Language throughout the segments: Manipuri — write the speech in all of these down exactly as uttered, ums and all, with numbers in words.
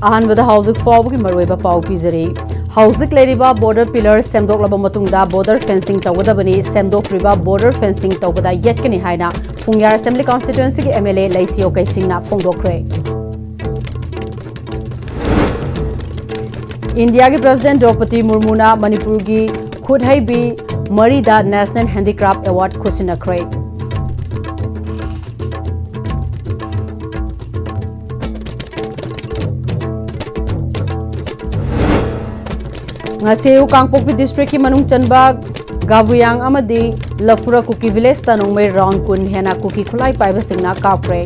ꯑꯍꯥꯟꯕꯗ ꯍꯧꯖꯤꯛ ꯐꯥꯎꯕꯒꯤ ꯃꯔꯨꯑꯣꯏꯕ ꯄꯥꯎ ꯄꯤꯖꯔꯤ꯫ ꯍꯧꯖꯤꯛ ꯂꯩꯔꯤꯕ ꯕꯣꯔꯗꯔ ꯄꯤꯂꯔ ꯁꯦꯝꯗꯣꯛꯂꯕ ꯃꯇꯨꯡꯗ ꯕꯣꯔꯗꯔ ꯐꯦꯟꯁꯤꯡ ꯇꯧꯒꯗꯕꯅꯤ, ꯁꯦꯝꯗꯣꯛꯇ꯭ꯔꯤꯕ ꯕꯣꯔꯗꯔ ꯐꯦꯟꯁꯤꯡ ꯇꯧꯕꯗ ꯌꯦꯠꯀꯅꯤ ꯍꯥꯏꯅ ꯐꯨꯡꯌꯥꯔ ꯑꯦꯁꯦꯝꯕ꯭ꯂꯤ ꯀꯟꯁꯇꯤꯇ꯭ꯋꯦꯟꯁꯤꯒꯤ ꯑꯦꯝ ꯑꯦꯜ ꯑꯦ ꯂꯩꯁꯤꯌꯣ ꯀꯩꯁꯤꯡꯅ ꯐꯣꯡꯗꯣꯛꯈ꯭ꯔꯦ꯫ ꯏꯟꯗꯤꯌꯥꯒꯤ ꯄ꯭ꯔꯦꯁꯤꯗꯦꯟꯠ ꯗ꯭ꯔꯧꯄꯗꯤ ꯃꯨꯔꯃꯨꯅ ꯃꯅꯤꯄꯨꯔꯒꯤ ꯈꯨꯠꯍꯩꯕꯤ ꯃꯔꯤꯗ ꯅꯦꯁꯅꯦꯜ ꯍꯦꯟꯗꯤꯀ꯭ꯔꯥꯐ ꯑꯦꯋꯥꯔꯗ ꯈꯨꯠꯁꯤꯟꯅꯈ꯭ꯔꯦ꯫ ꯉꯁꯤ ꯑꯌꯨꯛ ꯀꯥꯡꯄꯣꯛꯄꯤ ꯗꯤꯁꯇ꯭ꯔꯤꯛꯀꯤ ꯃꯅꯨꯡ ꯆꯟꯕ ꯒꯥꯕꯨꯌꯥꯡ ꯑꯃꯗꯤ ꯂꯐꯨꯔ ꯀꯨꯀꯤ ꯚꯤꯂꯦꯖꯇ ꯅꯣꯡꯃꯩ ꯔꯥꯎꯟ ꯀꯨꯟ ꯍꯦꯟꯅ ꯀꯨꯀꯤ ꯈꯨꯠꯂꯥꯏ ꯄꯥꯏꯕꯁꯤꯡꯅ ꯀꯥꯞꯈ꯭ꯔꯦ꯫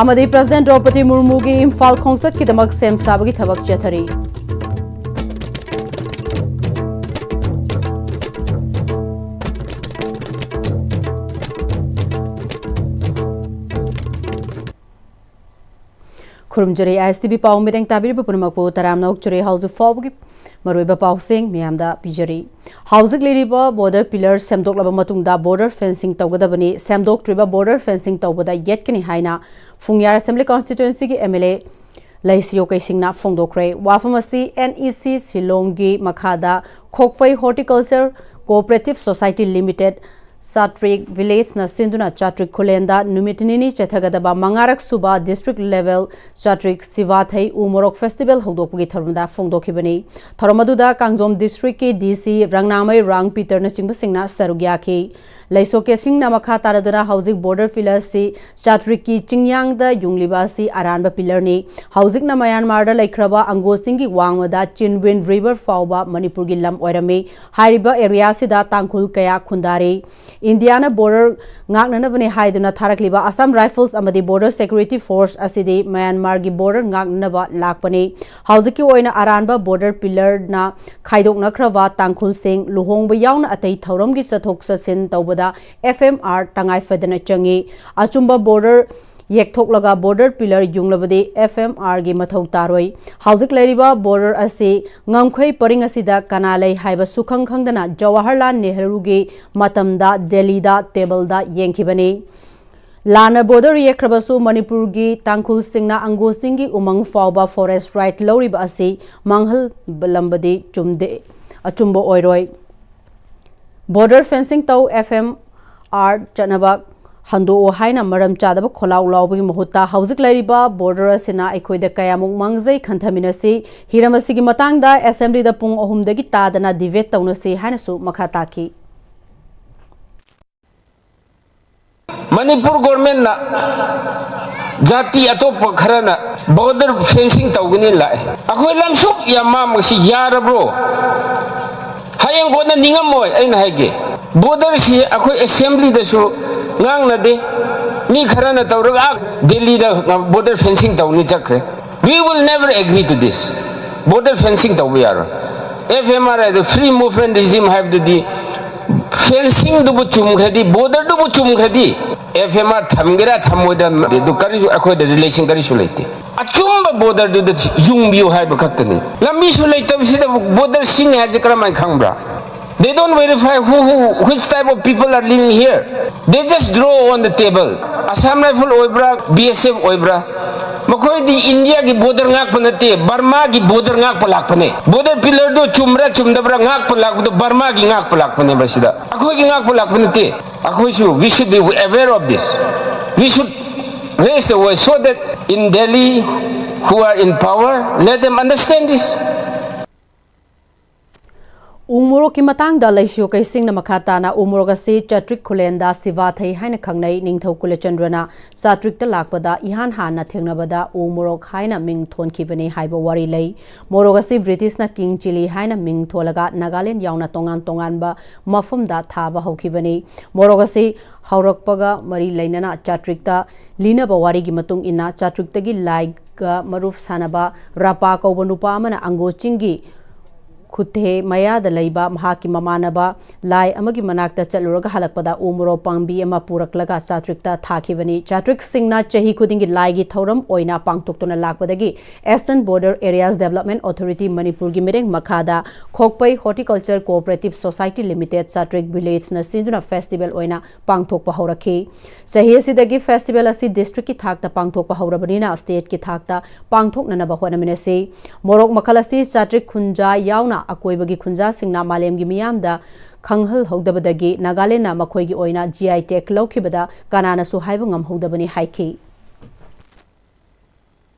ꯑꯃꯗꯤ ꯄ꯭ꯔꯦꯁꯤꯗꯦꯟꯠ ꯗ꯭ꯔꯧꯄꯗꯤ ꯃꯨꯔꯃꯨꯒꯤ ꯏꯝꯐꯥꯜ ꯈꯣꯡꯆꯠꯀꯤꯗꯃꯛ ꯁꯦꯝ ꯁꯥꯕꯒꯤ ꯊꯕꯛ ꯆꯠꯊꯔꯤ꯫ ꯈꯨꯔꯨꯝꯖꯔꯤ, ꯑꯥꯏ ꯑꯦꯁ ꯇꯤ ꯚꯤ ꯄꯥꯎ ꯃꯤꯠꯌꯦꯡ ꯇꯥꯕꯤꯔꯤꯕ ꯄꯨꯝꯅꯃꯛꯄꯨ ꯇꯔꯥꯝꯅ ꯑꯣꯛꯆꯔꯤ꯫ ꯍꯧꯖꯤꯛ ꯐꯥꯎꯕꯒꯤ ꯃꯔꯨꯑꯣꯏꯕ ꯄꯥꯎꯁꯤꯡ ꯃꯌꯥꯝꯗ ꯄꯤꯖꯔꯤ꯫ ꯍꯧꯖꯤꯛ ꯂꯩꯔꯤꯕ ꯕꯣꯔꯗꯔ ꯄꯤꯂꯔ ꯁꯦꯝꯗꯣꯛꯂꯕ ꯃꯇꯨꯡꯗ ꯕꯣꯔꯗꯔ ꯐꯦꯟꯁꯤꯡ ꯇꯧꯒꯗꯕꯅꯤ, ꯁꯦꯝꯗꯣꯛꯇ꯭ꯔꯤꯕ ꯕꯣꯔꯗꯔ ꯐꯦꯟꯁꯤꯡ ꯇꯧꯕꯗ ꯌꯦꯠꯀꯅꯤ ꯍꯥꯏꯅ ꯐꯨꯡꯌꯥꯔ ꯑꯦꯁꯦꯝꯕ꯭ꯂꯤ ꯀꯟꯁꯇꯤꯇ꯭ꯋꯦꯟꯁꯤꯒꯤ ꯑꯦꯝ ꯑꯦꯜ ꯑꯦ ꯂꯩꯁꯤꯌꯣ ꯀꯩꯁꯤꯡꯅ ꯐꯣꯡꯗꯣꯛꯈ꯭ꯔꯦ꯫ ꯋꯥꯐꯝ ꯑꯁꯤ ꯑꯦꯟ ꯏ ꯁꯤ ꯁꯤꯂꯣꯡꯒꯤ ꯃꯈꯥꯗ ꯈꯣꯛꯐꯩ ꯍꯣꯔꯇꯤꯀꯜꯆꯔ ꯀꯣꯑꯣꯄꯔꯦꯇꯤꯚ ꯁꯣꯁꯥꯏꯇꯤ ꯂꯤꯃꯤꯇꯦꯗ ꯆꯥꯇ꯭ꯔꯤꯛ ꯚꯤꯂꯦꯖꯅ ꯁꯤꯟꯗꯨꯅ ꯆꯥꯇ꯭ꯔꯤꯛ ꯈꯨꯂꯦꯟꯗ ꯅꯨꯃꯤꯠ ꯅꯤꯅꯤ ꯆꯠꯊꯒꯗꯕ ꯃꯉꯥꯔꯛ ꯁꯨꯕ ꯗꯤꯁꯇ꯭ꯔꯤꯛ ꯂꯦꯚꯦꯜ ꯆꯥꯇ꯭ꯔꯤꯛ ꯁꯤꯚꯥꯊꯩ ꯎ ꯃꯣꯔꯣꯛ ꯐꯦꯁꯇꯤꯚꯦꯜ ꯍꯧꯗꯣꯛꯄꯒꯤ ꯊꯧꯔꯝꯗ ꯐꯣꯡꯗꯣꯛꯈꯤꯕꯅꯤ꯫ ꯊꯧꯔꯝ ꯑꯗꯨꯗ ꯀꯥꯡꯖꯣꯝ ꯗꯤꯁꯇ꯭ꯔꯤꯛꯀꯤ ꯗꯤ ꯁꯤ ꯔꯪꯅꯥꯃꯩ ꯔꯥꯡ ꯄꯤꯇꯔꯅꯆꯤꯡꯕꯁꯤꯡꯅ ꯁꯔꯨꯛ ꯌꯥꯈꯤ꯫ ꯂꯩꯁꯣ ꯀꯦꯁꯤꯡꯅ ꯃꯈꯥ ꯇꯥꯔꯗꯨꯅ ꯍꯧꯖꯤꯛ ꯕꯣꯔꯗꯔ ꯄꯤꯂꯔꯁꯤ ꯆꯥꯇ꯭ꯔꯤꯛꯀꯤ ꯆꯤꯡꯌꯥꯡꯗ ꯌꯨꯡꯂꯤꯕ ꯑꯁꯤ ꯑꯔꯥꯟꯕ ꯄꯤꯂꯔꯅꯤ꯫ ꯍꯧꯖꯤꯛꯅ ꯃ꯭ꯌꯥꯟꯃꯥꯔꯗ ꯂꯩꯈ꯭ꯔꯕ ꯑꯪꯒꯣ ꯆꯤꯡꯒꯤ ꯋꯥꯡꯃꯗ ꯆꯤꯟꯕ꯭ꯋꯤꯟ ꯔꯤꯚꯔ ꯐꯥꯎꯕ ꯃꯅꯤꯄꯨꯔꯒꯤ ꯂꯝ ꯑꯣꯏꯔꯝꯃꯤ꯫ ꯍꯥꯏꯔꯤꯕ ꯑꯦꯔꯤꯌꯥꯁꯤꯗ ꯇꯥꯡꯈꯨꯜ ꯀꯌꯥ ꯈꯨꯟꯗꯥꯔꯤ꯫ ꯏꯟꯗꯤꯌꯥꯅ ꯕꯣꯔꯗꯔ ꯉꯥꯛꯅꯅꯕꯅꯦ ꯍꯥꯏꯗꯨꯅ ꯊꯥꯔꯛꯂꯤꯕ ꯑꯁꯥꯝ ꯔꯥꯏꯐꯜꯁ ꯑꯃꯗꯤ ꯕꯣꯔꯗꯔ ꯁꯦꯀ꯭ꯌꯨꯔꯤꯇꯤ ꯐꯣꯔꯁ ꯑꯁꯤꯗꯤ ꯃ꯭ꯌꯥꯟꯃꯥꯔꯒꯤ ꯕꯣꯔꯗꯔ ꯉꯥꯛꯅꯅꯕ ꯂꯥꯛꯄꯅꯤ꯫ ꯍꯧꯖꯤꯛꯀꯤ ꯑꯣꯏꯅ ꯑꯔꯥꯟꯕ ꯕꯣꯔꯗꯔ ꯄꯤꯂꯔꯅ ꯈꯥꯏꯗꯣꯛꯅꯈ꯭ꯔꯕ ꯇꯥꯡꯈꯨꯜꯁꯤꯡ ꯂꯨꯍꯣꯡꯕ ꯌꯥꯎꯅ ꯑꯇꯩ ꯊꯧꯔꯝꯒꯤ ꯆꯠꯊꯣꯛ ꯆꯠꯁꯤꯟ ꯇꯧꯕꯗ ꯑꯦꯐ ꯑꯦꯝ ꯑꯥꯔ ꯇꯉꯥꯏ ꯐꯗꯅ ꯆꯪꯏ꯫ ꯑꯆꯨꯝꯕ ꯕꯣꯔꯗꯔ ꯌꯦꯛꯊꯣꯛꯂꯒ ꯕꯣꯔꯗꯔ ꯄꯤꯂꯔ ꯌꯨꯡꯂꯕꯗꯤ ꯑꯦꯐ ꯑꯦꯝ ꯑꯥꯔꯒꯤ ꯃꯊꯧ ꯇꯥꯔꯣꯏ꯫ ꯍꯧꯖꯤꯛ ꯂꯩꯔꯤꯕ ꯕꯣꯔꯗꯔ ꯑꯁꯤ ꯉꯝꯈꯩ ꯄꯔꯤꯡ ꯑꯁꯤꯗ ꯀꯅꯥ ꯂꯩ ꯍꯥꯏꯕ ꯁꯨꯈꯪ ꯈꯪꯗꯅ ꯖꯋꯥꯍꯔꯂꯥꯜ ꯅꯦꯍꯔꯨꯒꯤ ꯃꯇꯝꯗ ꯗꯦꯜꯂꯤꯗ ꯇꯦꯕꯜꯗ ꯌꯦꯡꯈꯤꯕꯅꯤ꯫ ꯂꯥꯟꯅ ꯕꯣꯔꯗꯔ ꯌꯦꯛꯈ꯭ꯔꯕꯁꯨ ꯃꯅꯤꯄꯨꯔꯒꯤ ꯇꯥꯡꯈꯨꯜꯁꯤꯡꯅ ꯑꯪꯒꯣ ꯆꯤꯡꯒꯤ ꯎꯃꯪ ꯐꯥꯎꯕ ꯐꯣꯔꯦꯁ ꯔꯥꯏꯠ ꯂꯧꯔꯤꯕ ꯑꯁꯤ ꯃꯥꯡꯍꯜꯂꯝꯕꯗꯤ ꯆꯨꯝꯗꯦ, ꯑꯆꯨꯝꯕ ꯑꯣꯏꯔꯣꯏ꯫ ꯕꯣꯔꯗꯔ ꯐꯦꯟꯁꯤꯡ ꯇꯧ, ꯑꯦꯐ ꯑꯦꯝ ꯑꯥꯔ ꯆꯠꯅꯕ ꯍꯟꯗꯣꯛꯑꯣ ꯍꯥꯏꯅ ꯃꯔꯝ ꯆꯥꯗꯕ ꯈꯣꯜꯂꯥꯎ ꯂꯥꯎꯕꯒꯤ ꯃꯍꯨꯠꯇ ꯍꯧꯖꯤꯛ ꯂꯩꯔꯤꯕ ꯕꯣꯔꯗꯔ ꯑꯁꯤꯅ ꯑꯩꯈꯣꯏꯗ ꯀꯌꯥꯃꯨꯛ ꯃꯥꯡꯖꯩ ꯈꯟꯊꯃꯤꯟꯅꯁꯤ꯫ ꯍꯤꯔꯝ ꯑꯁꯤꯒꯤ ꯃꯇꯥꯡꯗ ꯑꯦꯁꯦꯝꯕ꯭ꯂꯤꯗ ꯄꯨꯡ ꯑꯍꯨꯝꯗꯒꯤ ꯇꯥꯗꯅ ꯗꯤꯕꯦꯠ ꯇꯧꯅꯁꯤ ꯍꯥꯏꯅꯁꯨ ꯃꯈꯥ ꯇꯥꯈꯤ꯫ ꯃꯅꯤꯄꯨꯔ ꯒꯣꯔꯃꯦꯟꯅ ꯖꯥꯇꯤ ꯑꯇꯣꯞꯄ ꯈꯔꯅ ꯕꯣꯔꯗꯔ ꯐꯦꯟꯁꯤꯡ ꯇꯧꯒꯅꯤ ꯂꯥꯛꯑꯦ꯫ ꯑꯩꯈꯣꯏ ꯂꯝꯁꯨꯛ ꯌꯥꯝ ꯃꯥꯡꯕꯁꯤ ꯌꯥꯔꯕ꯭ꯔꯣ? ꯍꯌꯦꯡ ꯀꯣꯟꯅ ꯅꯤꯡꯉꯝꯃꯣꯏ꯫ ꯑꯩꯅ ꯍꯥꯏꯒꯦ, ꯕꯣꯔꯗꯔꯁꯤ ꯑꯩꯈꯣꯏ ꯑꯦꯁꯦꯝꯕ꯭ꯂꯤꯗꯁꯨ ꯉꯥꯡꯅꯗꯦ꯫ ꯃꯤ ꯈꯔꯅ ꯇꯧꯔꯒ ꯑꯥ ꯗꯦꯜꯂꯤꯗ ꯕꯣꯔꯗꯔ ꯐꯦꯟꯁꯤꯡ ꯇꯧꯅꯤ ꯆꯠꯈ꯭ꯔꯦ꯫ We will never agree to this. Border fencing ꯇꯧꯕ ꯌꯥꯔꯣꯏ꯫ ꯑꯦꯐ ꯑꯦꯝ ꯑꯥꯔ ꯍꯥꯏꯗꯣ, ꯐ꯭ꯔꯤ ꯃꯨꯚꯃꯦꯟ ꯔꯤꯖꯤꯝ ꯍꯥꯏꯕꯗꯨꯗꯤ, ꯐꯦꯟꯁꯤꯡꯗꯨꯕꯨ ꯆꯨꯝꯈ꯭ꯔꯗꯤ, ꯕꯣꯔꯗꯔꯗꯨꯕꯨ ꯆꯨꯝꯈ꯭ꯔꯗꯤ, ꯑꯦꯐ ꯑꯦꯝ ꯑꯥꯔ ꯊꯝꯒꯦꯔꯥ ꯊꯝꯃꯣꯏꯗ꯭ꯔꯥ ꯑꯗꯨ ꯀꯔꯤꯁꯨ, ꯑꯩꯈꯣꯏꯗ ꯔꯤꯂꯦꯁꯟ ꯀꯔꯤꯁꯨ ꯂꯩꯇꯦ꯫ ꯑꯆꯨꯝꯕ ꯕꯣꯔꯗꯔꯗꯨꯗ ꯌꯨꯡꯕꯤꯌꯨ ꯍꯥꯏꯕ ꯈꯛꯇꯅꯤ꯫ ꯂꯝꯕꯤꯁꯨ ꯂꯩꯇꯕꯁꯤꯗ ꯕꯣꯔꯗꯔ ꯁꯤꯡ ꯍꯥꯏꯕꯁꯤ ꯀꯔꯝꯍꯥꯏꯅ ꯈꯪꯕ꯭ꯔꯥ? They don't verify who, who, which type of people are living here. They just draw on the table. Assam Rifle ꯑꯣꯏꯕ꯭ꯔꯥ, ꯕꯤ ꯑꯦꯁ ꯑꯦꯐ ꯑꯣꯏꯕ꯭ꯔꯥ, ꯃꯈꯣꯏꯗꯤ ꯏꯟꯗꯤꯌꯥꯒꯤ ꯕꯣꯔꯗꯔ ꯉꯥꯛꯄ ꯅꯠꯇꯦ, ꯕꯔꯃꯥꯒꯤ ꯕꯣꯔꯗꯔ ꯉꯥꯛꯄ ꯂꯥꯛꯄꯅꯦ꯫ ꯕꯣꯔꯗꯔ ꯄꯤꯂꯔꯗꯣ ꯆꯨꯝꯕ꯭ꯔꯥ ꯆꯨꯝꯗꯕ꯭ꯔꯥ ꯉꯥꯛꯄ ꯂꯥꯛꯄꯗꯣ ꯕꯔꯃꯥꯒꯤ ꯉꯥꯛꯄ ꯂꯥꯛꯄꯅꯦꯕ꯫ ꯁꯤꯗ ꯑꯩꯈꯣꯏꯒꯤ ꯉꯥꯛꯄ ꯂꯥꯛꯄ ꯅꯠꯇꯦ꯫ ꯑꯩꯈꯣꯏꯁꯨ, we should be aware of this. We should raise the voice so that in Delhi, who are in power, let them understand this. ꯎ ꯃꯣꯔꯣꯛꯀꯤ ꯃꯇꯥꯡꯗ ꯂꯩꯁꯤꯌꯣꯀꯩꯁꯤꯡꯅ ꯃꯈꯥ ꯇꯥꯅ ꯎ ꯃꯣꯔꯣꯛ ꯑꯁꯤ ꯆꯥꯇ꯭ꯔꯤꯛ ꯈꯨꯂꯦꯟꯗ ꯁꯤꯕꯥꯊꯩ ꯍꯥꯏꯅ ꯈꯪꯅꯩ꯫ ꯅꯤꯡꯊꯧ ꯀꯨꯂꯆꯟꯗ꯭ꯔꯅ ꯆꯥꯇ꯭ꯔꯤꯛꯇ ꯂꯥꯛꯄꯗ ꯏꯍꯥꯟ ꯍꯥꯟꯅ ꯊꯦꯡꯅꯕꯗ ꯎ ꯃꯣꯔꯣꯛ ꯍꯥꯏꯅ ꯃꯤꯡ ꯊꯣꯟꯈꯤꯕꯅꯤ ꯍꯥꯏꯕ ꯋꯥꯔꯤ ꯂꯩ꯫ ꯃꯣꯔꯣꯛ ꯑꯁꯤ ꯕ꯭ꯔꯤꯇꯤꯁꯅ ꯀꯤꯡ ꯆꯤꯂꯤ ꯍꯥꯏꯅ ꯃꯤꯡ ꯊꯣꯜꯂꯒ ꯅꯥꯒꯥꯂꯦꯟ ꯌꯥꯎꯅ ꯇꯣꯉꯥꯟ ꯇꯣꯉꯥꯟꯕ ꯃꯐꯝꯗ ꯊꯥꯕ ꯍꯧꯈꯤꯕꯅꯤ꯫ ꯃꯣꯔꯣꯛ ꯑꯁꯤ ꯍꯧꯔꯛꯄꯒ ꯃꯔꯤ ꯂꯩꯅꯅ ꯆꯥꯇ꯭ꯔꯤꯛꯇ ꯂꯤꯅꯕ ꯋꯥꯔꯤꯒꯤ ꯃꯇꯨꯡ ꯏꯟꯅ ꯆꯥꯇ꯭ꯔꯤꯛꯇꯒꯤ ꯂꯥꯏꯒ ꯃꯔꯨꯞ ꯁꯥꯟꯅꯕ ꯔꯥꯄꯥ ꯀꯧꯕ ꯅꯨꯄꯥ ꯑꯃꯅ ꯑꯪꯒꯣ ꯆꯤꯡꯒꯤ ꯈꯨꯊꯦ ꯃꯌꯥꯗ ꯂꯩꯕ ꯃꯍꯥꯛꯀꯤ ꯃꯃꯥꯟꯅꯕ ꯂꯥꯏ ꯑꯃꯒꯤ ꯃꯅꯥꯛꯇ ꯆꯠꯂꯨꯔꯒ ꯍꯜꯂꯛꯄꯗ ꯎ ꯃꯣꯔꯣꯛ ꯄꯥꯝꯕꯤ ꯑꯃ ꯄꯨꯔꯛꯂꯒ ꯆꯥꯇ꯭ꯔꯤꯛꯇ ꯊꯥꯈꯤꯕꯅꯤ꯫ ꯆꯥꯇ꯭ꯔꯤꯛꯁꯤꯡꯅ ꯆꯍꯤ ꯈꯨꯗꯤꯡꯒꯤ ꯂꯥꯏꯒꯤ ꯊꯧꯔꯝ ꯑꯣꯏꯅ ꯄꯥꯡꯊꯣꯛꯇꯨꯅ ꯂꯥꯛꯄꯗꯒꯤ Eastern Border Areas Development Authority ꯃꯅꯤꯄꯨꯔꯒꯤ ꯃꯤꯠꯌꯦꯡ ꯃꯈꯥꯗ ꯈꯣꯛꯄꯩ Horticulture Cooperative Society Limited ꯆꯥꯇ꯭ꯔꯤꯛ Village ꯅ ꯁꯤꯟꯗꯨꯅ festival ꯑꯣꯏꯅ ꯄꯥꯡꯊꯣꯛꯄ ꯍꯧꯔꯛꯈꯤ꯫ ꯆꯍꯤ ꯑꯁꯤꯗꯒꯤ festival ꯑꯁꯤ district ꯀꯤ ꯊꯥꯛꯇ ꯄꯥꯡꯊꯣꯛꯄ ꯍꯧꯔꯕꯅꯤꯅ state ꯀꯤ ꯊꯥꯛꯇ ꯄꯥꯡꯊꯣꯛꯅꯅꯕ ꯍꯣꯠꯅꯃꯤꯟꯅꯁꯤ꯫ ꯃꯣꯔꯣꯛ ꯃꯈꯜ ꯑꯁꯤ ꯆꯥꯇ꯭ꯔꯤꯛ ꯈꯨꯟꯖꯥ ꯌꯥꯎꯅ ꯑꯀꯣꯏꯕꯒꯤ ꯈꯨꯟꯖꯥꯁꯤꯡꯅ ꯃꯥꯂꯦꯝꯒꯤ ꯃꯤꯌꯥꯝꯗ ꯈꯪꯍꯜꯍꯧꯗꯕꯗꯒꯤ ꯅꯥꯒꯥꯂꯦꯟꯗꯅ ꯃꯈꯣꯏꯒꯤ ꯑꯣꯏꯅ G I tag ꯂꯧꯈꯤꯕꯗ ꯀꯅꯥꯅꯁꯨ ꯍꯥꯏꯕ ꯉꯝꯍꯧꯗꯕꯅꯤ ꯍꯥꯏꯈꯤ꯫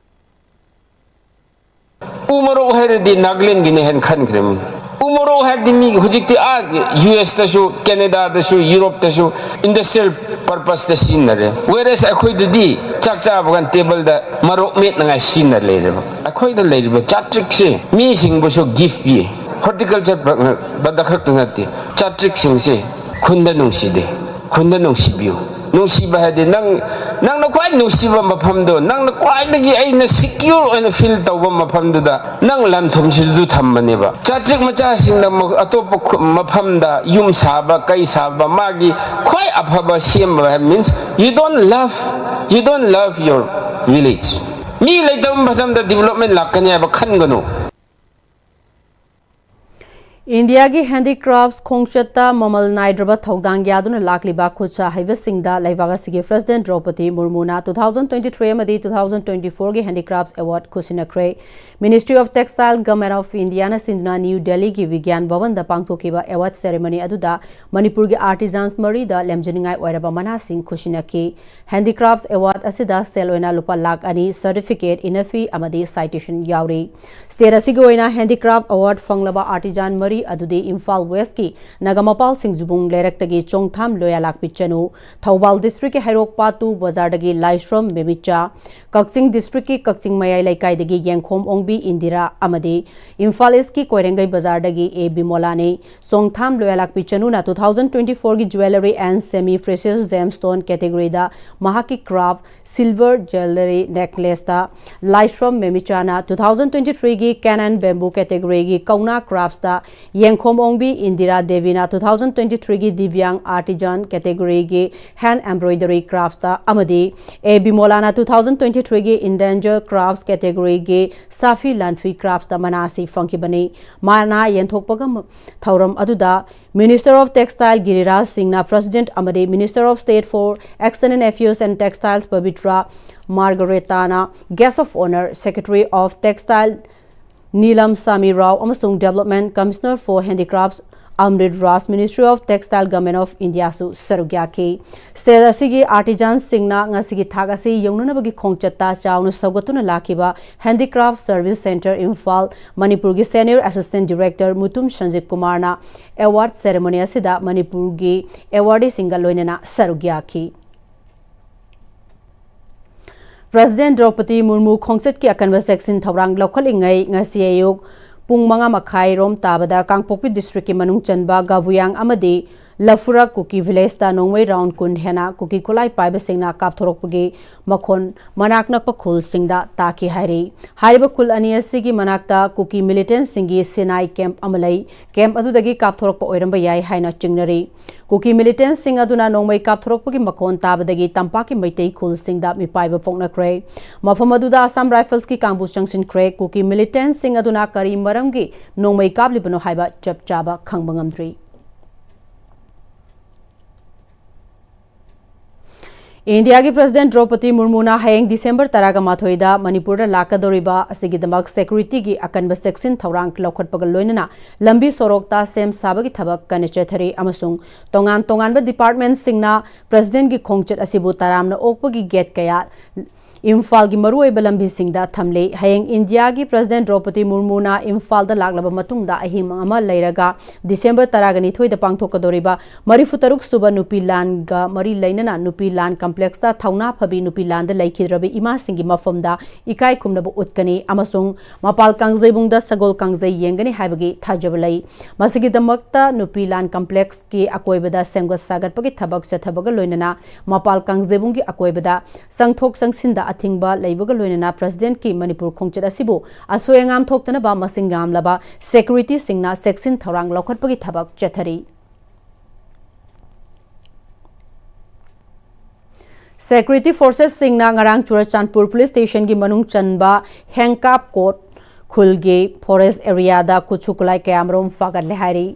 ꯎ ꯃꯣꯔꯣꯛ ꯍꯥꯏꯔꯗꯤ ꯅꯥꯒꯥꯂꯦꯟꯒꯤꯅꯦ ꯍꯥꯏꯅ ꯈꯟꯈ꯭ꯔꯦ ꯃꯤ꯫ ꯎ ꯃꯣꯔꯣꯛ ꯍꯥꯏꯔꯗꯤ ꯃꯤ ꯍꯧꯖꯤꯛꯇꯤ ꯑꯥ ꯌꯨ ꯑꯦꯁꯇꯁꯨ, ꯀꯦꯅꯦꯗꯥꯗꯁꯨ, ꯌꯨꯔꯣꯞꯇꯁꯨ industrial purpose ꯇ ꯁꯤꯖꯤꯟꯅꯔꯦ꯫ Whereas ꯑꯩꯈꯣꯏꯗꯗꯤ ꯆꯥꯛ ꯆꯥꯕ ꯀꯥꯟ table ꯗ ꯃꯣꯔꯣꯛ ꯃꯦꯠꯅꯉꯥꯏ ꯁꯤꯖꯤꯟꯅ ꯂꯩꯔꯦꯕ꯫ ꯑꯩꯈꯣꯏꯗ ꯂꯩꯔꯤꯕ ꯆꯥꯇ꯭ꯔꯤꯛꯁꯦ ꯃꯤꯁꯤꯡꯕꯨꯁꯨ gift ꯄꯤꯌꯦ꯫ Horticulture ꯕꯗ ꯈꯛꯇ ꯅꯠꯇꯦ, ꯆꯥꯇ꯭ꯔꯤꯛꯁꯤꯡꯁꯦ ꯈꯨꯟꯗ ꯅꯨꯡꯁꯤꯗꯦ꯫ ꯈꯨꯟꯗ ꯅꯨꯡꯁꯤꯕꯤꯌꯨ꯫ ꯅꯨꯡꯁꯤꯕ ꯍꯥꯏꯗꯤ ꯅꯪ, ꯅꯪꯅ ꯈ꯭ꯋꯥꯏ ꯅꯨꯡꯁꯤꯕ ꯃꯐꯝꯗꯣ, ꯅꯪꯅ ꯈ꯭ꯋꯥꯏꯗꯒꯤ ꯑꯩꯅ secure ꯑꯣꯏꯅ feel ꯇꯧꯕ ꯃꯐꯝꯗꯨꯗ ꯅꯪ ꯂꯟ ꯊꯨꯝꯁꯤꯁꯨ ꯊꯝꯕꯅꯦꯕ꯫ ꯆꯥꯇ꯭ꯔꯤꯛ ꯃꯆꯥꯁꯤꯡꯅ ꯑꯃꯨꯛ ꯑꯇꯣꯞꯄ ꯈꯨ-, ꯃꯐꯝꯗ ꯌꯨꯝ ꯁꯥꯕ, ꯀꯩ ꯁꯥꯕ, ꯃꯥꯒꯤ ꯈ꯭ꯋꯥꯏ ꯑꯐꯕ ꯁꯦꯝꯕ ꯍꯥꯏꯕ means you don't love, you don't love your village꯫ ꯃꯤ ꯂꯩꯇꯕ ꯃꯐꯝꯗ development ꯂꯥꯛꯀꯅꯤ ꯍꯥꯏꯕ ꯈꯟꯒꯅꯨ꯫ ꯏꯟꯗꯤꯌꯥꯒꯤ handicrafts ꯈꯣꯡꯆꯠꯇ ꯃꯃꯜ ꯅꯥꯏꯗ꯭ꯔꯕ ꯊꯧꯗꯥꯡ ꯌꯥꯗꯨꯅ ꯂꯥꯛꯂꯤꯕ ꯈꯨꯠꯁꯥ ꯍꯩꯕꯁꯤꯡꯗ ꯂꯩꯕꯥꯛ ꯑꯁꯤꯒꯤ President ꯗ꯭ꯔꯧꯄꯗꯤ ꯃꯨꯔꯃꯨꯅ two thousand twenty-three ꯑꯃꯗꯤ two thousand twenty-four ꯒꯤ Handicrafts Award ꯈꯨꯠꯁꯤꯟꯅꯈ꯭ꯔꯦ꯫ Ministry of Textile, Government of India ꯅ ꯁꯤꯟꯗꯨꯅ ꯅ꯭ꯌꯨ ꯗꯦꯜꯂꯤꯒꯤ ꯕꯤꯒ꯭ꯌꯥꯟ ꯚꯋꯟꯗ ꯄꯥꯡꯊꯣꯛꯈꯤꯕ award ceremony ꯑꯗꯨꯗ ꯃꯅꯤꯄꯨꯔꯒꯤ artisans ꯃꯔꯤꯗ ꯂꯦꯝꯖꯅꯤꯡꯉꯥꯏ ꯑꯣꯏꯔꯕ ꯃꯅꯥꯁꯤꯡ ꯈꯨꯠꯁꯤꯟꯅꯈꯤ꯫ Handicrafts Award ꯑꯁꯤꯗ ꯁꯦꯜ ꯑꯣꯏꯅ ꯂꯨꯄꯥ ꯂꯥꯈ ꯑꯅꯤ, certificate, ꯏꯟꯅꯐꯤ ꯑꯃꯗꯤ citation ꯌꯥꯎꯔꯤ꯫ State ꯑꯁꯤꯒꯤ ꯑꯣꯏꯅ handicraft award ꯐꯪꯂꯕ artisan ꯃꯔꯤ ꯑꯗꯨꯗꯤ ꯏꯝꯐꯥꯜ ꯋꯦꯁꯀꯤ ꯅꯒꯥꯃꯄꯥꯜ ꯁꯤꯡꯖꯨꯕꯨꯡ ꯂꯩꯔꯛꯇꯒꯤ ꯆꯣꯡꯊꯥꯝ ꯂꯣꯌꯥꯂꯥꯛꯄꯤ ꯆꯅꯨ, ꯊꯧꯕꯥꯜ ꯗꯤꯁꯇ꯭ꯔꯤꯛꯀꯤ ꯍꯩꯔꯣꯛ ꯄꯥꯠꯇꯨ ꯕꯖꯥꯔꯗꯒꯤ ꯂꯥꯏꯁ꯭ꯔꯝ ꯃꯦꯃꯤꯆꯥ, ꯀꯛꯆꯤꯡ ꯗꯤꯁꯇ꯭ꯔꯤꯛꯀꯤ ꯀꯛꯆꯤꯡ ꯃꯌꯥꯏ ꯂꯩꯀꯥꯏꯗꯒꯤ ꯌꯦꯡꯈꯣꯝ ꯑꯣꯡꯕꯤ ꯏꯟꯗꯤꯔꯥ ꯑꯃꯗꯤ ꯏꯝꯐꯥꯜ ꯏꯁꯀꯤ ꯀꯣꯏꯔꯦꯡꯒꯩ ꯕꯖꯥꯔꯗꯒꯤ ꯑꯦ ꯕꯤꯃꯣꯂꯥꯅꯤ꯫ ꯆꯣꯡꯊꯥꯝ ꯂꯣꯌꯥꯂꯥꯛꯄꯤ ꯆꯅꯨꯅ two thousand twenty-fourꯒꯤ jewellery and semi precious gemstone categoryꯗ ꯃꯍꯥꯛꯀꯤ craft silver jewellery necklaceꯇ, ꯂꯥꯏꯁ꯭ꯔꯝ ꯃꯦꯃꯤꯆꯥꯅ two thousand twenty-threeꯒꯤ Canon bamboo categoryꯒꯤ ꯀꯧꯅꯥ craftsꯇ, ꯌꯦꯡꯈꯣꯝ ꯑꯣꯡꯕꯤ Indira ꯗꯦꯕꯤꯅ two thousand twenty-threeꯒꯤ Divyang artisan categoryꯒꯤ hand embroidery craftsꯇ ꯑꯃꯗꯤ ꯑꯦ ꯕꯤꯃꯣꯂꯥꯅ two thousand twenty-threeꯒꯤ Endangered Crafts categoryꯒꯤ ꯁꯥꯐꯤ ꯂꯥꯟꯐꯤ craftsꯇ ꯃꯅꯥ ꯑꯁꯤ ꯐꯪꯈꯤꯕꯅꯤ꯫ ꯃꯅꯥ ꯌꯦꯟꯊꯣꯛꯄꯒ ꯊꯧꯔꯝ ꯑꯗꯨꯗ Minister of Textile ꯒꯤꯔꯤꯔꯥꯖ ꯁꯤꯡꯅ President ꯑꯃꯗꯤ Minister of State for External Affairs and Textiles ꯄꯕꯤꯇ꯭ꯔꯥ ꯃꯥꯔꯒꯔꯦꯇꯥꯅ Guest of Honour, Secretary of Textile ꯅꯤꯂꯝ ꯁꯥꯃꯤ Rao ꯑꯃꯁꯨꯡ Development Commissioner for Handicrafts ꯑꯃ꯭ꯔꯤꯠ Raj, Ministry of Textile, Government of Indiaꯁꯨ ꯁꯔꯨꯛ ꯌꯥꯈꯤ꯫ State ꯑꯁꯤꯒꯤ artisanꯁꯤꯡꯅ ꯉꯁꯤꯒꯤ ꯊꯥꯛ ꯑꯁꯤ ꯌꯧꯅꯅꯕꯒꯤ ꯈꯣꯡꯆꯠꯇ ꯆꯥꯎꯅ ꯁꯧꯒꯠꯇꯨꯅ ꯂꯥꯛꯈꯤꯕ Handicraft Service Centre ꯏꯝꯐꯥꯜ, ꯃꯅꯤꯄꯨꯔꯒꯤ Senior Assistant Director Mutum Sanjit ꯀꯨꯃꯥꯔꯅ award ceremony ꯑꯁꯤꯗ ꯃꯅꯤꯄꯨꯔꯒꯤ awardee ꯁꯤꯡꯒ ꯂꯣꯏꯅꯅ ꯁꯔꯨꯛ ꯌꯥꯈꯤ꯫ President ꯗ꯭ꯔꯧꯄꯗꯤ ꯃꯨꯔꯃꯨ ꯈꯣꯡꯆꯠꯀꯤ ꯑꯀꯟꯕ ꯆꯦꯛꯁꯤꯟ ꯊꯧꯔꯥꯡ ꯂꯧꯈꯠꯂꯤꯉꯩ ꯉꯁꯤ ꯑꯌꯨꯛ ꯄꯨꯡ ꯃꯉꯥ ꯃꯈꯥꯏ ꯔꯣꯝ ꯇꯥꯕꯗ ꯀꯥꯡꯄꯣꯛꯄꯤ districtꯀꯤ ꯃꯅꯨꯡ ꯆꯟꯕ ꯒꯥꯕꯨꯌꯥꯡ ꯑꯃꯗꯤ ꯂꯐꯨꯔꯛ ꯀꯨꯀꯤ villageꯇ ꯅꯣꯡꯃꯩ round ꯀꯨꯟ ꯍꯦꯟꯅ ꯀꯨꯀꯤ ꯈꯨꯠꯂꯥꯏ ꯄꯥꯏꯕꯁꯤꯡꯅ ꯀꯥꯞꯊꯣꯔꯛꯄꯒꯤ ꯃꯈꯣꯟ ꯃꯅꯥꯛ ꯅꯛꯄ ꯈꯨꯜꯁꯤꯡꯗ ꯇꯥꯈꯤ ꯍꯥꯏꯔꯤ꯫ ꯍꯥꯏꯔꯤꯕ ꯈꯨꯜ ꯑꯅꯤ ꯑꯁꯤꯒꯤ ꯃꯅꯥꯛꯇ ꯀꯨꯀꯤ militantꯁꯤꯡꯒꯤ ꯁꯤꯅꯥꯏ camp ꯑꯃ ꯂꯩ꯫ Camp ꯑꯗꯨꯗꯒꯤ ꯀꯥꯞꯊꯣꯔꯛꯄ ꯑꯣꯏꯔꯝꯕ ꯌꯥꯏ ꯍꯥꯏꯅ ꯆꯤꯡꯅꯔꯤ꯫ ꯀꯨꯀꯤ militantꯁꯤꯡ ꯑꯗꯨꯅ ꯅꯣꯡꯃꯩ ꯀꯥꯞꯊꯣꯔꯛꯄꯒꯤ ꯃꯈꯣꯟ ꯇꯥꯕꯗꯒꯤ ꯇꯝꯄꯥꯛꯀꯤ ꯃꯩꯇꯩ ꯈꯨꯜꯁꯤꯡꯗ ꯃꯤꯄꯥꯏꯕ ꯄꯣꯛꯅꯈ꯭ꯔꯦ꯫ ꯃꯐꯝ ꯑꯗꯨꯗ Assam Riflesꯀꯤ ꯀꯥꯡꯕꯨ ꯆꯪꯁꯤꯟꯈ꯭ꯔꯦ꯫ ꯀꯨꯀꯤ militantꯁꯤꯡ ꯑꯗꯨꯅ ꯀꯔꯤ ꯃꯔꯝꯒꯤ ꯅꯣꯡꯃꯩ ꯀꯥꯞꯂꯤꯕꯅꯣ ꯍꯥꯏꯕ ꯆꯞ ꯆꯥꯕ ꯈꯪꯕ ꯉꯝꯗ꯭ꯔꯤ꯫ ꯏꯟꯗꯤꯌꯥꯒꯤ President ꯗ꯭ꯔꯧꯄꯗꯤ ꯃꯨꯔꯃꯨꯅ ꯍꯌꯦꯡ December ꯇꯔꯥꯒ ꯃꯥꯊꯣꯏꯗ ꯃꯅꯤꯄꯨꯔꯗ ꯂꯥꯛꯀꯗꯧꯔꯤꯕ ꯑꯁꯤꯒꯤꯗꯃꯛ securityꯒꯤ ꯑꯀꯟꯕ ꯆꯦꯛꯁꯤꯟ ꯊꯧꯔꯥꯡ ꯂꯧꯈꯠꯄꯒ ꯂꯣꯏꯅꯅ ꯂꯝꯕꯤ ꯁꯣꯔꯣꯛꯇ ꯁꯦꯝ ꯁꯥꯕꯒꯤ ꯊꯕꯛ ꯀꯟꯅ ꯆꯠꯊꯔꯤ ꯑꯃꯁꯨꯡ ꯇꯣꯉꯥꯟ ꯇꯣꯉꯥꯟꯕ departmentꯁꯤꯡꯅ Presidentꯀꯤ ꯈꯣꯡꯆꯠ ꯑꯁꯤꯕꯨ ꯇꯔꯥꯝꯅ ꯑꯣꯛꯄꯒꯤ gate ꯀꯌꯥ ꯏꯝꯐꯥꯜꯒꯤ ꯃꯔꯨꯑꯣꯏꯕ ꯂꯝꯕꯤꯁꯤꯡꯗ ꯊꯝꯂꯤ꯫ ꯍꯌꯦꯡ ꯏꯟꯗꯤꯌꯥꯒꯤ ꯄ꯭ꯔꯁꯤꯗꯦꯟꯠ ꯗ꯭ꯔꯧꯄꯗꯤ ꯃꯨꯔꯃꯨꯅ ꯏꯝꯐꯥꯜꯗ ꯂꯥꯛꯂꯕ ꯃꯇꯨꯡꯗ ꯑꯍꯤꯡ ꯑꯃ ꯂꯩꯔꯒ ꯗꯤꯁꯦꯝꯕꯔ ꯇꯔꯥꯅꯤꯊꯣꯏꯗ ꯄꯥꯡꯊꯣꯛꯀꯗꯧꯔꯤꯕ ꯃꯔꯤꯐꯨꯇꯔꯨꯛ ꯁꯨꯕ ꯅꯨꯄꯤ ꯂꯥꯟꯒ ꯃꯔꯤ ꯂꯩꯅꯅ ꯅꯨꯄꯤ ꯂꯥꯟ ꯀꯝꯄ꯭ꯂꯦꯛꯁꯇ ꯊꯧꯅꯥ ꯐꯕꯤ ꯅꯨꯄꯤ ꯂꯥꯟꯗ ꯂꯩꯈꯤꯗ꯭ꯔꯕ ꯏꯃꯥꯁꯤꯡꯒꯤ ꯃꯐꯝꯗ ꯏꯀꯥꯏ ꯈꯨꯝꯅꯕ ꯎꯠꯀꯅꯤ ꯑꯃꯁꯨꯡ ꯃꯄꯥꯜ ꯀꯥꯡꯖꯩꯕꯨꯡꯗ ꯁꯒꯣꯜ ꯀꯥꯡꯖꯩ ꯌꯦꯡꯒꯅꯤ ꯍꯥꯏꯕꯒꯤ ꯊꯥꯖꯕ ꯂꯩ꯫ ꯃꯁꯤꯒꯤꯗꯃꯛꯇ ꯅꯨꯄꯤ ꯂꯥꯟ ꯀꯝꯄ꯭ꯂꯦꯛꯁꯀꯤ ꯑꯀꯣꯏꯕꯗ ꯁꯦꯝꯒꯠ ꯁꯥꯒꯠꯄꯒꯤ ꯊꯕꯛ ꯆꯠꯊꯕꯒ ꯂꯣꯏꯅꯅ ꯃꯄꯥꯜ ꯀꯥꯡꯖꯩꯕꯨꯡꯒꯤ ꯑꯀꯣꯏꯕꯗ ꯆꯪꯊꯣꯛ ꯆꯪꯁꯤꯟꯗ ꯑꯊꯤꯡꯕ ꯂꯩꯕꯒ ꯂꯣꯏꯅꯅ ꯄ꯭ꯔꯁꯤꯗꯦꯟꯠꯀꯤ ꯃꯅꯤꯄꯨꯔ ꯈꯣꯡꯆꯠ ꯑꯁꯤꯕꯨ ꯑꯁꯣꯏ ꯑꯉꯥꯝ ꯊꯣꯛꯇꯅꯕ ꯃꯁꯤꯡ ꯌꯥꯝꯂꯕ ꯁꯦꯀ꯭ꯌꯨꯔꯤꯇꯤꯁꯤꯡꯅ ꯆꯦꯛꯁꯤꯟ ꯊꯧꯔꯥꯡ ꯂꯧꯈꯠꯄꯒꯤ ꯊꯕꯛ ꯆꯠꯊꯔꯤ꯫ ꯁꯦꯀ꯭ꯌꯨꯔꯤꯇꯤ ꯐꯣꯔꯁꯦꯁꯁꯤꯡꯅ ꯉꯔꯥꯡ ꯆꯨꯔꯆꯥꯟꯄꯨꯔ ꯄꯨꯂꯤꯁ ꯁ꯭ꯇꯦꯁꯟꯒꯤ ꯃꯅꯨꯡ ꯆꯟꯕ ꯍꯦꯡꯀꯥꯞ ꯀꯣꯠ ꯈꯨꯜꯒꯤ ꯐꯣꯔꯦꯁ ꯑꯦꯔꯤꯌꯥꯗ ꯈꯨꯠꯁꯨ ꯈꯨꯠꯂꯥꯏ ꯀꯌꯥꯃꯔꯨꯝ ꯐꯥꯒꯠꯂꯦ ꯍꯥꯏꯔꯤ꯫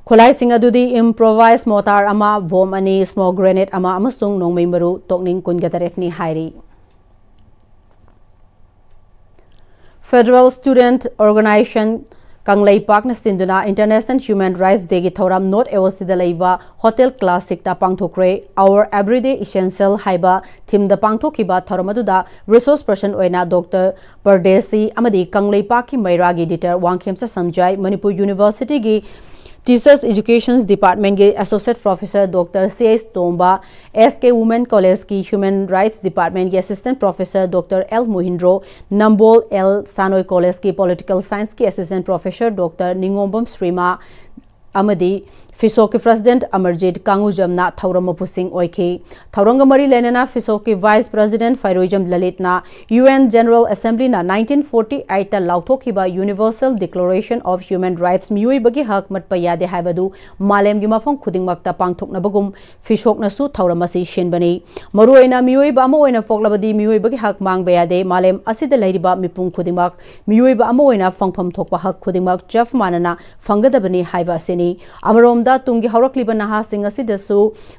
ꯈꯨꯠꯂꯥꯏꯁꯤꯡ ꯑꯗꯨꯗꯤ ꯏꯝꯄ꯭ꯔꯣꯚꯥꯏꯖ ꯃꯣꯇꯥꯔ ꯑꯃ, ꯕꯣꯝ ꯑꯅꯤ, ꯁ꯭ꯃꯣꯛ ꯒ꯭ꯔꯦꯅꯦꯗ ꯑꯃ ꯑꯃꯁꯨꯡ ꯅꯣꯡꯃꯩ ꯃꯔꯨ ꯇꯣꯛꯅꯤꯡ ꯀꯨꯟꯒ ꯇꯔꯦꯠꯅꯤ ꯍꯥꯏꯔꯤ꯫ ꯐꯦꯗꯔꯦꯜ ꯁ꯭ꯇꯨꯗꯦꯟꯠ ꯑꯣꯔꯒꯅꯥꯏꯖꯦꯁꯟ ꯀꯪꯂꯩꯄꯥꯛꯅ ꯁꯤꯟꯗꯨꯅ ꯏꯟꯇꯔꯅꯦꯁꯅꯦꯜ ꯍ꯭ꯌꯨꯃꯦꯟ ꯔꯥꯏꯠꯁ ꯗꯦꯒꯤ ꯊꯧꯔꯝ ꯅꯣꯔꯠ ꯑꯦ ꯑꯣ ꯁꯤꯗ ꯂꯩꯕ ꯍꯣꯇꯦꯜ ꯀ꯭ꯂꯥꯁꯤꯛꯇ ꯄꯥꯡꯊꯣꯛꯈ꯭ꯔꯦ꯫ Our Everyday Essential ꯍꯥꯏꯕ ꯊꯤꯝꯗ ꯄꯥꯡꯊꯣꯛꯈꯤꯕ ꯊꯧꯔꯝ ꯑꯗꯨꯗ ꯔꯤꯁꯣꯔꯁ ꯄꯔꯁꯟ ꯑꯣꯏꯅ ꯗꯣꯛꯇꯔ ꯄꯔꯗꯦꯁꯤ ꯑꯃꯗꯤ ꯀꯪꯂꯩꯄꯥꯛꯀꯤ ꯃꯩꯔꯥꯒꯤ ꯏꯗꯤꯇꯔ ꯋꯥꯡꯈꯦꯝꯆ ꯁꯝꯖꯥꯏ, ꯃꯅꯤꯄꯨꯔ ꯌꯨꯅꯤꯚꯔꯁꯤꯇꯤꯒꯤ ꯇꯤꯆꯔꯁ ꯑꯦꯖꯨꯀꯦꯁꯟ ꯗꯤꯄꯥꯔꯠꯃꯦꯟꯒꯤ ꯑꯦꯁꯣꯁꯤꯌꯦꯠ ꯄ꯭ꯔꯣꯐꯦꯁꯔ ꯗꯣꯛꯇꯔ ꯁꯤ ꯑꯩꯆ ꯇꯣꯝꯕ, ꯑꯦꯁ ꯀꯦ ꯋꯨꯃꯦꯟ ꯀꯣꯂꯦꯖꯀꯤ ꯍ꯭ꯌꯨꯃꯦꯟ ꯔꯥꯏꯠꯁ ꯗꯤꯄꯥꯔꯠꯃꯦꯟꯒꯤ ꯑꯦꯁꯤꯁꯇꯦꯟꯠ ꯄ꯭ꯔꯣꯐꯦꯁꯔ ꯗꯣꯛꯇꯔ ꯑꯦꯜ ꯃꯣꯍꯤꯟꯗ꯭ꯔꯣ, ꯅꯝꯕꯣꯜ ꯑꯦꯜ ꯁꯥꯅꯣꯏ ꯀꯣꯂꯦꯖꯀꯤ ꯄꯣꯂꯤꯇꯤꯀꯦꯜ ꯁꯥꯏꯟꯁꯀꯤ ꯑꯦꯁꯤꯁꯇꯦꯟꯠ ꯄ꯭ꯔꯣꯐꯦꯁꯔ ꯗꯣꯛꯇꯔ ꯅꯤꯉꯣꯝꯕꯝ ꯁ꯭ꯔꯤꯃꯥ ꯑꯃꯗꯤ ꯐꯤꯁꯣꯛꯀꯤ ꯄ꯭ꯔꯁꯤꯗꯦꯟꯠ ꯑꯃꯔꯖꯤꯠ ꯀꯥꯡꯉꯨꯖꯝꯅ ꯊꯧꯔꯝ ꯃꯄꯨꯁꯤꯡ ꯑꯣꯏꯈꯤ꯫ ꯊꯧꯔꯝꯒ ꯃꯔꯤ ꯂꯩꯅꯅ ꯐꯤꯁꯣꯛꯀꯤ ꯚꯥꯏꯁ ꯄ꯭ꯔꯁꯤꯗꯦꯟꯠ ꯐꯩꯔꯣꯏꯖꯝ ꯂꯂꯤꯠꯅ ꯌꯨ ꯑꯦꯟ ꯖꯦꯅꯔꯦꯜ ꯑꯦꯁꯦꯝꯕ꯭ꯂꯤꯅ ꯅꯥꯏꯟꯇꯤꯟ ꯐꯣꯔꯇꯤ ꯑꯩꯠꯇ ꯂꯥꯎꯊꯣꯛꯈꯤꯕ Universal Declaration of Human Rights, ꯃꯤꯑꯣꯏꯕꯒꯤ ꯍꯛ ꯃꯠꯄ ꯌꯥꯗꯦ ꯍꯥꯏꯕꯗꯨ ꯃꯥꯂꯦꯝꯒꯤ ꯃꯐꯝ ꯈꯨꯗꯤꯡꯃꯛꯇ ꯄꯥꯡꯊꯣꯛꯅꯕꯒꯨꯝ ꯐꯤꯁꯣꯛꯅꯁꯨ ꯊꯧꯔꯝ ꯑꯁꯤ ꯁꯤꯟꯕꯅꯤ꯫ ꯃꯔꯨꯑꯣꯏꯅ ꯃꯤꯑꯣꯏꯕ ꯑꯃ ꯑꯣꯏꯅ ꯄꯣꯛꯂꯕꯗꯤ ꯃꯤꯑꯣꯏꯕꯒꯤ ꯍꯛ ꯃꯥꯡꯕ ꯌꯥꯗꯦ꯫ ꯃꯥꯂꯦꯝ ꯑꯁꯤꯗ ꯂꯩꯔꯤꯕ ꯃꯤꯄꯨꯝ ꯈꯨꯗꯤꯡꯃꯛ ꯃꯤꯑꯣꯏꯕ ꯑꯃ ꯑꯣꯏꯅ ꯐꯪꯐꯝ ꯊꯣꯛꯄ ꯍꯛ ꯈꯨꯗꯤꯡꯃꯛ ꯆꯞ ꯃꯥꯟꯅꯅ ꯐꯪꯒꯗꯕꯅꯤ ꯍꯥꯏꯕ ꯑꯁꯤꯅꯤ꯫ ꯑꯃꯔꯣꯝꯗ ꯇꯨꯡꯒꯤ ꯍꯧꯔꯛꯂꯤꯕ ꯅꯍꯥꯁꯤꯡ ꯑꯁꯤꯗꯁꯨ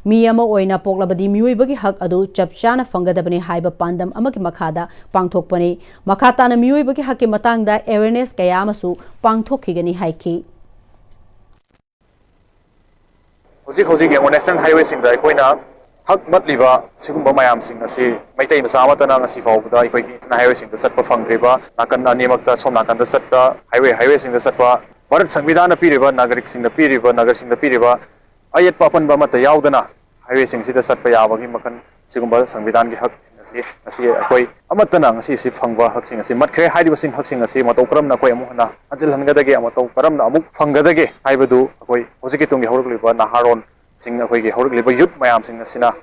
ꯃꯤ ꯑꯃ ꯑꯣꯏꯅ ꯄꯣꯛꯂꯕꯗꯤ ꯃꯤꯑꯣꯏꯕꯒꯤ ꯍꯛ ꯑꯗꯨ ꯆꯞ ꯆꯥꯅ ꯐꯪꯒꯗꯕꯅꯤ ꯍꯥꯏꯕ ꯄꯥꯟꯗꯝ ꯑꯃꯒꯤ ꯃꯈꯥꯗ ꯄꯥꯡꯊꯣꯛꯄꯅꯤ꯫ ꯃꯈꯥ ꯇꯥꯅ ꯃꯤꯑꯣꯏꯕꯒꯤ ꯍꯛꯀꯤ ꯃꯇꯥꯡꯗ ꯑꯦꯋꯦꯔꯅꯦꯁ ꯀꯌꯥ ꯑꯃꯁꯨ ꯄꯥꯡꯊꯣꯛꯈꯤꯒꯅꯤ ꯍꯥꯏꯈꯤ꯫ ꯍꯧꯖꯤꯛ ꯍꯧꯖꯤꯛ ꯌꯦꯡꯉꯣ, ꯅꯦꯁꯅꯦꯜ ꯍꯥꯏꯋꯦꯁꯤꯡꯗ ꯑꯩꯈꯣꯏꯅ ꯍꯛ ꯃꯠꯂꯤꯕ ꯁꯤꯒꯨꯝꯕ ꯃꯌꯥꯝꯁꯤꯡ ꯑꯁꯤ ꯃꯩꯇꯩ ꯃꯆꯥ ꯑꯃꯠꯇꯅ ꯉꯁꯤ ꯐꯥꯎꯕꯗ ꯑꯩꯈꯣꯏꯒꯤ ꯏꯟꯇꯔꯅꯦꯁꯅꯦꯜ ꯍꯥꯏꯋꯦꯁꯤꯡꯗ ꯆꯠꯄ ꯐꯪꯗ꯭ꯔꯤꯕ, ꯅꯥꯀꯟ ꯑꯅꯤꯃꯛꯇ, ꯁꯣꯝ ꯅꯥꯀꯟꯗ ꯆꯠꯄ ꯍꯥꯏꯋꯦ, ꯍꯥꯏꯋꯦꯁꯤꯡꯗ ꯆꯠꯄ, ꯚꯥꯔꯠ ꯁꯪꯕꯤꯙꯥꯟꯅ ꯄꯤꯔꯤꯕ, ꯅꯥꯒꯔꯤꯛꯁꯤꯡꯗ ꯄꯤꯔꯤꯕ, ꯅꯥꯒꯔꯤꯛꯁꯤꯡꯗ ꯄꯤꯔꯤꯕ ꯑꯌꯦꯠꯄ ꯑꯄꯟꯕ ꯑꯃꯠꯇ ꯌꯥꯎꯗꯅ ꯍꯥꯏꯋꯦꯁꯤꯡꯁꯤꯗ ꯆꯠꯄ ꯌꯥꯕꯒꯤ ꯃꯈꯜ, ꯁꯤꯒꯨꯝꯕ ꯁꯪꯕꯤꯙꯥꯟꯒꯤ ꯍꯛꯁꯤꯡ ꯑꯁꯤ ꯉꯁꯤ ꯑꯩꯈꯣꯏ ꯑꯃꯠꯇꯅ ꯉꯁꯤ ꯑꯁꯤ ꯐꯪꯕ ꯍꯛꯁꯤꯡ ꯑꯁꯤ ꯃꯠꯈ꯭ꯔꯦ꯫ ꯍꯥꯏꯔꯤꯕꯁꯤꯡ ꯍꯛꯁꯤꯡ ꯑꯁꯤ ꯃꯇꯧ ꯀꯔꯝꯅ ꯑꯩꯈꯣꯏ ꯑꯃꯨꯛ ꯍꯟꯅ ꯍꯟꯖꯤꯜꯍꯟꯒꯗꯒꯦ, ꯃꯇꯧ ꯀꯔꯝꯅ ꯑꯃꯨꯛ ꯐꯪꯒꯗꯒꯦ ꯍꯥꯏꯕꯗꯨ ꯑꯩꯈꯣꯏ ꯍꯧꯖꯤꯛꯀꯤ ꯇꯨꯡꯒꯤ ꯍꯧꯔꯛꯂꯤꯕ ꯅꯍꯥꯔꯣꯟꯁꯤꯡ, ꯑꯩꯈꯣꯏꯒꯤ ꯍꯧꯔꯛꯂꯤꯕ ꯌꯨꯠ ꯃꯌꯥꯝꯁꯤꯡ ꯑꯁꯤꯅ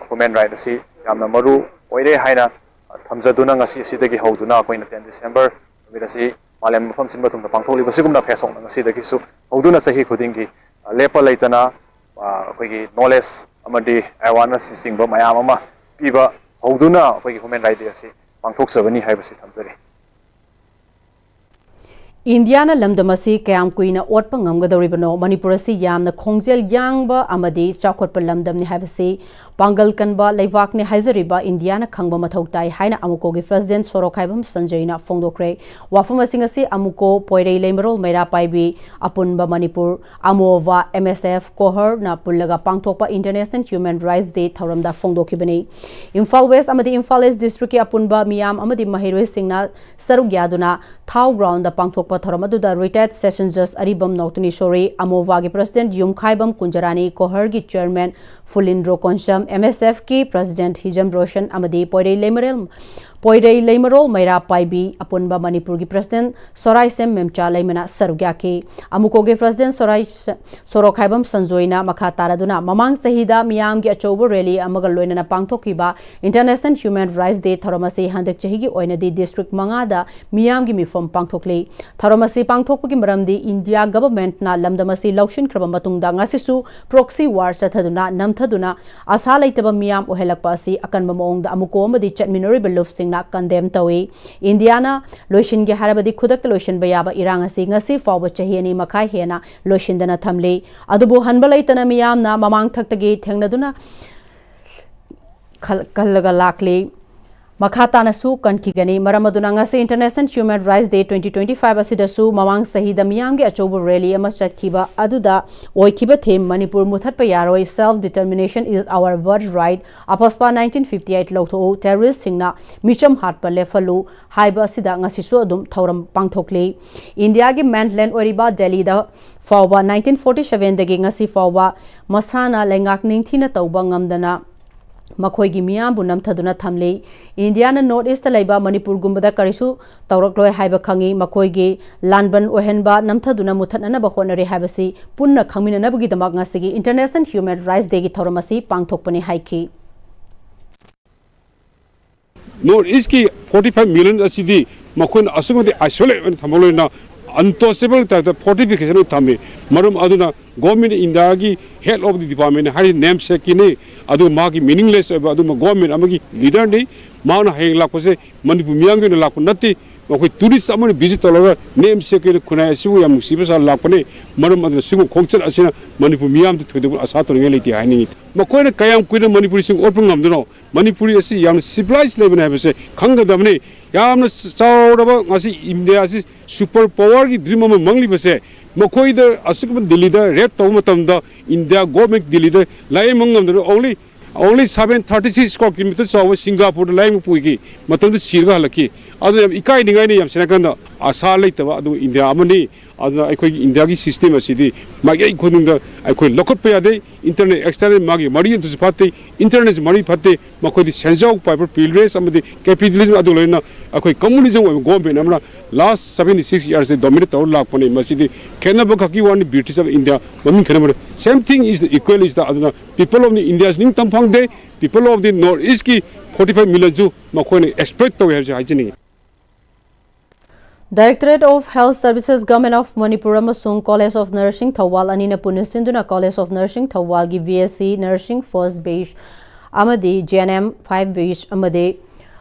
ꯍ꯭ꯌꯨꯃꯦꯟ ꯔꯥꯏꯠ ꯑꯁꯤ ꯌꯥꯝꯅ ꯃꯔꯨ ꯑꯣꯏꯔꯦ ꯍꯥꯏꯅ ꯊꯝꯖꯗꯨꯅ, ꯉꯁꯤ ꯑꯁꯤꯗꯒꯤ ꯍꯧꯗꯨꯅ ꯑꯩꯈꯣꯏꯅ ꯇꯦꯟ ꯗꯤꯁꯦꯝꯕꯔ ꯅꯨꯃꯤꯠ ꯑꯁꯤ ꯃꯥꯂꯦꯝ ꯃꯐꯝ ꯁꯤꯟꯕ ꯊꯨꯡꯅ ꯄꯥꯡꯊꯣꯛꯂꯤꯕ ꯑꯁꯤꯒꯨꯝꯅ ꯐꯦꯁꯣꯛꯅ ꯉꯁꯤꯗꯒꯤꯁꯨ ꯍꯧꯗꯨꯅ ꯆꯍꯤ ꯈꯨꯗꯤꯡꯒꯤ, ꯑ, ꯂꯦꯞꯄ ꯂꯩꯇꯅ, ꯑ, ꯑꯩꯈꯣꯏꯒꯤ ꯅꯣꯂꯦꯖ ꯑꯃꯗꯤ ꯑꯦꯋꯥꯔꯅꯦꯁꯅꯆꯤꯡꯕ ꯃꯌꯥꯝ ꯑꯃ ꯄꯤꯕ ꯍꯧꯗꯨꯅ ꯑꯩꯈꯣꯏꯒꯤ ꯍ꯭ꯌꯨꯃꯦꯟ ꯔꯥꯏꯠ ꯗꯦ ꯑꯁꯤ ꯄꯥꯡꯊꯣꯛꯆꯕꯅꯤ ꯍꯥꯏꯕꯁꯤ ꯊꯝꯖꯔꯤ꯫ ꯏꯟꯗꯤꯌꯥꯅ ꯂꯝꯗꯝ ꯑꯁꯤ ꯀꯌꯥꯝ ꯀꯨꯏꯅ ꯑꯣꯠꯄ ꯉꯝꯒꯗꯧꯔꯤꯕꯅꯣ? ꯃꯅꯤꯄꯨꯔ ꯑꯁꯤ ꯌꯥꯝꯅ ꯈꯣꯡꯖꯦꯜ ꯌꯥꯡꯕ ꯑꯃꯗꯤ ꯆꯥꯎꯈꯠꯄ ꯂꯝꯗꯝꯅꯤ ꯍꯥꯏꯕꯁꯤ ꯄꯥꯡꯒꯜ ꯀꯟꯕ ꯂꯩꯕꯥꯛꯅꯤ ꯍꯥꯏꯖꯔꯤꯕ ꯏꯟꯗꯤꯌꯥꯅ ꯈꯪꯕ ꯃꯊꯧ ꯇꯥꯏ ꯍꯥꯏꯅ ꯑꯃꯨꯀꯣꯒꯤ ꯄ꯭ꯔꯁꯤꯗꯦꯟꯠ ꯁꯣꯔꯣꯛꯈꯥꯏꯕꯝ ꯁꯟꯖꯣꯏꯅ ꯐꯣꯡꯗꯣꯛꯈ꯭ꯔꯦ꯫ ꯋꯥꯐꯝ ꯑꯁꯤꯡ ꯑꯁꯤ ꯑꯃꯨꯀꯣ ꯄꯣꯏꯔꯩ ꯂꯩꯃꯔꯣꯜ ꯃꯩꯔꯥ ꯄꯥꯏꯕꯤ ꯑꯄꯨꯟꯕ ꯃꯅꯤꯄꯨꯔ ꯑꯃꯣꯋꯥ ꯑꯦꯝ ꯑꯦꯁ ꯑꯦꯐ ꯀꯣꯍꯔꯅ ꯄꯨꯜꯂꯒ ꯄꯥꯡꯊꯣꯛꯄ ꯏꯟꯇꯔꯅꯦꯁꯅꯦꯜ ꯍ꯭ꯌꯨꯃꯦꯟ ꯔꯥꯏꯠꯁ ꯗꯦ ꯊꯧꯔꯝꯗ ꯐꯣꯡꯗꯣꯛꯈꯤꯕꯅꯤ꯫ ꯏꯝꯐꯥꯜ ꯋꯦꯁ ꯑꯃꯗꯤ ꯏꯝꯐꯥꯜ ꯏꯁ ꯗꯤꯁꯇ꯭ꯔꯤꯛꯀꯤ ꯑꯄꯨꯟꯕ ꯃꯤꯌꯥꯝ ꯑꯃꯗꯤ ꯃꯍꯩꯔꯣꯏꯁꯤꯡꯅ ꯁꯔꯨꯛ ꯌꯥꯗꯨꯅ ꯊꯥꯎ ꯒ꯭ꯔꯥꯎꯟꯗ ꯄꯥꯡꯊꯣꯛꯄ ꯊꯧꯔꯝ ꯑꯗꯨꯗ ꯔꯤꯇꯥꯌꯔꯠ ꯁꯦꯁꯟ ꯖꯖ ꯑꯔꯤꯕꯝ ꯅꯧꯇꯅꯤꯁꯣꯔꯤ, ꯑꯃꯣꯋꯥꯒꯤ ꯄ꯭ꯔꯁꯤꯗꯦꯟꯠ ꯌꯨꯝꯈꯥꯏꯕꯝ ꯀꯨꯟꯖꯔꯥꯅꯤ, ꯀꯣꯍꯔꯒꯤ ꯆꯤꯌꯔꯃꯦꯟ ꯐꯨꯂꯤꯟꯗ꯭ꯔꯣ ꯀꯣꯟꯁꯝ, ꯑꯦꯝ ꯑꯦꯁ ꯑꯦꯐꯀꯤ ꯄ꯭ꯔꯁꯤꯗꯦꯟꯠ ꯍꯤꯖꯝ ꯔꯣꯁꯟ ꯑꯃꯗꯤ ꯄꯣꯏꯔꯩ ꯂꯩꯃꯔꯦꯜ ꯄꯣꯏꯔꯩ ꯂꯩꯃꯔꯣꯜ ꯃꯩꯔꯥ ꯄꯥꯏꯕꯤ ꯑꯄꯨꯟꯕ ꯃꯅꯤꯄꯨꯔꯒꯤ ꯄ꯭ꯔꯁꯤꯗꯦꯟꯠ ꯁꯣꯔꯥꯏꯁꯦꯝ ꯃꯦꯝꯆꯥ ꯂꯩꯃꯅ ꯁꯔꯨꯛ ꯌꯥꯈꯤ꯫ ꯑꯃꯨꯀꯣꯒꯤ ꯄ꯭ꯔꯁꯤꯗꯦꯟꯠ ꯁꯣꯔꯥꯏ ꯁꯣꯔꯣꯛꯈꯥꯏꯕꯝ ꯁꯟꯖꯣꯏꯅ ꯃꯈꯥ ꯇꯥꯔꯗꯨꯅ ꯃꯃꯥꯡ ꯆꯍꯤꯗ ꯃꯤꯌꯥꯝꯒꯤ ꯑꯆꯧꯕ ꯔꯦꯂꯤ ꯑꯃꯒ ꯂꯣꯏꯅꯅ ꯄꯥꯡꯊꯣꯛꯈꯤꯕ ꯏꯟꯇꯔꯅꯦꯁꯅꯦꯜ ꯍ꯭ꯌꯨꯃꯦꯟ ꯔꯥꯏꯠꯁ ꯗꯦ ꯊꯧꯔꯝ ꯑꯁꯤ ꯍꯟꯗꯛ ꯆꯍꯤꯒꯤ ꯑꯣꯏꯅꯗꯤ ꯗꯤꯁꯇ꯭ꯔꯤꯛ ꯃꯉꯥꯗ ꯃꯤꯌꯥꯝꯒꯤ ꯃꯤꯐꯝ ꯄꯥꯡꯊꯣꯛꯂꯤ꯫ ꯊꯧꯔꯝ ꯑꯁꯤ ꯄꯥꯡꯊꯣꯛꯄꯒꯤ ꯃꯔꯝꯗꯤ ꯏꯟꯗꯤꯌꯥ ꯒꯚꯔꯟꯃꯦꯟꯠꯅ ꯂꯝꯗꯝ ꯑꯁꯤ ꯂꯧꯁꯤꯟꯈ꯭ꯔꯕ ꯃꯇꯨꯡꯗ ꯉꯁꯤꯁꯨ ꯄ꯭ꯔꯣꯛꯁꯤ ꯋꯥꯔ ꯆꯠꯊꯗꯨꯅ ꯅꯝꯊꯗꯨꯅ ꯑꯁꯥ ꯂꯩꯇꯕ ꯃꯤꯌꯥꯝ ꯑꯣꯏꯍꯜꯂꯛꯄ ꯑꯁꯤ ꯑꯀꯟꯕ ꯃꯑꯣꯡꯗ ꯑꯃꯨꯀꯣ ꯑꯃꯗꯤ ꯆꯠꯃꯤꯟꯅꯔꯤꯕ ꯂꯨꯞꯁꯤꯡꯅ ꯀꯟꯗꯦꯝ ꯇꯧꯏ꯫ ꯏꯟꯗꯤꯌꯥꯅ ꯂꯣꯏꯁꯤꯟꯒꯦ ꯍꯥꯏꯔꯕꯗꯤ ꯈꯨꯗꯛꯇ ꯂꯣꯏꯁꯤꯟꯕ ꯌꯥꯕ ꯏꯔꯥꯡ ꯑꯁꯤ ꯉꯁꯤ ꯐꯥꯎꯕ ꯆꯍꯤ ꯑꯅꯤ ꯃꯈꯥꯏ ꯍꯦꯟꯅ ꯂꯣꯏꯁꯤꯟꯗꯅ ꯊꯝꯂꯤ꯫ ꯑꯗꯨꯕꯨ ꯍꯟꯕ ꯂꯩꯇꯅ ꯃꯤꯌꯥꯝꯅ ꯃꯃꯥꯡꯊꯛꯇꯒꯤ ꯊꯦꯡꯅꯗꯨꯅ ꯈꯜ-, ꯀꯜꯂꯒ ꯂꯥꯛꯂꯤ꯫ ꯃꯈꯥ ꯇꯥꯅꯁꯨ ꯀꯟꯈꯤꯒꯅꯤ꯫ ꯃꯔꯝ ꯑꯗꯨꯅ ꯉꯁꯤ International Human Rights Day twenty twenty-five ꯑꯁꯤꯗꯁꯨ ꯃꯃꯥꯡ ꯆꯍꯤꯗ ꯃꯤꯌꯥꯝꯒꯤ ꯑꯆꯧꯕ rally ꯑꯃ ꯆꯠꯈꯤꯕ ꯑꯗꯨꯗ ꯑꯣꯏꯈꯤꯕ theme "ꯃꯅꯤꯄꯨꯔ ꯃꯨꯊꯠꯄ ꯌꯥꯔꯣꯏ, Self Determination is our birthright, AFSPA nineteen fifty-eight ꯂꯧꯊꯣꯛꯎ, terrorist ꯁꯤꯡꯅ ꯃꯤꯆꯝ ꯍꯥꯠꯄ ꯂꯦꯞꯍꯜꯂꯨ" ꯍꯥꯏꯕ ꯑꯁꯤꯗ ꯉꯁꯤꯁꯨ ꯑꯗꯨꯝ ꯊꯧꯔꯝ ꯄꯥꯡꯊꯣꯛꯂꯤ꯫ ꯏꯟꯗꯤꯌꯥꯒꯤ mainland ꯑꯣꯏꯔꯤꯕ ꯗꯦꯜꯂꯤꯗ ꯐꯥꯎꯕ nineteen forty-seven ꯗꯒꯤ ꯉꯁꯤ ꯐꯥꯎꯕ ꯃꯁꯥꯅ ꯂꯩꯉꯥꯛ ꯅꯤꯡꯊꯤꯅ ꯇꯧꯕ ꯉꯝꯗꯅ ꯃꯈꯣꯏꯒꯤ ꯃꯤꯌꯥꯝꯕꯨ ꯅꯝꯊꯗꯨꯅ ꯊꯝꯂꯤ꯫ ꯏꯟꯗꯤꯌꯥꯅ North East ꯂꯩꯕ ꯃꯅꯤꯄꯨꯔꯒꯨꯝꯕꯗ ꯀꯔꯤꯁꯨ ꯇꯧꯔꯛꯂꯣꯏ ꯍꯥꯏꯕ ꯈꯪꯏ꯫ ꯃꯈꯣꯏꯒꯤ ꯂꯥꯟꯕꯟ ꯑꯣꯏꯍꯟꯕ, ꯅꯝꯊꯗꯨꯅ ꯃꯨꯊꯠꯅꯅꯕ ꯍꯣꯠꯅꯔꯤ ꯍꯥꯏꯕꯁꯤ ꯄꯨꯟꯅ ꯈꯪꯃꯤꯟꯅꯅꯕꯒꯤꯗꯃꯛ ꯉꯁꯤꯒꯤ International Human Rights Day ꯒꯤ ꯊꯧꯔꯝ ꯑꯁꯤ ꯄꯥꯡꯊꯣꯛꯄꯅꯤ ꯍꯥꯏꯈꯤ꯫ North East ꯀꯤ forty five million ꯑꯁꯤꯗꯤ ꯃꯈꯣꯏꯅ ꯑꯁꯨꯛꯀꯤ ꯃꯇꯤꯛ isolate ꯑꯣꯏꯅ ꯊꯝꯕ ꯂꯣꯏꯅ untouchable type ꯇ fortification ꯑꯣꯏꯅ ꯊꯝꯃꯤ꯫ ꯃꯔꯝ ꯑꯗꯨꯅ Government India ꯒꯤ Head of the Department ꯍꯥꯏꯔꯤꯁꯤ namesake ꯀꯤꯅꯤ, ꯑꯗꯨꯒ ꯃꯥꯒꯤ meaningless ꯑꯣꯏꯕ ꯑꯗꯨꯒꯨꯝꯕ government ꯑꯃꯒꯤ leader ꯅꯤ꯫ ꯃꯍꯥꯛꯅ ꯍꯌꯦꯡ ꯂꯥꯛꯄꯁꯦ ꯃꯅꯤꯄꯨꯔ ꯃꯤꯌꯥꯝꯒꯤ ꯑꯣꯏꯅ ꯂꯥꯛꯄ ꯅꯠꯇꯦ, ꯃꯈꯣꯏ tourist ꯑꯃ ꯑꯣꯏꯅ visit ꯇꯧꯔꯒ namesake ꯀꯤ ꯑꯣꯏꯅ ꯈꯨꯟꯅꯥꯏ ꯑꯁꯤꯕꯨ ꯌꯥꯝ ꯅꯨꯡꯁꯤꯕ ꯁꯥꯔ ꯂꯥꯛꯄꯅꯤ꯫ ꯃꯔꯝ ꯑꯗꯨꯅ ꯁꯤꯒꯨꯝꯕ ꯈꯣꯡꯆꯠ ꯑꯁꯤꯅ ꯃꯅꯤꯄꯨꯔ ꯃꯤꯌꯥꯝꯗ ꯊꯣꯏꯗꯣꯛꯄ ꯑꯁꯥ ꯇꯧꯅꯤꯡꯉꯥꯏ ꯂꯩꯇꯦ ꯍꯥꯏꯅꯤꯡꯉꯤ꯫ ꯃꯈꯣꯏꯅ ꯀꯌꯥꯝ ꯀꯨꯏꯅ ꯃꯅꯤꯄꯨꯔꯤꯁꯤꯡ ꯑꯣꯠꯄ ꯉꯝꯗꯣꯏꯅꯣ? ꯃꯅꯤꯄꯨꯔꯤ ꯑꯁꯤ ꯌꯥꯝꯅ civilized ꯂꯩꯕꯅꯤ ꯍꯥꯏꯕꯁꯦ ꯈꯪꯒꯗꯕꯅꯤ꯫ ꯌꯥꯝꯅ ꯆꯥꯎꯔꯕ ꯉꯁꯤ ꯏꯟꯗꯤꯌꯥ ꯑꯁꯤ super power ꯒꯤ dream ꯑꯃ ꯃꯪꯂꯤꯕꯁꯦ, ꯃꯈꯣꯏꯗ ꯑꯁꯨꯛꯀꯨꯝꯕ ꯗꯤꯜꯂꯤꯗ raid ꯇꯧꯕ ꯃꯇꯝꯗ ꯏꯟꯗꯤꯌꯥ government ꯗꯤꯜꯂꯤꯗ ꯂꯥꯌꯦꯡꯕ ꯉꯝꯗꯕꯅ only, only seven thirty six square kilometer ꯆꯥꯎꯕ ꯁꯤꯡꯒꯥꯄꯨꯔꯗ ꯂꯥꯌꯦꯡꯕ ꯄꯨꯈꯤ, ꯃꯇꯝꯗ ꯁꯤꯔꯒ ꯍꯜꯂꯛꯈꯤ꯫ ꯑꯗꯨꯅ ꯌꯥꯝ ꯏꯀꯥꯏꯅꯤꯡꯉꯥꯏꯅꯤ, ꯌꯥꯝ ꯁꯦꯡꯅ ꯍꯥꯏꯔꯀꯥꯟꯗ ꯑꯁꯥ ꯂꯩꯇꯕ ꯑꯗꯨꯒ ꯏꯟꯗꯤꯌꯥ ꯑꯃꯅꯤ꯫ ꯑꯗꯨꯅ ꯑꯩꯈꯣꯏꯒꯤ ꯏꯟꯗꯤꯌꯥꯒꯤ system ꯑꯁꯤꯗꯤ ꯃꯥꯏꯀꯩ ꯈꯨꯗꯤꯡꯗ ꯑꯩꯈꯣꯏ ꯂꯧꯈꯠꯄ ꯌꯥꯗꯦ꯫ Internal external ꯃꯥꯒꯤ ꯃꯔꯤ ꯑꯃꯠꯇꯁꯨ ꯐꯠꯇꯦ꯫ Internal ꯁꯨ ꯃꯔꯤ ꯐꯠꯇꯦ꯫ ꯃꯈꯣꯏꯗꯤ ꯁꯦꯟꯖꯥꯎ ꯄꯥꯏꯕ, privilege ꯑꯃꯗꯤ capitalism ꯑꯗꯨ ꯂꯣꯏꯅꯅ ꯑꯩꯈꯣꯏ communism ꯑꯣꯏꯕ government ꯑꯃꯅ last seventy six years ꯁꯦ dominate ꯇꯧꯔ ꯂꯥꯛꯄꯅꯤ꯫ ꯃꯁꯤꯗꯤ ꯈꯦꯠꯅꯕ ꯈꯛꯀꯤ ꯋꯥꯅꯤ, British ꯑꯃ ꯏꯟꯗꯤꯌꯥ ꯃꯃꯤꯡ ꯈꯦꯠꯅꯕ꯫ Same thing is the equal is the, ꯑꯗꯨꯅ people of the India ꯁꯨ ꯅꯤꯡꯇꯝ ꯐꯪꯗꯦ, people of the North East ꯀꯤ forty five million ꯁꯨ ꯃꯈꯣꯏꯅ exploit ꯇꯧꯏ ꯍꯥꯏꯕꯁꯤ ꯍꯥꯏꯖꯅꯤꯡꯉꯤ꯫ Directorate of Health Services, Government of Manipur ꯑꯃꯁꯨꯡ College of Nursing ꯊꯧꯕꯥꯜ ꯑꯅꯤꯅ ꯄꯨꯟꯅ ꯁꯤꯟꯗꯨꯅ College of Nursing ꯊꯧꯕꯥꯜꯒꯤ B S C Nursing first batch ꯑꯃꯗꯤ G N M five batch ꯑꯃꯗꯤ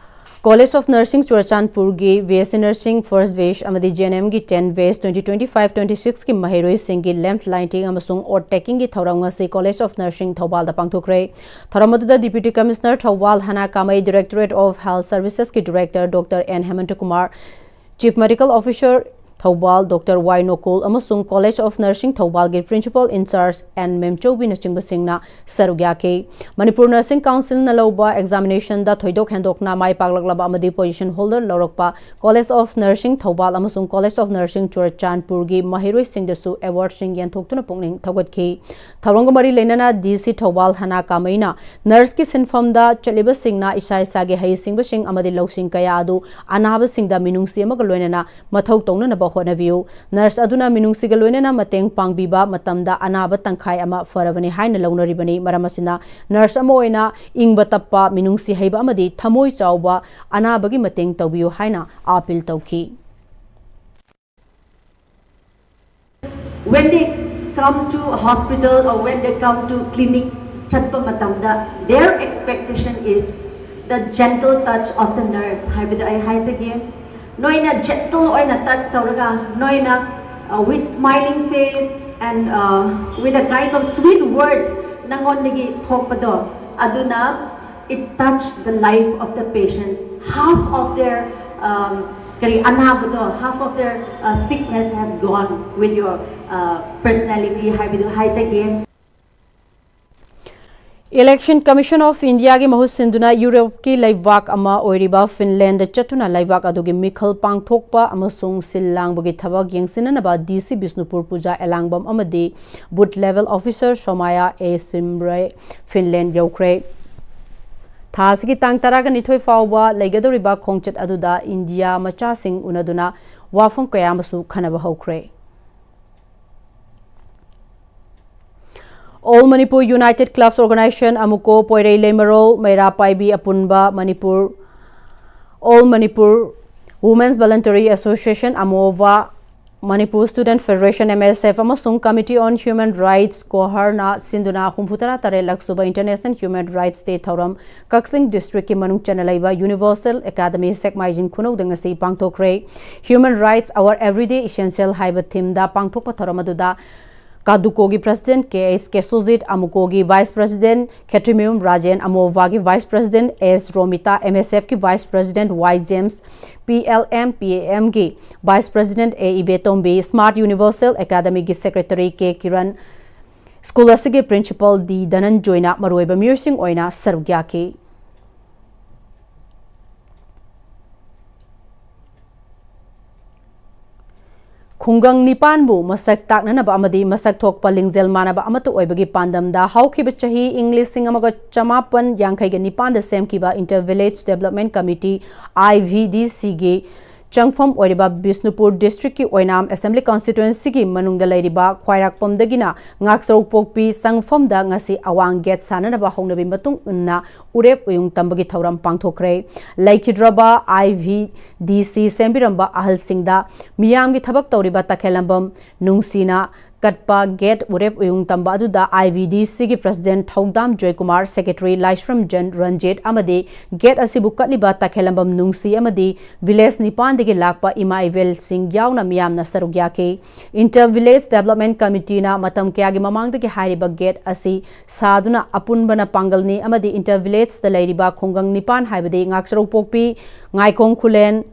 College of Nursing ꯆꯨꯔꯆꯥꯟꯄꯨꯔꯒꯤ B S C Nursing first batch ꯑꯃꯗꯤ G N Mꯒꯤ ten batch twenty twenty five twenty sixꯀꯤ ꯃꯍꯩꯔꯣꯏꯁꯤꯡꯒꯤ lamp lighting ꯑꯃꯁꯨꯡ oath takingꯒꯤ ꯊꯧꯔꯝ ꯉꯁꯤ College of Nursing ꯊꯧꯕꯥꯜꯗ ꯄꯥꯡꯊꯣꯛꯈ꯭ꯔꯦ꯫ ꯊꯧꯔꯝ ꯑꯗꯨꯗ Deputy Commissioner Thoubal ꯍꯅꯥ ꯀꯥꯃꯩ, Directorate of Health Servicesꯀꯤ Director Doctor N Hemanta Kumar, Chief Medical Officer Thoubal Doctor Y Nokul ꯑꯃꯁꯨꯡ College of Nursing ꯊꯧꯕꯥꯜꯒꯤ Principal in Charge N ꯃꯦꯝꯆꯧꯕꯤꯅꯆꯤꯡꯕꯁꯤꯡꯅ ꯁꯔꯨꯛ ꯌꯥꯈꯤ꯫ ꯃꯅꯤꯄꯨꯔ Nursing Councilꯅ ꯂꯧꯕ examinationꯗ ꯊꯣꯏꯗꯣꯛ ꯍꯦꯟꯗꯣꯛꯅ ꯃꯥꯏ ꯄꯥꯛꯂꯛꯂꯕ ꯑꯃꯗꯤ position holder ꯂꯧꯔꯛꯄ College of Nursing Thoubal ꯑꯃꯁꯨꯡ College of Nursing ꯆꯨꯔꯆꯥꯟꯄꯨꯔꯒꯤ ꯃꯍꯩꯔꯣꯏꯁꯤꯡꯗꯁꯨ awardꯁꯤꯡ ꯌꯦꯟꯊꯣꯛꯇꯨꯅ ꯄꯨꯛꯅꯤꯡ ꯊꯧꯒꯠꯈꯤ꯫ ꯊꯧꯔꯝꯒ ꯃꯔꯤ ꯂꯩꯅꯅ D C ꯊꯧꯕꯥꯜ ꯍꯅꯥ ꯀꯥꯃꯩꯅ nurseꯀꯤ ꯁꯤꯟꯐꯝꯗ ꯆꯠꯂꯤꯕꯁꯤꯡꯅ ꯏꯁꯥ ꯏꯁꯥꯒꯤ ꯍꯩꯁꯤꯡꯕꯁꯤꯡ ꯑꯃꯗꯤ ꯂꯧꯁꯤꯡ ꯀꯌꯥ ꯑꯗꯨ ꯑꯅꯥꯕꯁꯤꯡꯗ ꯃꯤꯅꯨꯡꯁꯤ ꯑꯃꯒ ꯂꯣꯏꯅꯅ ꯃꯊꯧ ꯇꯧꯅꯅꯕ ꯍꯣꯠꯅꯕꯤꯌꯨ꯫ Nurse ꯑꯗꯨꯅ ꯃꯤꯅꯨꯡꯁꯤꯒ ꯂꯣꯏꯅꯅ ꯃꯇꯦꯡ ꯄꯥꯡꯕꯤꯕ ꯃꯇꯝꯗ ꯑꯅꯥꯕ ꯇꯪꯈꯥꯏ ꯑꯃ ꯐꯔꯕꯅꯤ ꯍꯥꯏꯅ ꯂꯧꯅꯔꯤꯕꯅꯤ꯫ ꯃꯔꯝ ꯑꯁꯤꯅ nurse ꯑꯃ ꯑꯣꯏꯅ ꯏꯪꯕ ꯇꯞꯄ, ꯃꯤꯅꯨꯡꯁꯤ ꯍꯩꯕ ꯑꯃꯗꯤ ꯊꯃꯣꯏ ꯆꯥꯎꯕ ꯑꯅꯥꯕꯒꯤ ꯃꯇꯦꯡ ꯇꯧꯕꯤꯌꯨ ꯍꯥꯏꯅ appeal ꯇꯧꯈꯤ꯫ When they come to a hospital or when they come to clinic ꯆꯠꯄ ꯃꯇꯝꯗ, their expectation is the gentle touch of the nurse ꯍꯥꯏꯕꯗꯣ ꯑꯩ ꯍꯥꯏꯖꯒꯦ꯫ ꯅꯣꯏꯅ gentle ꯑꯣꯏꯅ touch ꯇꯧꯔꯒ, ꯅꯣꯏꯅ uh, with smiling face and uh, with a kind of sweet words ꯅꯉꯣꯟꯗꯒꯤ ꯊꯣꯛꯄꯗꯣ, ꯑꯗꯨꯅ it touched the life of the patients. Half of their um, ꯀꯔꯤ ꯑꯅꯥꯕꯗꯣ, half of their uh, sickness has gone with your uh, personality ꯍꯥꯏꯕꯗꯨ ꯍꯥꯏꯖꯒꯦ꯫ Election Commission of Indiaꯒꯤ ꯃꯍꯨꯠ ꯁꯤꯟꯗꯨꯅ ꯌꯨꯔꯣꯞꯀꯤ ꯂꯩꯕꯥꯛ ꯑꯃ ꯑꯣꯏꯔꯤꯕ ꯐꯤꯟꯂꯦꯟꯗ ꯆꯠꯇꯨꯅ ꯂꯩꯕꯥꯛ ꯑꯗꯨꯒꯤ ꯃꯤꯈꯜ ꯄꯥꯡꯊꯣꯛꯄ ꯑꯃꯁꯨꯡ ꯁꯤꯜ ꯂꯥꯡꯕꯒꯤ ꯊꯕꯛ ꯌꯦꯡꯁꯤꯟꯅꯅꯕ D C ꯕꯤꯁꯅꯨꯄꯨꯔ ꯄꯨꯖꯥ ꯑꯦꯂꯥꯡꯕꯝ ꯑꯃꯗꯤ Booth Level Officer ꯁꯣꯃꯥꯌꯥ ꯑꯦ ꯁꯤꯝꯔꯦ ꯐꯤꯟꯂꯦꯟ ꯌꯧꯈ꯭ꯔꯦ꯫ ꯊꯥ ꯑꯁꯤꯒꯤ ꯇꯥꯡ ꯇꯔꯥꯒ ꯅꯤꯊꯣꯏ ꯐꯥꯎꯕ ꯂꯩꯒꯗꯧꯔꯤꯕ ꯈꯣꯡꯆꯠ ꯑꯗꯨꯗ ꯏꯟꯗꯤꯌꯥ ꯃꯆꯥꯁꯤꯡ ꯎꯅꯗꯨꯅ ꯋꯥꯐꯝ ꯀꯌꯥ ꯑꯃꯁꯨ ꯈꯟꯅꯕ ꯍꯧꯈ꯭ꯔꯦ꯫ All Manipur United Clubs Organization, AMUCO, ꯄꯣꯏꯔꯩ ꯂꯩꯃꯔꯣꯜ, ꯃꯩꯔꯥ ꯄꯥꯏꯕꯤ ꯑꯄꯨꯟꯕ, Manipur, All Manipur Women's Voluntary Association, ꯑꯃꯣꯕꯥ, Manipur Student Federation, M S F, ꯑꯃꯁꯨꯡ Committee on Human Rights, ꯀꯣꯍꯔꯅ ꯁꯤꯟꯗꯨꯅ ꯍꯨꯝꯐꯨꯇꯔꯥ ꯇꯔꯦꯠ ꯂꯛ ꯁꯨꯕ International Human Rights Day ꯊꯧꯔꯝ ꯀꯛꯆꯤꯡ districtꯀꯤ ꯃꯅꯨꯡ ꯆꯟꯅ ꯂꯩꯕ Universal Academy ꯁꯦꯛꯃꯥꯏꯖꯤꯡ ꯈꯨꯅꯧꯗ ꯉꯁꯤ ꯄꯥꯡꯊꯣꯛꯈ꯭ꯔꯦ꯫ Human Rights, Our Everyday Essential ꯍꯥꯏꯕ themeꯗ ꯄꯥꯡꯊꯣꯛꯄ ꯊꯧꯔꯝ ꯑꯗꯨꯗ ꯀꯥꯗꯨꯀꯣꯒꯤ president ꯀꯦ ꯑꯩꯆ ꯀꯦꯁꯣꯖꯤꯠ, ꯑꯃꯨꯀꯣꯒꯤ vice president ꯈꯦꯇ꯭ꯔꯤꯃꯌꯨꯝ ꯔꯥꯖꯦꯟ, ꯑꯃꯣꯚꯥꯒꯤ vice president S Romita, M S Fꯀꯤ vice president Y James, P L M P A Mꯒꯤ vice president A Ibetombi, Smart Universal Academyꯒꯤ secretary ꯀꯦ ꯀꯤꯔꯟ, ꯁ꯭ꯀꯨꯜ ꯑꯁꯤꯒꯤ principal ꯗꯤ ꯙꯅꯟꯖꯣꯏꯅ ꯃꯔꯨꯑꯣꯏꯕ ꯃꯤꯑꯣꯏꯁꯤꯡ ꯑꯣꯏꯅ ꯁꯔꯨꯛ ꯌꯥꯈꯤ꯫ ꯈꯨꯡꯒꯪ ꯅꯤꯄꯥꯟꯕꯨ ꯃꯁꯛ ꯇꯥꯛꯅꯅꯕ ꯑꯃꯗꯤ ꯃꯁꯛ ꯊꯣꯛꯄ ꯂꯤꯡꯖꯦꯜ ꯃꯥꯟꯅꯕ ꯑꯃꯠꯇ ꯑꯣꯏꯕꯒꯤ ꯄꯥꯟꯗꯝꯗ ꯍꯧꯈꯤꯕ ꯆꯍꯤ ꯏꯪ ꯂꯤꯁꯤꯡ ꯑꯃꯒ ꯆꯃꯥꯄꯟ ꯌꯥꯡꯈꯩꯒ ꯅꯤꯄꯥꯟꯗ ꯁꯦꯝꯈꯤꯕ Inter Village Development Committee, I V D Cꯒꯤ ꯆꯪꯐꯝ ꯑꯣꯏꯔꯤꯕ ꯕꯤꯁꯅꯨꯄꯨꯔ districtꯀꯤ ꯑꯣꯏꯅꯥꯝ Assembly Constituencyꯒꯤ ꯃꯅꯨꯡꯗ ꯂꯩꯔꯤꯕ ꯈ꯭ꯋꯥꯏꯔꯥꯛꯄꯝꯗꯒꯤꯅ ꯉꯥꯛꯆꯧꯄꯣꯛꯄꯤ ꯆꯪꯐꯝꯗ ꯉꯁꯤ ꯑꯋꯥꯡ gate ꯁꯥꯟꯅꯅꯕ ꯍꯧꯅꯕꯤ ꯃꯇꯨꯡ ꯏꯟꯅ ꯎꯔꯦꯞ ꯎꯌꯨꯡ ꯇꯝꯕꯒꯤ ꯊꯧꯔꯝ ꯄꯥꯡꯊꯣꯛꯈ꯭ꯔꯦ꯫ ꯂꯩꯈꯤꯗ꯭ꯔꯕ I V D C ꯁꯦꯝꯕꯤꯔꯝꯕ ꯑꯍꯜꯁꯤꯡꯗ ꯃꯤꯌꯥꯝꯒꯤ ꯊꯕꯛ ꯇꯧꯔꯤꯕ ꯇꯈꯦꯂꯝꯕꯝ ꯅꯨꯡꯁꯤꯅ ꯀꯠꯄ gate ꯎꯔꯦꯞ ꯎꯌꯨꯡ ꯇꯝꯕ ꯑꯗꯨꯗ I V D Cꯒꯤ president ꯊꯧꯗꯥꯝ ꯖꯣꯏꯀꯨꯃꯥꯔ, secretary ꯂꯥꯏꯁ꯭ꯔꯝꯖꯟ ꯔꯟꯖꯤꯠ ꯑꯃꯗꯤ gate ꯑꯁꯤꯕꯨ ꯀꯠꯂꯤꯕ ꯇꯈꯦꯂꯝꯕꯝ ꯅꯨꯡꯁꯤ ꯑꯃꯗꯤ village ꯅꯤꯄꯥꯟꯗꯒꯤ ꯂꯥꯛꯄ ꯏꯃꯥ ꯏꯕꯦꯜꯁꯤꯡ ꯌꯥꯎꯅ ꯃꯤꯌꯥꯝꯅ ꯁꯔꯨꯛ ꯌꯥꯈꯤ꯫ Inter Village Development Committeeꯅ ꯃꯇꯝ ꯀꯌꯥꯒꯤ ꯃꯃꯥꯡꯗꯒꯤ ꯍꯥꯏꯔꯤꯕ gate ꯑꯁꯤ ꯁꯥꯗꯨꯅ ꯑꯄꯨꯟꯕꯅ ꯄꯥꯡꯒꯜꯅꯤ ꯑꯃꯗꯤ Inter Villageꯇ ꯂꯩꯔꯤꯕ ꯈꯨꯡꯒꯪ ꯅꯤꯄꯥꯟ ꯍꯥꯏꯕꯗꯤ ꯉꯥꯛꯆꯔꯧꯄꯣꯛꯄꯤ, ꯉꯥꯏꯈꯣꯡ ꯈꯨꯂꯦꯟ,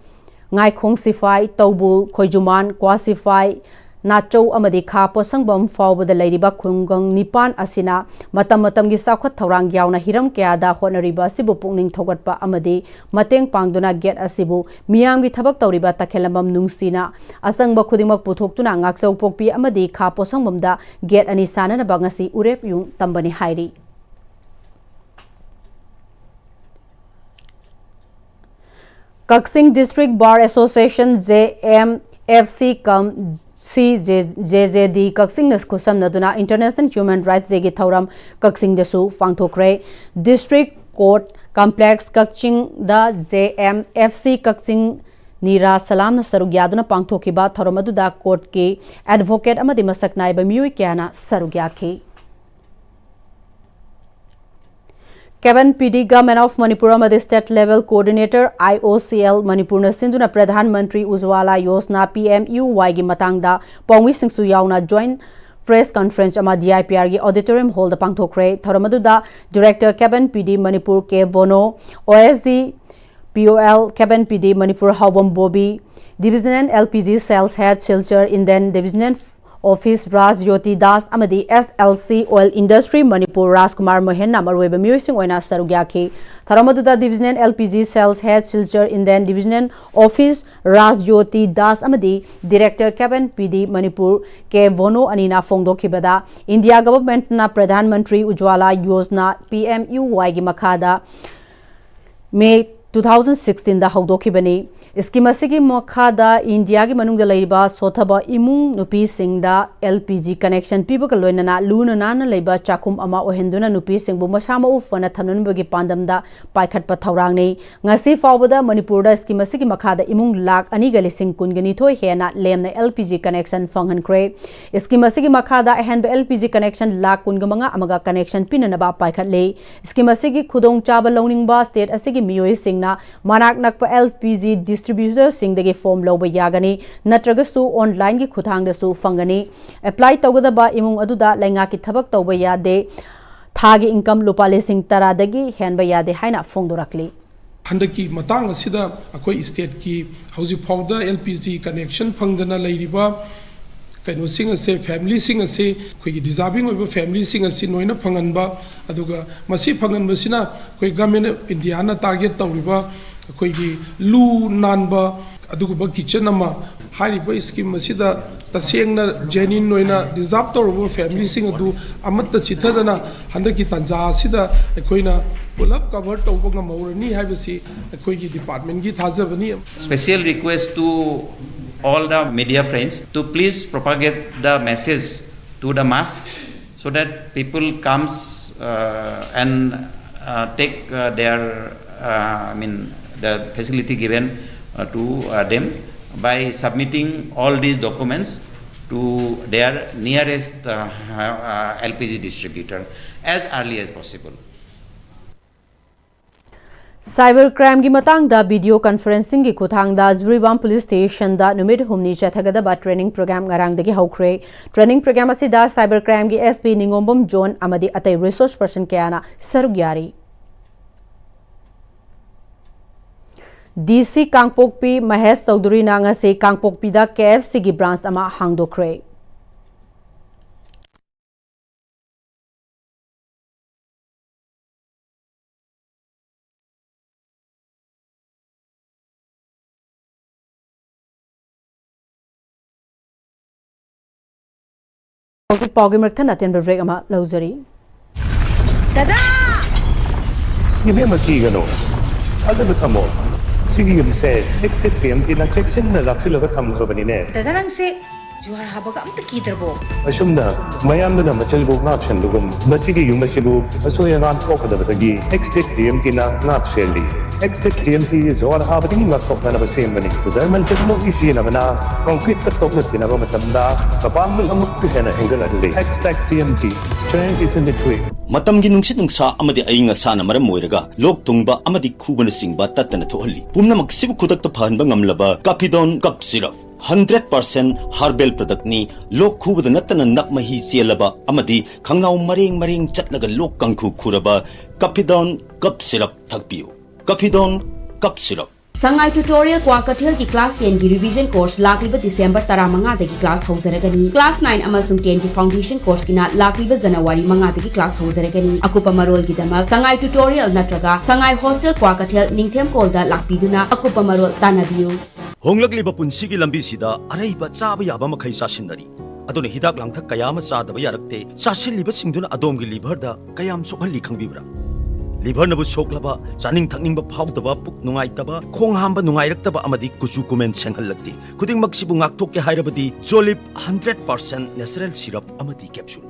ꯉꯥꯏꯈꯣꯡ ꯁꯤꯐꯥꯏ, ꯇꯧꯕꯨꯜ, ꯈꯣꯏꯖꯨꯃꯥꯟ, ꯀ꯭ꯋꯥ ꯁꯤꯐꯥꯏ, ꯅꯥꯆꯧ ꯑꯃꯗꯤ ꯈꯥ ꯄꯣꯠꯁꯪꯕꯝ ꯐꯥꯎꯕꯗ ꯂꯩꯔꯤꯕ ꯈꯨꯡꯒꯪ ꯅꯤꯄꯥꯟ ꯑꯁꯤꯅ ꯃꯇꯝ ꯃꯇꯝꯒꯤ ꯆꯥꯎꯈꯠ ꯊꯧꯔꯥꯡ ꯌꯥꯎꯅ ꯍꯤꯔꯝ ꯀꯌꯥꯗ ꯍꯣꯠꯅꯔꯤꯕ ꯑꯁꯤꯕꯨ ꯄꯨꯛꯅꯤꯡ ꯊꯧꯒꯠꯄ ꯑꯃꯗꯤ ꯃꯇꯦꯡ ꯄꯥꯡꯗꯨꯅ gate ꯑꯁꯤꯕꯨ ꯃꯤꯌꯥꯝꯒꯤ ꯊꯕꯛ ꯇꯧꯔꯤꯕ ꯇꯈꯦꯂꯝꯕꯝ ꯅꯨꯡꯁꯤꯅ ꯑꯆꯪꯕ ꯈꯨꯗꯤꯡꯃꯛ ꯄꯨꯊꯣꯛꯇꯨꯅ ꯉꯥꯛꯆꯧꯄꯣꯛꯄꯤ ꯑꯃꯗꯤ ꯈꯥ ꯄꯣꯠꯁꯪꯕꯝꯗ gate ꯑꯅꯤ ꯁꯥꯅꯅꯕ ꯉꯁꯤ ꯎꯔꯦꯞ ꯎꯌꯨꯡ ꯇꯝꯕꯅꯤ ꯍꯥꯏꯔꯤ꯫ ꯀꯛꯆꯤꯡ District Bar Association, J M F C cum C J J D ꯀꯛꯆꯤꯡꯅ ꯈꯨꯠꯁꯝꯅꯗꯨꯅ International Human Rights Dayꯒꯤ ꯊꯧꯔꯝ ꯀꯛꯆꯤꯡꯗꯁꯨ ꯄꯥꯡꯊꯣꯛꯈ꯭ꯔꯦ꯫ District Court Complex ꯀꯛꯆꯤꯡꯗ J M F C ꯀꯛꯆꯤꯡ ꯅꯤꯔꯥ ꯁꯂꯥꯝꯅ ꯁꯔꯨꯛ ꯌꯥꯗꯨꯅ ꯄꯥꯡꯊꯣꯛꯈꯤꯕ ꯊꯧꯔꯝ ꯑꯗꯨꯗ ꯀꯣꯔꯠꯀꯤ ꯑꯦꯗꯚꯣꯀꯦꯠ ꯑꯃꯗꯤ ꯃꯁꯛ ꯅꯥꯏꯕ ꯃꯤꯑꯣꯏ ꯀꯌꯥꯅ ꯁꯔꯨꯛ ꯌꯥꯈꯤ꯫ ꯀꯦꯕꯟ ꯄꯤꯗꯤꯒ Men of Manipur ꯑꯃꯗꯤ State Level Coordinator, I O C L, ꯃꯅꯤꯄꯨꯔꯅ ꯁꯤꯟꯗꯨꯅ Pradhan Mantri ꯎꯖ꯭ꯋꯥꯂꯥ Yojana, P M U Y, ꯒꯤ ꯃꯇꯥꯡꯗ ꯄꯥꯎꯃꯤꯁꯤꯡꯁꯨ ꯌꯥꯎꯅ joint press conference ꯑꯃ D I P R ꯒꯤ auditorium hall ꯗ ꯄꯥꯡꯊꯣꯛꯈ꯭ꯔꯦ꯫ ꯊꯧꯔꯝ ꯑꯗꯨꯗ Director, Cabin P D, Manipur, K Vono, O S D, P O L, Cabin P D, Manipur, Haobam Bobi, Divisional L P G Sales Head, Silchar, Indian Divisional Office, Raj Jyoti Das, ꯑꯃꯗꯤ S L C Oil Industry, Manipur, Rajkumar Mohenꯅ ꯃꯔꯨꯑꯣꯏꯕ ꯃꯤꯑꯣꯏꯁꯤꯡ ꯑꯣꯏꯅ ꯁꯔꯨꯛ ꯌꯥꯈꯤ꯫ ꯊꯧꯔꯝ ꯑꯗꯨꯗ Divisional L P G Sales Head, Silchar, Indian Divisional Office, Raj Jyoti Das ꯑꯃꯗꯤ Director, Cabin P D, Manipur, K Vono ꯑꯅꯤꯅ ꯐꯣꯡꯗꯣꯛꯈꯤꯕꯗ, India ꯒꯚꯔꯟꯃꯦꯟꯠꯅ Pradhan Mantri ꯎꯖ꯭ꯋꯥꯂꯥ Yojana, P M U Y, ꯒꯤ ꯃꯈꯥꯗ ꯃꯦ two thousand sixteen ꯗ ꯍꯧꯗꯣꯛꯈꯤꯕꯅꯤ꯫ ꯁ꯭ꯀꯤꯝ ꯑꯁꯤꯒꯤ ꯃꯈꯥꯗ ꯏꯟꯗꯤꯌꯥꯒꯤ ꯃꯅꯨꯡꯗ ꯂꯩꯔꯤꯕ ꯁꯣꯠꯊꯕ ꯏꯃꯨꯡ ꯅꯨꯄꯤꯁꯤꯡꯗ L P G connection ꯄꯤꯕꯒ ꯂꯣꯏꯅꯅ ꯂꯨꯅ ꯅꯥꯟꯅ ꯂꯩꯕ ꯆꯥꯛꯈꯨꯝ ꯑꯃ ꯑꯣꯏꯍꯟꯗꯨꯅ ꯅꯨꯄꯤꯁꯤꯡꯕꯨ ꯃꯁꯥ ꯃꯎ ꯐꯅ ꯊꯝꯅꯕꯒꯤ ꯄꯥꯟꯗꯝꯗ ꯄꯥꯏꯈꯠꯄ ꯊꯧꯔꯥꯡꯅꯤ꯫ ꯉꯁꯤ ꯐꯥꯎꯕꯗ ꯃꯅꯤꯄꯨꯔꯗ ꯁ꯭ꯀꯤꯝ ꯑꯁꯤꯒꯤ ꯃꯈꯥꯗ ꯏꯃꯨꯡ ꯂꯥꯈ ꯑꯅꯤꯒ ꯂꯤꯁꯤꯡ ꯀꯨꯟꯒ ꯅꯤꯊꯣꯏ ꯍꯦꯟꯅ ꯂꯦꯝꯅ L P G connection ꯐꯪꯍꯟꯈ꯭ꯔꯦ꯫ ꯁ꯭ꯀꯤꯝ ꯑꯁꯤꯒꯤ ꯃꯈꯥꯗ ꯑꯍꯦꯟꯕ L P G connection lakh ꯀꯨꯟꯒ ꯃꯉꯥ ꯑꯃꯒ connection ꯄꯤꯅꯅꯕ ꯄꯥꯏꯈꯠꯂꯤ꯫ ꯁ꯭ꯀꯤꯝ ꯑꯁꯤꯒꯤ ꯈꯨꯗꯣꯡꯆꯥꯕ ꯂꯧꯅꯤꯡꯕ state ꯑꯁꯤꯒꯤ ꯃꯤꯑꯣꯏꯁꯤꯡꯅ ꯃꯅꯥꯛ ꯅꯛꯄ L P G distributorꯁꯤꯡꯗꯒꯤ form ꯂꯧꯕ ꯌꯥꯒꯅꯤ, ꯅꯠꯇ꯭ꯔꯒꯁꯨ online ꯒꯤ ꯈꯨꯠꯊꯥꯡꯗꯁꯨ ꯐꯪꯒꯅꯤ꯫ Apply ꯇꯧꯒꯗꯕ ꯏꯃꯨꯡ ꯑꯗꯨꯗ ꯂꯩꯉꯥꯛꯀꯤ ꯊꯕꯛ ꯇꯧꯕ ꯌꯥꯗꯦ꯫ ꯊꯥꯒꯤ income ꯂꯨꯄꯥ ꯂꯤꯁꯤꯡ ꯇꯔꯥꯗꯒꯤ ꯍꯦꯟꯕ ꯌꯥꯗꯦ ꯍꯥꯏꯅ ꯐꯣꯡꯗꯣꯔꯛꯂꯤ꯫ ꯍꯟꯗꯛꯀꯤ ꯃꯇꯥꯡ ꯑꯁꯤꯗ ꯑꯩꯈꯣꯏ stateꯀꯤ ꯍꯧꯖꯤꯛ ꯐꯥꯎꯗ L P G connection ꯐꯪꯗꯅ ꯂꯩꯔꯤꯕ ꯀꯩꯅꯣꯁꯤꯡ ꯑꯁꯦ, familyꯁꯤꯡ ꯑꯁꯦ, ꯑꯩꯈꯣꯏꯒꯤ deserving ꯑꯣꯏꯕ familyꯁꯤꯡ ꯑꯁꯤ ꯂꯣꯏꯅ ꯐꯪꯍꯟꯕ, ꯑꯗꯨꯒ ꯃꯁꯤ ꯐꯪꯍꯟꯕꯁꯤꯅ ꯑꯩꯈꯣꯏ Government of Indiaꯅ target ꯇꯧꯔꯤꯕ ꯑꯩꯈꯣꯏꯒꯤ ꯂꯨ ꯅꯥꯟꯕ ꯑꯗꯨꯒꯨꯝꯕ kitchen ꯑꯃ, ꯍꯥꯏꯔꯤꯕ ꯁ꯭ꯀꯤꯝ ꯑꯁꯤꯗ ꯇꯁꯦꯡꯅ genuine ꯑꯣꯏꯅ deserve ꯇꯧꯔꯕ familyꯁꯤꯡ ꯑꯗꯨ ꯑꯃꯠꯇ ꯆꯤꯠꯊꯗꯅ ꯍꯟꯗꯛꯀꯤ ꯇꯥꯟꯖꯥ ꯑꯁꯤꯗ ꯑꯩꯈꯣꯏꯅ ꯄꯨꯂꯞ cover ꯇꯧꯕ ꯉꯝꯍꯧꯔꯅꯤ ꯍꯥꯏꯕꯁꯤ ꯑꯩꯈꯣꯏꯒꯤ departmentꯀꯤ ꯊꯥꯖꯕꯅꯤ꯫ Special request to all the media friends to please propagate the message to the mass so that people comes uh, and uh, take uh, their uh, I mean the facility given uh, to uh, them by submitting all these documents to their nearest uh, uh, L P G distributor as early as possible. Cyber crimeꯒꯤ ꯃꯇꯥꯡꯗ video conferencingꯒꯤ ꯈꯨꯠꯊꯥꯡꯗ ꯖꯤꯔꯤꯕꯥꯝ police stationꯗ ꯅꯨꯃꯤꯠ ꯍꯨꯝꯅꯤ ꯆꯠꯊꯒꯗꯕ training program ꯉꯔꯥꯡꯗꯒꯤ ꯍꯧꯈ꯭ꯔꯦ꯫ Training program ꯑꯁꯤꯗ cyber crimeꯒꯤ S P ꯅꯤꯉꯣꯝꯕꯝ ꯖꯣꯟ ꯑꯃꯗꯤ ꯑꯇꯩ resource person ꯀꯌꯥꯅ ꯁꯔꯨꯛ ꯌꯥꯔꯤ꯫ D C ꯀꯥꯡꯄꯣꯛꯄꯤ ꯃꯍꯦꯁ ꯆꯧꯙꯨꯔꯤꯅ ꯉꯁꯤ ꯀꯥꯡꯄꯣꯛꯄꯤꯗ K F Cꯒꯤ branch ꯑꯃ ꯍꯥꯡꯗꯣꯛꯈ꯭ꯔꯦ꯫ ꯍꯧꯖꯤꯛ ꯄꯥꯎꯒꯤ ꯃꯔꯛ ꯊꯠꯅ ꯑꯇꯦꯟꯕ break ꯑꯃ ꯂꯧꯖꯔꯤ꯫ ꯗꯗꯥ! ꯏꯕꯦꯝꯃ, ꯀꯤꯒꯅꯨ, ꯊꯥꯖꯕ ꯊꯝꯃꯣ꯫ ꯁꯤꯒꯤ ꯌꯨꯝꯁꯦ ꯑꯦꯛꯁꯇꯦꯛ ꯇꯤ ꯑꯦꯝ ꯇꯤꯅ ꯆꯦꯛꯁꯤꯟꯅ ꯂꯥꯛꯁꯤꯜꯂꯒ ꯊꯝꯈ꯭ꯔꯕꯅꯤꯅꯦ꯫ ꯗꯗꯥ, ꯅꯪꯁꯦ ꯖꯨꯍꯥꯔ ꯍꯥꯕꯒ ꯑꯝꯇ ꯀꯤꯗ꯭ꯔꯕꯣ? ꯑꯁꯨꯝꯅ ꯃꯌꯥꯝꯗꯨꯅ ꯃꯆꯜꯕꯨ ꯉꯥꯛ ꯁꯦꯟꯕꯒꯨꯝ, ꯃꯁꯤꯒꯤ ꯌꯨꯝ ꯑꯁꯤꯕꯨ ꯑꯁꯣꯏ ꯑꯉꯥꯝ ꯊꯣꯛꯀꯗꯕꯗꯒꯤ ꯑꯦꯛꯁꯇꯦꯛ ꯇꯤ ꯑꯦꯝ ꯇꯤꯅ ꯉꯥꯛ ꯁꯦꯜꯂꯤ꯫ ꯑꯦꯛꯁꯇꯦꯛ ꯇꯤ ꯑꯦꯝ ꯇꯤ ꯖꯨꯍꯥꯔ ꯍꯥꯕꯗꯒꯤ ꯉꯥꯛꯊꯣꯛꯅꯅꯕ ꯁꯦꯝꯕꯅꯤ꯫ ꯖꯔꯃꯟ ꯇꯦꯛꯅꯣꯂꯣꯖꯤ ꯁꯤꯖꯤꯟꯅꯕꯅ ꯀꯪꯀ꯭ꯔꯤꯠꯀ ꯇꯣꯛꯅ ꯇꯤꯟꯅꯕ ꯃꯇꯝꯗ ꯃꯄꯥꯡꯒꯜ ꯑꯃꯨꯛꯀ ꯍꯦꯟꯅ ꯍꯦꯟꯒꯠꯍꯜꯂꯤ꯫ ꯑꯦꯛꯁꯇꯦꯛ T M T, strength is in the grit. ꯃꯇꯝꯒꯤ ꯅꯨꯡꯁꯤꯠ ꯅꯨꯡꯁꯥ ꯑꯃꯗꯤ ꯑꯏꯪ ꯑꯁꯥꯅ ꯃꯔꯝ ꯑꯣꯏꯔꯒ ꯂꯣꯛ ꯊꯨꯡꯕ ꯑꯃꯗꯤ ꯈꯨꯕꯅꯆꯤꯡꯕ ꯇꯠꯇꯅ ꯊꯣꯛꯍꯜꯂꯤ꯫ ꯄꯨꯝꯅꯃꯛꯁꯤꯕꯨ ꯈꯨꯗꯛꯇ ꯐꯍꯟꯕ ꯉꯝꯂꯕ ꯀꯥꯐꯤꯗꯣꯟ cough syrup. Hundred percent herbal ꯄ꯭ꯔꯗꯛꯅꯤ꯫ ꯂꯣꯛ ꯈꯨꯕꯗ ꯅꯠꯇꯅ ꯅꯞ ꯃꯍꯤ ꯆꯦꯜꯂꯕ ꯑꯃꯗꯤ ꯈꯪꯅꯥꯎ ꯃꯔꯦꯡ ꯃꯔꯦꯡ ꯆꯠꯂꯒ ꯂꯣꯛ ꯀꯥꯡꯈꯨ ꯈꯨꯔꯕ ꯀꯥꯐꯤꯗꯣꯟ ꯀꯞ ꯁꯤꯔꯞ ꯊꯛꯄꯤꯌꯨ꯫ ꯀꯥꯐꯤꯗꯣꯟ ꯀꯞ ꯁꯤꯔꯞ꯫ ꯁꯉꯥꯏ ꯇ꯭ꯌꯨꯇꯣꯔꯤꯌꯦꯜ ꯀ꯭ꯋꯥ ꯀꯩꯊꯦꯜꯒꯤ ꯀ꯭ꯂꯥꯁ ꯇꯦꯟꯒꯤ ꯔꯤꯚꯤꯖꯟ ꯀꯣꯔꯁ ꯂꯥꯛꯂꯤꯕ ꯗꯤꯁꯦꯝꯕꯔ ꯇꯔꯥꯃꯉꯥꯗꯒꯤ ꯀ꯭ꯂꯥꯁ ꯍꯧꯖꯔꯒꯅꯤ꯫ ꯀ꯭ꯂꯥꯁ ꯅꯥꯏꯟ ꯑꯃꯁꯨꯡ ꯇꯦꯟꯒꯤ ꯐꯥꯎꯟꯗꯦꯁꯟ ꯀꯣꯔꯁꯀꯤꯅ ꯂꯥꯛꯂꯤꯕ ꯖꯅꯋꯥꯔꯤ ꯃꯉꯥꯗꯒꯤ ꯀ꯭ꯂꯥꯁ ꯍꯧꯖꯔꯒꯅꯤ꯫ ꯑꯀꯨꯞꯄ ꯃꯔꯣꯜꯒꯤꯗꯃꯛ ꯁꯉꯥꯏ ꯇ꯭ꯌꯨꯇꯣꯔꯤꯌꯦꯜ ꯅꯠꯇ꯭ꯔꯒ ꯁꯉꯥꯏ ꯍꯣꯁꯇꯦꯜ ꯀ꯭ꯋꯥ ꯀꯩꯊꯦꯜ ꯅꯤꯡꯊꯦꯝ ꯀꯣꯜꯗ ꯂꯥꯛꯄꯤꯗꯨꯅ ꯑꯀꯨꯞꯄ ꯃꯔꯣꯜ ꯇꯥꯟꯅꯕꯤꯌꯨ꯫ ꯍꯣꯡꯂꯛꯂꯤꯕ ꯄꯨꯟꯁꯤꯒꯤ ꯂꯝꯕꯤꯁꯤꯗ ꯑꯔꯩꯕ ꯆꯥꯕ ꯌꯥꯕ ꯃꯈꯩ ꯆꯥꯁꯤꯟꯅꯔꯤ꯫ ꯑꯗꯨꯅ ꯍꯤꯗꯥꯛ ꯂꯥꯡꯊꯛ ꯀꯌꯥ ꯑꯃ ꯆꯥꯗꯕ ꯌꯥꯔꯛꯇꯦ꯫ ꯆꯥꯁꯤꯜꯂꯤꯕꯁꯤꯡꯗꯨꯅ ꯑꯗꯣꯝꯒꯤ ꯂꯤꯚꯔꯗ ꯀꯌꯥꯝ ꯁꯣꯛꯍꯜꯂꯤ ꯈꯪꯕꯤꯕ꯭ꯔꯥ? ꯂꯤꯚꯔꯅꯕꯨ ꯁꯣꯛꯂꯕ, ꯆꯥꯅꯤꯡ ꯊꯛꯅꯤꯡꯕ ꯐꯥꯎꯗꯕ, ꯄꯨꯛ ꯅꯨꯡꯉꯥꯏꯇꯕ, ꯈꯣꯡ ꯍꯥꯝꯕ ꯅꯨꯡꯉꯥꯏꯔꯛꯇꯕ ꯑꯃꯗꯤ ꯀꯨꯆꯨ ꯀꯨꯃꯦꯟ ꯁꯦꯡꯍꯜꯂꯛꯇꯦ꯫ ꯈꯨꯗꯤꯡꯃꯛꯁꯤꯕꯨ ꯉꯥꯛꯊꯣꯛꯀꯦ ꯍꯥꯏꯔꯕꯗꯤ ꯖꯣꯂꯤꯞ ꯍꯟꯗ꯭ꯔꯦꯠ ꯄꯥꯔꯁꯦꯟ ꯅꯦꯆꯔꯦꯜ ꯁꯤꯔꯞ ꯑꯃꯗꯤ capsule.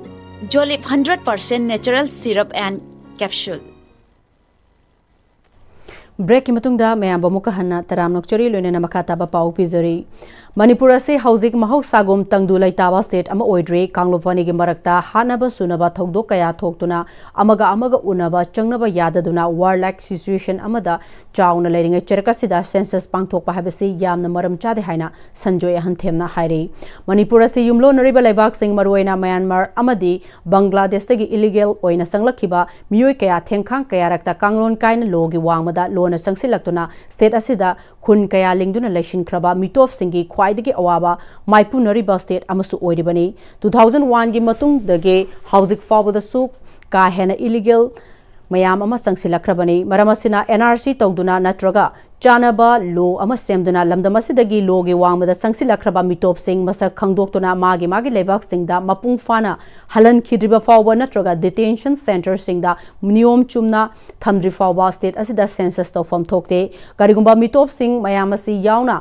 Jolip hundred percent natural syrup and capsule. ꯕ꯭ꯔꯦꯛꯀꯤ ꯃꯇꯨꯡꯗ ꯃꯌꯥꯝꯕꯨ ꯑꯃꯨꯛꯀ ꯍꯟꯅ ꯇꯔꯥꯝꯅ ꯑꯣꯛꯆꯔꯤ, ꯂꯣꯏꯅꯅ ꯃꯈꯥ ꯇꯥꯕ ꯄꯥꯎ ꯄꯤꯖꯔꯤ꯫ ꯃꯅꯤꯄꯨꯔ ꯑꯁꯤ ꯍꯧꯖꯤꯛ ꯃꯍꯧꯁꯥꯒꯨꯝ ꯇꯪꯗꯨ ꯂꯩꯇꯥꯕ ꯁ꯭ꯇꯦꯠ ꯑꯃ ꯑꯣꯏꯗ꯭ꯔꯤ꯫ ꯀꯥꯡꯂꯨꯞ ꯑꯅꯤꯒꯤ ꯃꯔꯛꯇ ꯍꯥꯠꯅꯕ ꯁꯨꯅꯕ ꯊꯧꯗꯣꯛ ꯀꯌꯥ ꯊꯣꯛꯇꯨꯅ ꯑꯃꯒ ꯑꯃꯒ ꯎꯅꯕ ꯆꯪꯅꯕ ꯌꯥꯗꯗꯨꯅ war like situation ꯑꯃꯗ ꯆꯥꯎꯅ ꯂꯩꯔꯤꯉꯩ ꯆꯔꯛ ꯑꯁꯤꯗ ꯁꯦꯟꯁꯁ ꯄꯥꯡꯊꯣꯛꯄ ꯍꯥꯏꯕꯁꯤ ꯌꯥꯝꯅ ꯃꯔꯝ ꯆꯥꯗꯦ ꯍꯥꯏꯅ ꯁꯟꯖꯣꯏ ꯑꯍꯟꯊꯦꯝꯅ ꯍꯥꯏꯔꯤ꯫ ꯃꯅꯤꯄꯨꯔ ꯑꯁꯤ ꯌꯨꯝꯂꯣꯟꯅꯔꯤꯕ ꯂꯩꯕꯥꯛꯁꯤꯡ, ꯃꯔꯨꯑꯣꯏꯅ ꯃ꯭ꯌꯥꯟꯃꯥꯔ ꯑꯃꯗꯤ ꯕꯪꯒ꯭ꯂꯥꯗꯦꯁꯇꯒꯤ ꯏꯂꯤꯒꯦꯜ ꯑꯣꯏꯅ ꯆꯪꯂꯛꯈꯤꯕ ꯃꯤꯑꯣꯏ ꯀꯌꯥ ꯊꯦꯡꯈꯥꯡ ꯀꯌꯥꯔꯛꯇ ꯀꯥꯡꯂꯣꯟ ꯀꯥꯏꯅ ꯂꯣꯒꯤ ꯋꯥꯡꯃꯗ ꯂꯣꯅ ꯆꯪꯁꯤꯜꯂꯛꯇꯨꯅ ꯁ꯭ꯇꯦꯠ ꯑꯁꯤꯗ ꯈꯨꯟ ꯀꯌꯥ ꯂꯤꯡꯗꯨꯅ ꯂꯩꯁꯤꯟꯈ꯭ꯔꯕ ꯃꯤꯇꯣꯞꯁꯤꯡꯒꯤ ꯈ꯭ꯋꯥꯏꯗꯒꯤ ꯑꯋꯥꯕ ꯃꯥꯏꯄꯨꯅꯔꯤꯕ ꯁ꯭ꯇꯦꯠ ꯑꯃꯁꯨ ꯑꯣꯏꯔꯤꯕꯅꯤ꯫ ꯇꯨ ꯊꯥꯎꯖꯟ ꯋꯥꯟꯒꯤ ꯃꯇꯨꯡꯗꯒꯤ ꯍꯧꯖꯤꯛ ꯐꯥꯎꯕꯗꯁꯨ ꯀꯥ ꯍꯦꯟꯅ ꯏꯂꯤꯒꯦꯜ ꯃꯌꯥꯝ ꯑꯃ ꯆꯪꯁꯤꯜꯂꯛꯈ꯭ꯔꯕꯅꯤ꯫ ꯃꯔꯝ ꯑꯁꯤꯅ ꯑꯦꯟ ꯑꯥꯔ ꯁꯤ ꯇꯧꯗꯨꯅ ꯅꯠꯇ꯭ꯔꯒ ꯆꯥꯅꯕ ꯂꯣ ꯑꯃ ꯁꯦꯝꯗꯨꯅ ꯂꯝꯗꯝ ꯑꯁꯤꯗꯒꯤ ꯂꯣꯒꯤ ꯋꯥꯡꯃꯗ ꯆꯪꯁꯤꯜꯂꯛꯈ꯭ꯔꯕ ꯃꯤꯇꯣꯞꯁꯤꯡ ꯃꯁꯛ ꯈꯪꯗꯣꯛꯇꯨꯅ ꯃꯥꯒꯤ ꯃꯥꯒꯤ ꯂꯩꯕꯥꯛꯁꯤꯡꯗ ꯃꯄꯨꯡ ꯐꯥꯅ ꯍꯜꯍꯟꯈꯤꯗ꯭ꯔꯤꯕ ꯐꯥꯎꯕ ꯅꯠꯇ꯭ꯔꯒ ꯗꯤꯇꯦꯟꯁꯟ ꯁꯦꯟꯇꯔꯁꯤꯡꯗ ꯅꯤꯌꯣꯝ ꯆꯨꯝꯅ ꯊꯝꯗ꯭ꯔꯤ ꯐꯥꯎꯕ ꯁ꯭ꯇꯦꯠ ꯑꯁꯤꯗ ꯁꯦꯟꯁꯁ ꯇꯧꯐꯝ ꯊꯣꯛꯇꯦ꯫ ꯀꯔꯤꯒꯨꯝꯕ ꯃꯤꯇꯣꯞꯁꯤꯡ ꯃꯌꯥꯝ ꯑꯁꯤ ꯌꯥꯎꯅ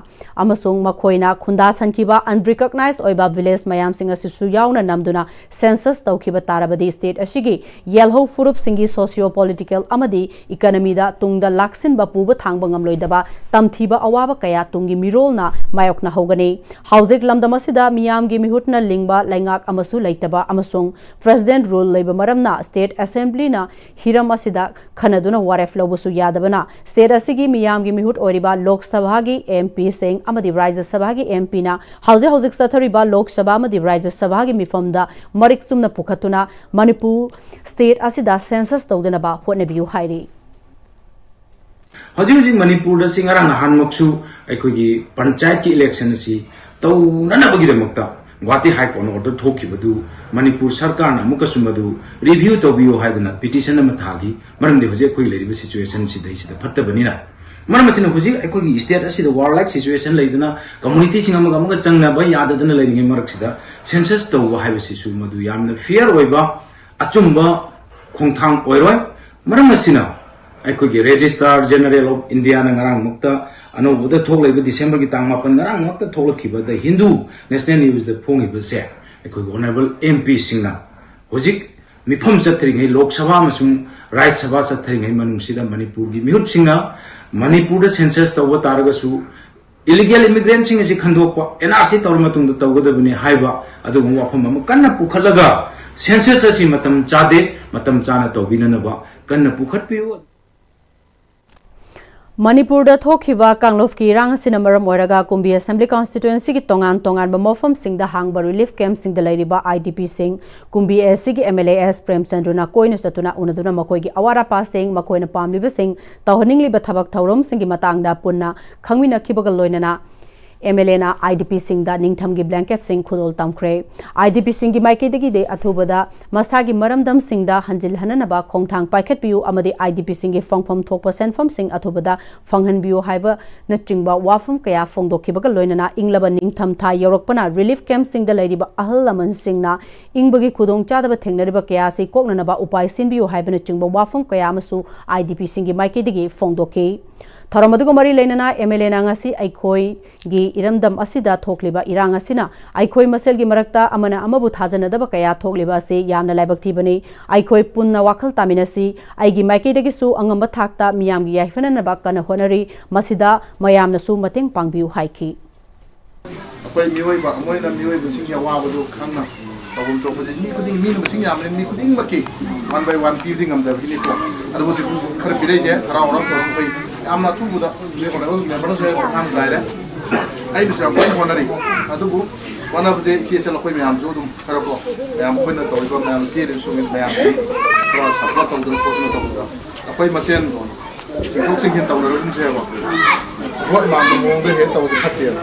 ꯑꯃꯁꯨꯡ ꯃꯈꯣꯏꯅ ꯈꯨꯟꯗꯥꯁꯟꯈꯤꯕ unrecognized ꯑꯣꯏꯕ ꯚꯤꯂꯦꯖ ꯃꯌꯥꯝꯁꯤꯡ ꯑꯁꯤꯁꯨ ꯌꯥꯎꯅ ꯅꯝꯗꯨꯅ ꯁꯦꯟꯁꯁ ꯇꯧꯈꯤꯕ ꯇꯥꯔꯕꯗꯤ ꯁ꯭ꯇꯦꯠ ꯑꯁꯤꯒꯤ ꯌꯦꯜꯍꯧ ꯐꯨꯔꯨꯞꯁꯤꯡꯒꯤ ꯁꯣꯁꯤꯌꯣ ꯄꯣꯂꯤꯇꯤꯀꯦꯜ ꯑꯃꯗꯤ ꯏꯀꯅꯃꯤꯗ ꯇꯨꯡꯗ ꯂꯥꯛꯁꯤꯟꯕ ꯄꯨꯕ ꯊꯥꯡꯕ ꯉꯝꯂꯣꯏꯗꯕ ꯇꯝꯊꯤꯕ ꯑꯋꯥꯕ ꯀꯌꯥ ꯇꯨꯡꯒꯤ ꯃꯤꯔꯣꯜꯅ ꯃꯥꯌꯣꯛꯅꯍꯧꯒꯅꯤ꯫ ꯍꯧꯖꯤꯛ ꯂꯝꯗꯝ ꯑꯁꯤꯗ ꯃꯤꯌꯥꯝꯒꯤ ꯃꯤꯍꯨꯠꯅ ꯂꯤꯡꯕ ꯂꯩꯉꯥꯛ ꯑꯃꯁꯨ ꯂꯩꯇꯕ ꯑꯃꯁꯨꯡ ꯄ꯭ꯔꯦꯁꯤꯗꯦꯟꯠ ꯔꯨꯜ ꯂꯩꯕ ꯃꯔꯝꯅ ꯁ꯭ꯇꯦꯠ ꯑꯦꯁꯦꯝꯕ꯭ꯂꯤꯅ ꯍꯤꯔꯝ ꯑꯁꯤꯗ ꯈꯟꯅꯗꯨꯅ ꯋꯥꯔꯦꯞ ꯂꯧꯕꯁꯨ ꯌꯥꯗꯕꯅ ꯁ꯭ꯇꯦꯠ ꯑꯁꯤꯒꯤ ꯃꯤꯌꯥꯝꯒꯤ ꯃꯤꯍꯨꯠ ꯑꯣꯏꯔꯤꯕ ꯂꯣꯛ ꯁꯚꯥꯒꯤ ꯑꯦꯝ ꯄꯤꯁꯤꯡ ꯑꯃꯗꯤ ꯔꯥꯖ꯭ꯌ ꯁꯚꯥꯒꯤ ꯑꯦꯝ ꯄꯤꯅ ꯍꯧꯖꯤꯛ ꯍꯧꯖꯤꯛ ꯆꯠꯊꯔꯤꯕ ꯂꯣꯛ ꯁꯚꯥ ꯑꯃꯗꯤ ꯔꯥꯖ꯭ꯌ ꯁꯚꯥꯒꯤ ꯃꯤꯐꯝꯗ ꯃꯔꯤꯛ ꯆꯨꯝꯅ ꯄꯨꯈꯠꯇꯨꯅ ꯃꯅꯤꯄꯨꯔ ꯁ꯭ꯇꯦꯠ ꯑꯁꯤꯗ ꯁꯦꯟꯁꯁ ꯇꯧꯗꯅꯕ ꯍꯣꯠꯅꯕꯤꯌꯨ ꯍꯥꯏꯔꯤ꯫ ꯍꯧꯖꯤꯛ ꯍꯧꯖꯤꯛ ꯃꯅꯤꯄꯨꯔꯗ ꯁꯤ ꯉꯔꯥꯡ ꯅꯍꯥꯟꯃꯛꯁꯨ ꯑꯩꯈꯣꯏꯒꯤ ꯄꯟꯆꯥꯌꯠꯀꯤ ꯏꯂꯦꯛꯁꯟ ꯑꯁꯤ ꯇꯧꯅꯅꯕꯒꯤꯗꯃꯛꯇ ꯒꯨꯋꯥꯍꯥꯇꯤ ꯍꯥꯏ ꯀꯣꯔꯠꯅ ꯑꯣꯔꯗꯔ ꯊꯣꯛꯈꯤꯕꯗꯨ ꯃꯅꯤꯄꯨꯔ ꯁꯔꯀꯥꯔꯅ ꯑꯃꯨꯛꯀꯁꯨ ꯃꯗꯨ ꯔꯤꯚ꯭ꯌꯨ ꯇꯧꯕꯤꯌꯨ ꯍꯥꯏꯗꯅ ꯄꯤꯇꯤꯁꯟ ꯑꯃ ꯊꯥꯈꯤ꯫ ꯃꯔꯝꯗꯤ ꯍꯧꯖꯤꯛ ꯑꯩꯈꯣꯏ ꯂꯩꯔꯤꯕ ꯁꯤꯆꯨꯋꯦꯁꯟ ꯁꯤꯗꯩꯁꯤꯗ ꯐꯠꯇꯕꯅꯤꯅ, ꯃꯔꯝ ꯑꯁꯤꯅ ꯍꯧꯖꯤꯛ ꯑꯩꯈꯣꯏꯒꯤ ꯁ꯭ꯇꯦꯠ ꯑꯁꯤꯗ ꯋꯥꯔ ꯂꯥꯏꯛ ꯁꯤꯆꯨꯋꯦꯁꯟ ꯂꯩꯗꯅ ꯀꯝꯃꯨꯅꯤꯇꯤꯁꯤꯡ ꯑꯃꯒ ꯑꯃꯒ ꯆꯪꯅꯕ ꯌꯥꯗꯗꯅ ꯂꯩꯔꯤꯉꯩ ꯃꯔꯛꯁꯤꯗ ꯁꯦꯟꯁꯁ ꯇꯧꯕ ꯍꯥꯏꯕꯁꯤꯁꯨ ꯃꯗꯨ ꯌꯥꯝꯅ ꯐꯤꯌꯔ ꯑꯣꯏꯕ, ꯑꯆꯨꯝꯕ ꯈꯣꯡꯊꯥꯡ ꯑꯣꯏꯔꯣꯏ꯫ ꯃꯔꯝ ꯑꯁꯤꯅ ꯑꯩꯈꯣꯏꯒꯤ Registrar General of Indiaꯅ ꯉꯔꯥꯡꯃꯛꯇ ꯑꯅꯧꯕꯗ ꯊꯣꯛꯂꯛꯏꯕ ꯗꯤꯁꯦꯝꯕꯔꯒꯤ ꯇꯥꯡ ꯃꯥꯄꯟ ꯉꯔꯥꯡꯃꯛꯇ ꯊꯣꯛꯂꯛꯈꯤꯕꯗ ꯍꯤꯟꯗꯨ ꯅꯦꯁꯅꯦꯜ ꯅ꯭ꯌꯨꯁꯇ ꯐꯣꯡꯉꯤꯕꯁꯦ ꯑꯩꯈꯣꯏꯒꯤ ꯑꯣꯅꯔꯦꯕꯜ ꯑꯦꯝ ꯄꯤꯁꯤꯡꯅ ꯍꯧꯖꯤꯛ ꯃꯤꯐꯝ ꯆꯠꯊꯔꯤꯉꯩ, ꯂꯣꯛ ꯁꯚꯥ ꯑꯃꯁꯨꯡ ꯔꯥꯖ꯭ꯌ ꯁꯚꯥ ꯆꯠꯊꯔꯤꯉꯩ ꯃꯅꯨꯡꯁꯤꯗ ꯃꯅꯤꯄꯨꯔꯒꯤ ꯃꯤꯍꯨꯠꯁꯤꯡꯅ ꯃꯅꯤꯄꯨꯔꯗ census ꯇꯧꯕ ꯇꯥꯔꯒꯁꯨ, illegal immigrantꯁꯤꯡ ꯑꯁꯤ ꯈꯟꯗꯣꯛꯄ, NRC ꯇꯧꯔ ꯃꯇꯨꯡꯗ ꯇꯧꯒꯗꯕꯅꯤ ꯍꯥꯏꯕ ꯑꯗꯨꯒꯨꯝꯕ ꯋꯥꯐꯝ ꯑꯃ ꯀꯟꯅ ꯄꯨꯈꯠꯂꯒ, census ꯑꯁꯤ ꯃꯇꯝ ꯆꯥꯗꯦ, ꯃꯇꯝ ꯆꯥꯅ ꯇꯧꯕꯤꯅꯅꯕ ꯀꯟꯅ ꯄꯨꯈꯠꯄꯤꯌꯨ꯫ ꯃꯅꯤꯄꯨꯔꯗ ꯊꯣꯛꯈꯤꯕ ꯀꯥꯡꯂꯨꯞꯀꯤ ꯏꯔꯥꯡ ꯑꯁꯤꯅ ꯃꯔꯝ ꯑꯣꯏꯔꯒ ꯀꯨꯝꯕꯤ Assembly Constituencyꯒꯤ ꯇꯣꯉꯥꯟ ꯇꯣꯉꯥꯟꯕ ꯃꯐꯝꯁꯤꯡꯗ ꯍꯥꯡꯕ relief campꯁꯤꯡꯗ ꯂꯩꯔꯤꯕ IDPꯁꯤꯡ, ꯀꯨꯝꯕꯤ ꯑꯦꯁꯤꯒꯤ MLA ꯑꯦꯁ ꯄ꯭ꯔꯦꯝꯆꯟꯗ꯭ꯔꯅ ꯀꯣꯏꯅ ꯆꯠꯇꯨꯅ ꯎꯅꯗꯨꯅ ꯃꯈꯣꯏꯒꯤ ꯑꯋꯥꯠ ꯑꯄꯥꯁꯤꯡ, ꯃꯈꯣꯏꯅ ꯄꯥꯝꯂꯤꯕꯁꯤꯡ, ꯇꯧꯍꯟꯅꯤꯡꯂꯤꯕ ꯊꯕꯛ ꯊꯧꯔꯝꯁꯤꯡꯒꯤ ꯃꯇꯥꯡꯗ ꯄꯨꯟꯅ ꯈꯪꯃꯤꯟꯅꯈꯤꯕꯒ ꯂꯣꯏꯅꯅ MLAꯅ IDPꯁꯤꯡꯗ ꯅꯤꯡꯊꯝꯒꯤ blanketꯁꯤꯡ ꯈꯨꯗꯣꯜ ꯇꯝꯈ꯭ꯔꯦ꯫ IDPꯁꯤꯡꯒꯤ ꯃꯥꯏꯀꯩꯗꯒꯤꯗꯤ ꯑꯊꯨꯕꯗ ꯃꯁꯥꯒꯤ ꯃꯔꯝꯗꯝꯁꯤꯡꯗ ꯍꯟꯖꯤꯜꯍꯟꯅꯅꯕ ꯈꯣꯡꯊꯥꯡ ꯄꯥꯏꯈꯠꯄꯤꯌꯨ ꯑꯃꯗꯤ IDPꯁꯤꯡꯒꯤ ꯐꯪꯐꯝ ꯊꯣꯛꯄ ꯁꯦꯟꯐꯝꯁꯤꯡ ꯑꯊꯨꯕꯗ ꯐꯪꯍꯟꯕꯤꯌꯨ ꯍꯥꯏꯕꯅꯆꯤꯡꯕ ꯋꯥꯐꯝ ꯀꯌꯥ ꯐꯣꯡꯗꯣꯛꯈꯤꯕꯒ ꯂꯣꯏꯅꯅ ꯏꯪꯂꯕ ꯅꯤꯡꯊꯝꯊꯥ ꯌꯧꯔꯛꯄꯅ relief campꯁꯤꯡꯗ ꯂꯩꯔꯤꯕ ꯑꯍꯜ ꯂꯃꯟꯁꯤꯡꯅ ꯏꯪꯕꯒꯤ ꯈꯨꯗꯣꯡꯆꯥꯗꯕ ꯊꯦꯡꯅꯔꯤꯕ ꯀꯌꯥ ꯑꯁꯤ ꯀꯣꯛꯅꯅꯕ ꯎꯄꯥꯏ ꯁꯤꯟꯕꯤꯌꯨ ꯍꯥꯏꯕꯅꯆꯤꯡꯕ ꯋꯥꯐꯝ ꯀꯌꯥ ꯑꯃꯁꯨ IDPꯁꯤꯡꯒꯤ ꯃꯥꯏꯀꯩꯗꯒꯤ ꯐꯣꯡꯗꯣꯛꯈꯤ꯫ ꯊꯧꯔꯝ ꯑꯗꯨꯒ ꯃꯔꯤ ꯂꯩꯅꯅ MLAꯅ ꯉꯁꯤ ꯑꯩꯈꯣꯏꯒꯤ ꯏꯔꯝꯗꯝ ꯑꯁꯤꯗ ꯊꯣꯛꯂꯤꯕ ꯏꯔꯥꯡ ꯑꯁꯤꯅ ꯑꯩꯈꯣꯏ ꯃꯁꯦꯜꯒꯤ ꯃꯔꯛꯇ ꯑꯃꯅ ꯑꯃꯕꯨ ꯊꯥꯖꯅꯗꯕ ꯀꯌꯥ ꯊꯣꯛꯂꯤꯕ ꯑꯁꯤ ꯌꯥꯝꯅ ꯂꯥꯏꯕꯛ ꯊꯤꯕꯅꯤ꯫ ꯑꯩꯈꯣꯏ ꯄꯨꯟꯅ ꯋꯥꯈꯜ ꯇꯥꯃꯤꯟꯅꯁꯤ꯫ ꯑꯩꯒꯤ ꯃꯥꯏꯀꯩꯗꯒꯤꯁꯨ ꯑꯉꯝꯕ ꯊꯥꯛꯇ ꯃꯤꯌꯥꯝꯒꯤ ꯌꯥꯏꯐꯅꯅꯕ ꯀꯟꯅ ꯍꯣꯠꯅꯔꯤ꯫ ꯃꯁꯤꯗ ꯃꯌꯥꯝꯅꯁꯨ ꯃꯇꯦꯡ ꯄꯥꯡꯕꯤꯌꯨ ꯍꯥꯏꯈꯤ꯫ ꯑꯩꯈꯣꯏ ꯃꯤꯑꯣꯏꯕ ꯑꯃ ꯑꯣꯏꯅ ꯃꯤꯑꯣꯏꯕꯁꯤꯡꯒꯤ ꯑꯋꯥꯕꯗꯨ ꯈꯪꯅ ꯇꯧꯐꯝ ꯊꯣꯛꯄꯁꯦ ꯃꯤ ꯈꯨꯗꯤꯡ, ꯃꯤꯅ ꯃꯁꯤꯡ ꯌꯥꯝꯕꯅꯤꯅ ꯃꯤ ꯈꯨꯗꯤꯡꯃꯛꯀꯤ one by one ꯄꯤꯕꯗꯤ ꯉꯝꯗꯕꯒꯤꯅꯤꯀꯣ꯫ ꯑꯗꯨꯕꯨ ꯍꯧꯖꯤꯛ ꯈꯔ ꯄꯤꯔꯛꯏꯁꯦ ꯍꯔꯥꯎ ꯍꯔꯥꯎ ꯇꯧꯔꯒ ꯑꯩꯈꯣꯏ ꯌꯥꯝꯅ ꯑꯊꯨꯕꯗ ꯃꯦꯝꯕꯔꯁꯨ ꯌꯥꯝ ꯄꯥꯝ ꯂꯥꯏꯔꯦ꯫ ꯑꯩꯅꯁꯨ ꯌꯥꯝ ꯀꯟꯅ ꯍꯣꯠꯅꯔꯤ꯫ ꯑꯗꯨꯕꯨ ꯍꯣꯠꯅꯕꯁꯦ ꯏꯆꯦ ꯏꯆꯜ ꯑꯩꯈꯣꯏ ꯃꯌꯥꯝꯁꯨ ꯑꯗꯨꯝ ꯈꯔ ꯀꯣ, ꯃꯌꯥꯝ ꯑꯩꯈꯣꯏꯅ ꯇꯧꯔꯤꯕ ꯃꯌꯥꯝ ꯆꯦꯜꯂꯤꯕꯁꯨ ꯃꯌꯥꯝ ꯈꯔ support ꯇꯧꯗꯅ ꯈꯣꯠꯇꯅ ꯇꯧꯕꯗ ꯑꯩꯈꯣꯏ ꯃꯁꯦꯟ ꯆꯤꯡꯊꯣꯛ ꯆꯤꯡꯁꯤꯟ ꯇꯧꯅꯔꯒꯨꯝꯁꯦꯕ꯫ ꯚꯣꯠ ꯃꯥꯟꯕ ꯃꯑꯣꯡꯗ ꯍꯦꯛ ꯇꯧꯕꯗꯤ ꯐꯠꯇꯦꯕ꯫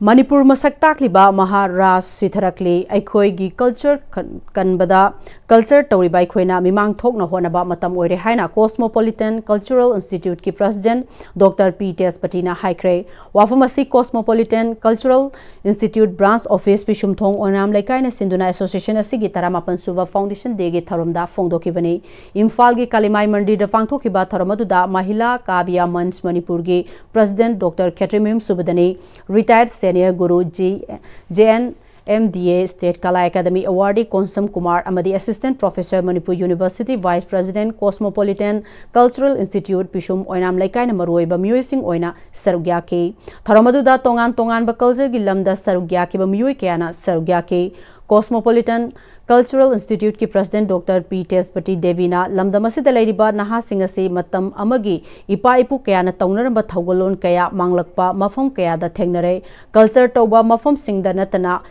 ꯃꯅꯤꯄꯨꯔ ꯃꯁꯛ ꯇꯥꯛꯂꯤꯕ ꯃꯍꯥꯔꯥꯖ ꯁꯤꯊꯔꯛꯂꯤ꯫ ꯑꯩꯈꯣꯏꯒꯤ culture ꯀꯟ-, ꯀꯟꯕꯗ culture ꯇꯧꯔꯤꯕ ꯑꯩꯈꯣꯏꯅ ꯃꯤꯃꯥꯡ ꯊꯣꯛꯅ ꯍꯣꯠꯅꯕ ꯃꯇꯝ ꯑꯣꯏꯔꯦ ꯍꯥꯏꯅ Cosmopolitan Cultural Instituteꯀꯤ president Doctor P ꯇꯦꯖꯄꯇꯤꯅ ꯍꯥꯏꯈ꯭ꯔꯦ꯫ ꯋꯥꯐꯝ ꯑꯁꯤ Cosmopolitan Cultural Institute branch office ꯄꯤꯁꯨꯝꯊꯣꯡ ꯑꯣꯏꯅꯥꯝ ꯂꯩꯀꯥꯏꯅ ꯁꯤꯟꯗꯨꯅ association ꯑꯁꯤꯒꯤ ꯇꯔꯥꯃꯥꯄꯟ ꯁꯨꯕ foundation dayꯒꯤ ꯊꯧꯔꯝꯗ ꯐꯣꯡꯗꯣꯛꯈꯤꯕꯅꯤ꯫ ꯏꯝꯐꯥꯜꯒꯤ ꯀꯥꯂꯤꯃꯥꯏ ꯃꯟꯗꯤꯔꯗ ꯄꯥꯡꯊꯣꯛꯈꯤꯕ ꯊꯧꯔꯝ ꯑꯗꯨꯗ ꯃꯍꯤꯂꯥ ꯀꯥꯕꯤꯌꯥ ꯃꯟꯆ ꯃꯅꯤꯄꯨꯔꯒꯤ president Doctor ꯈꯦꯇ꯭ꯔꯤꯃꯌꯨꯝ ꯁꯨꯕꯗꯅꯤ, retired senior guru ji, J N M D A State Kala Academy Awardee Konsam Kumar ꯑꯃꯗꯤ Assistant Professor Manipur University Vice President Cosmopolitan Cultural Institute ꯄꯤꯁꯨꯝ ꯑꯣꯏꯅꯥꯝ ꯂꯩꯀꯥꯏꯅ ꯃꯔꯨꯑꯣꯏꯕ ꯃꯤꯑꯣꯏꯁꯤꯡ ꯑꯣꯏꯅ ꯁꯔꯨꯛ ꯌꯥꯈꯤ꯫ ꯊꯧꯔꯝ ꯑꯗꯨꯗ ꯇꯣꯉꯥꯟ ꯇꯣꯉꯥꯟꯕ cultureꯒꯤ ꯂꯝꯗ ꯁꯔꯨꯛ ꯌꯥꯈꯤꯕ ꯃꯤꯑꯣꯏ ꯀꯌꯥꯅ ꯁꯔꯨꯛ ꯌꯥꯈꯤ꯫ Cosmopolitan Cultural Instituteꯀꯤ President Doctor P ꯇꯦꯖꯄꯇꯤ ꯗꯦꯕꯤꯅ ꯂꯝꯗꯝ ꯑꯁꯤꯗ ꯂꯩꯔꯤꯕ ꯅꯍꯥꯁꯤꯡ ꯑꯁꯤ ꯃꯇꯝ ꯑꯃꯒꯤ ꯏꯄꯥ ꯏꯄꯨ ꯀꯌꯥꯅ ꯇꯧꯅꯔꯝꯕ ꯊꯧꯒꯜꯂꯣꯟ ꯀꯌꯥ ꯃꯥꯡꯂꯛꯄ ꯃꯐꯝ ꯀꯌꯥꯗ ꯊꯦꯡꯅꯔꯦ꯫ Culture ꯇꯧꯕ ꯃꯐꯝꯁꯤꯡꯗ ꯅꯠꯇꯅ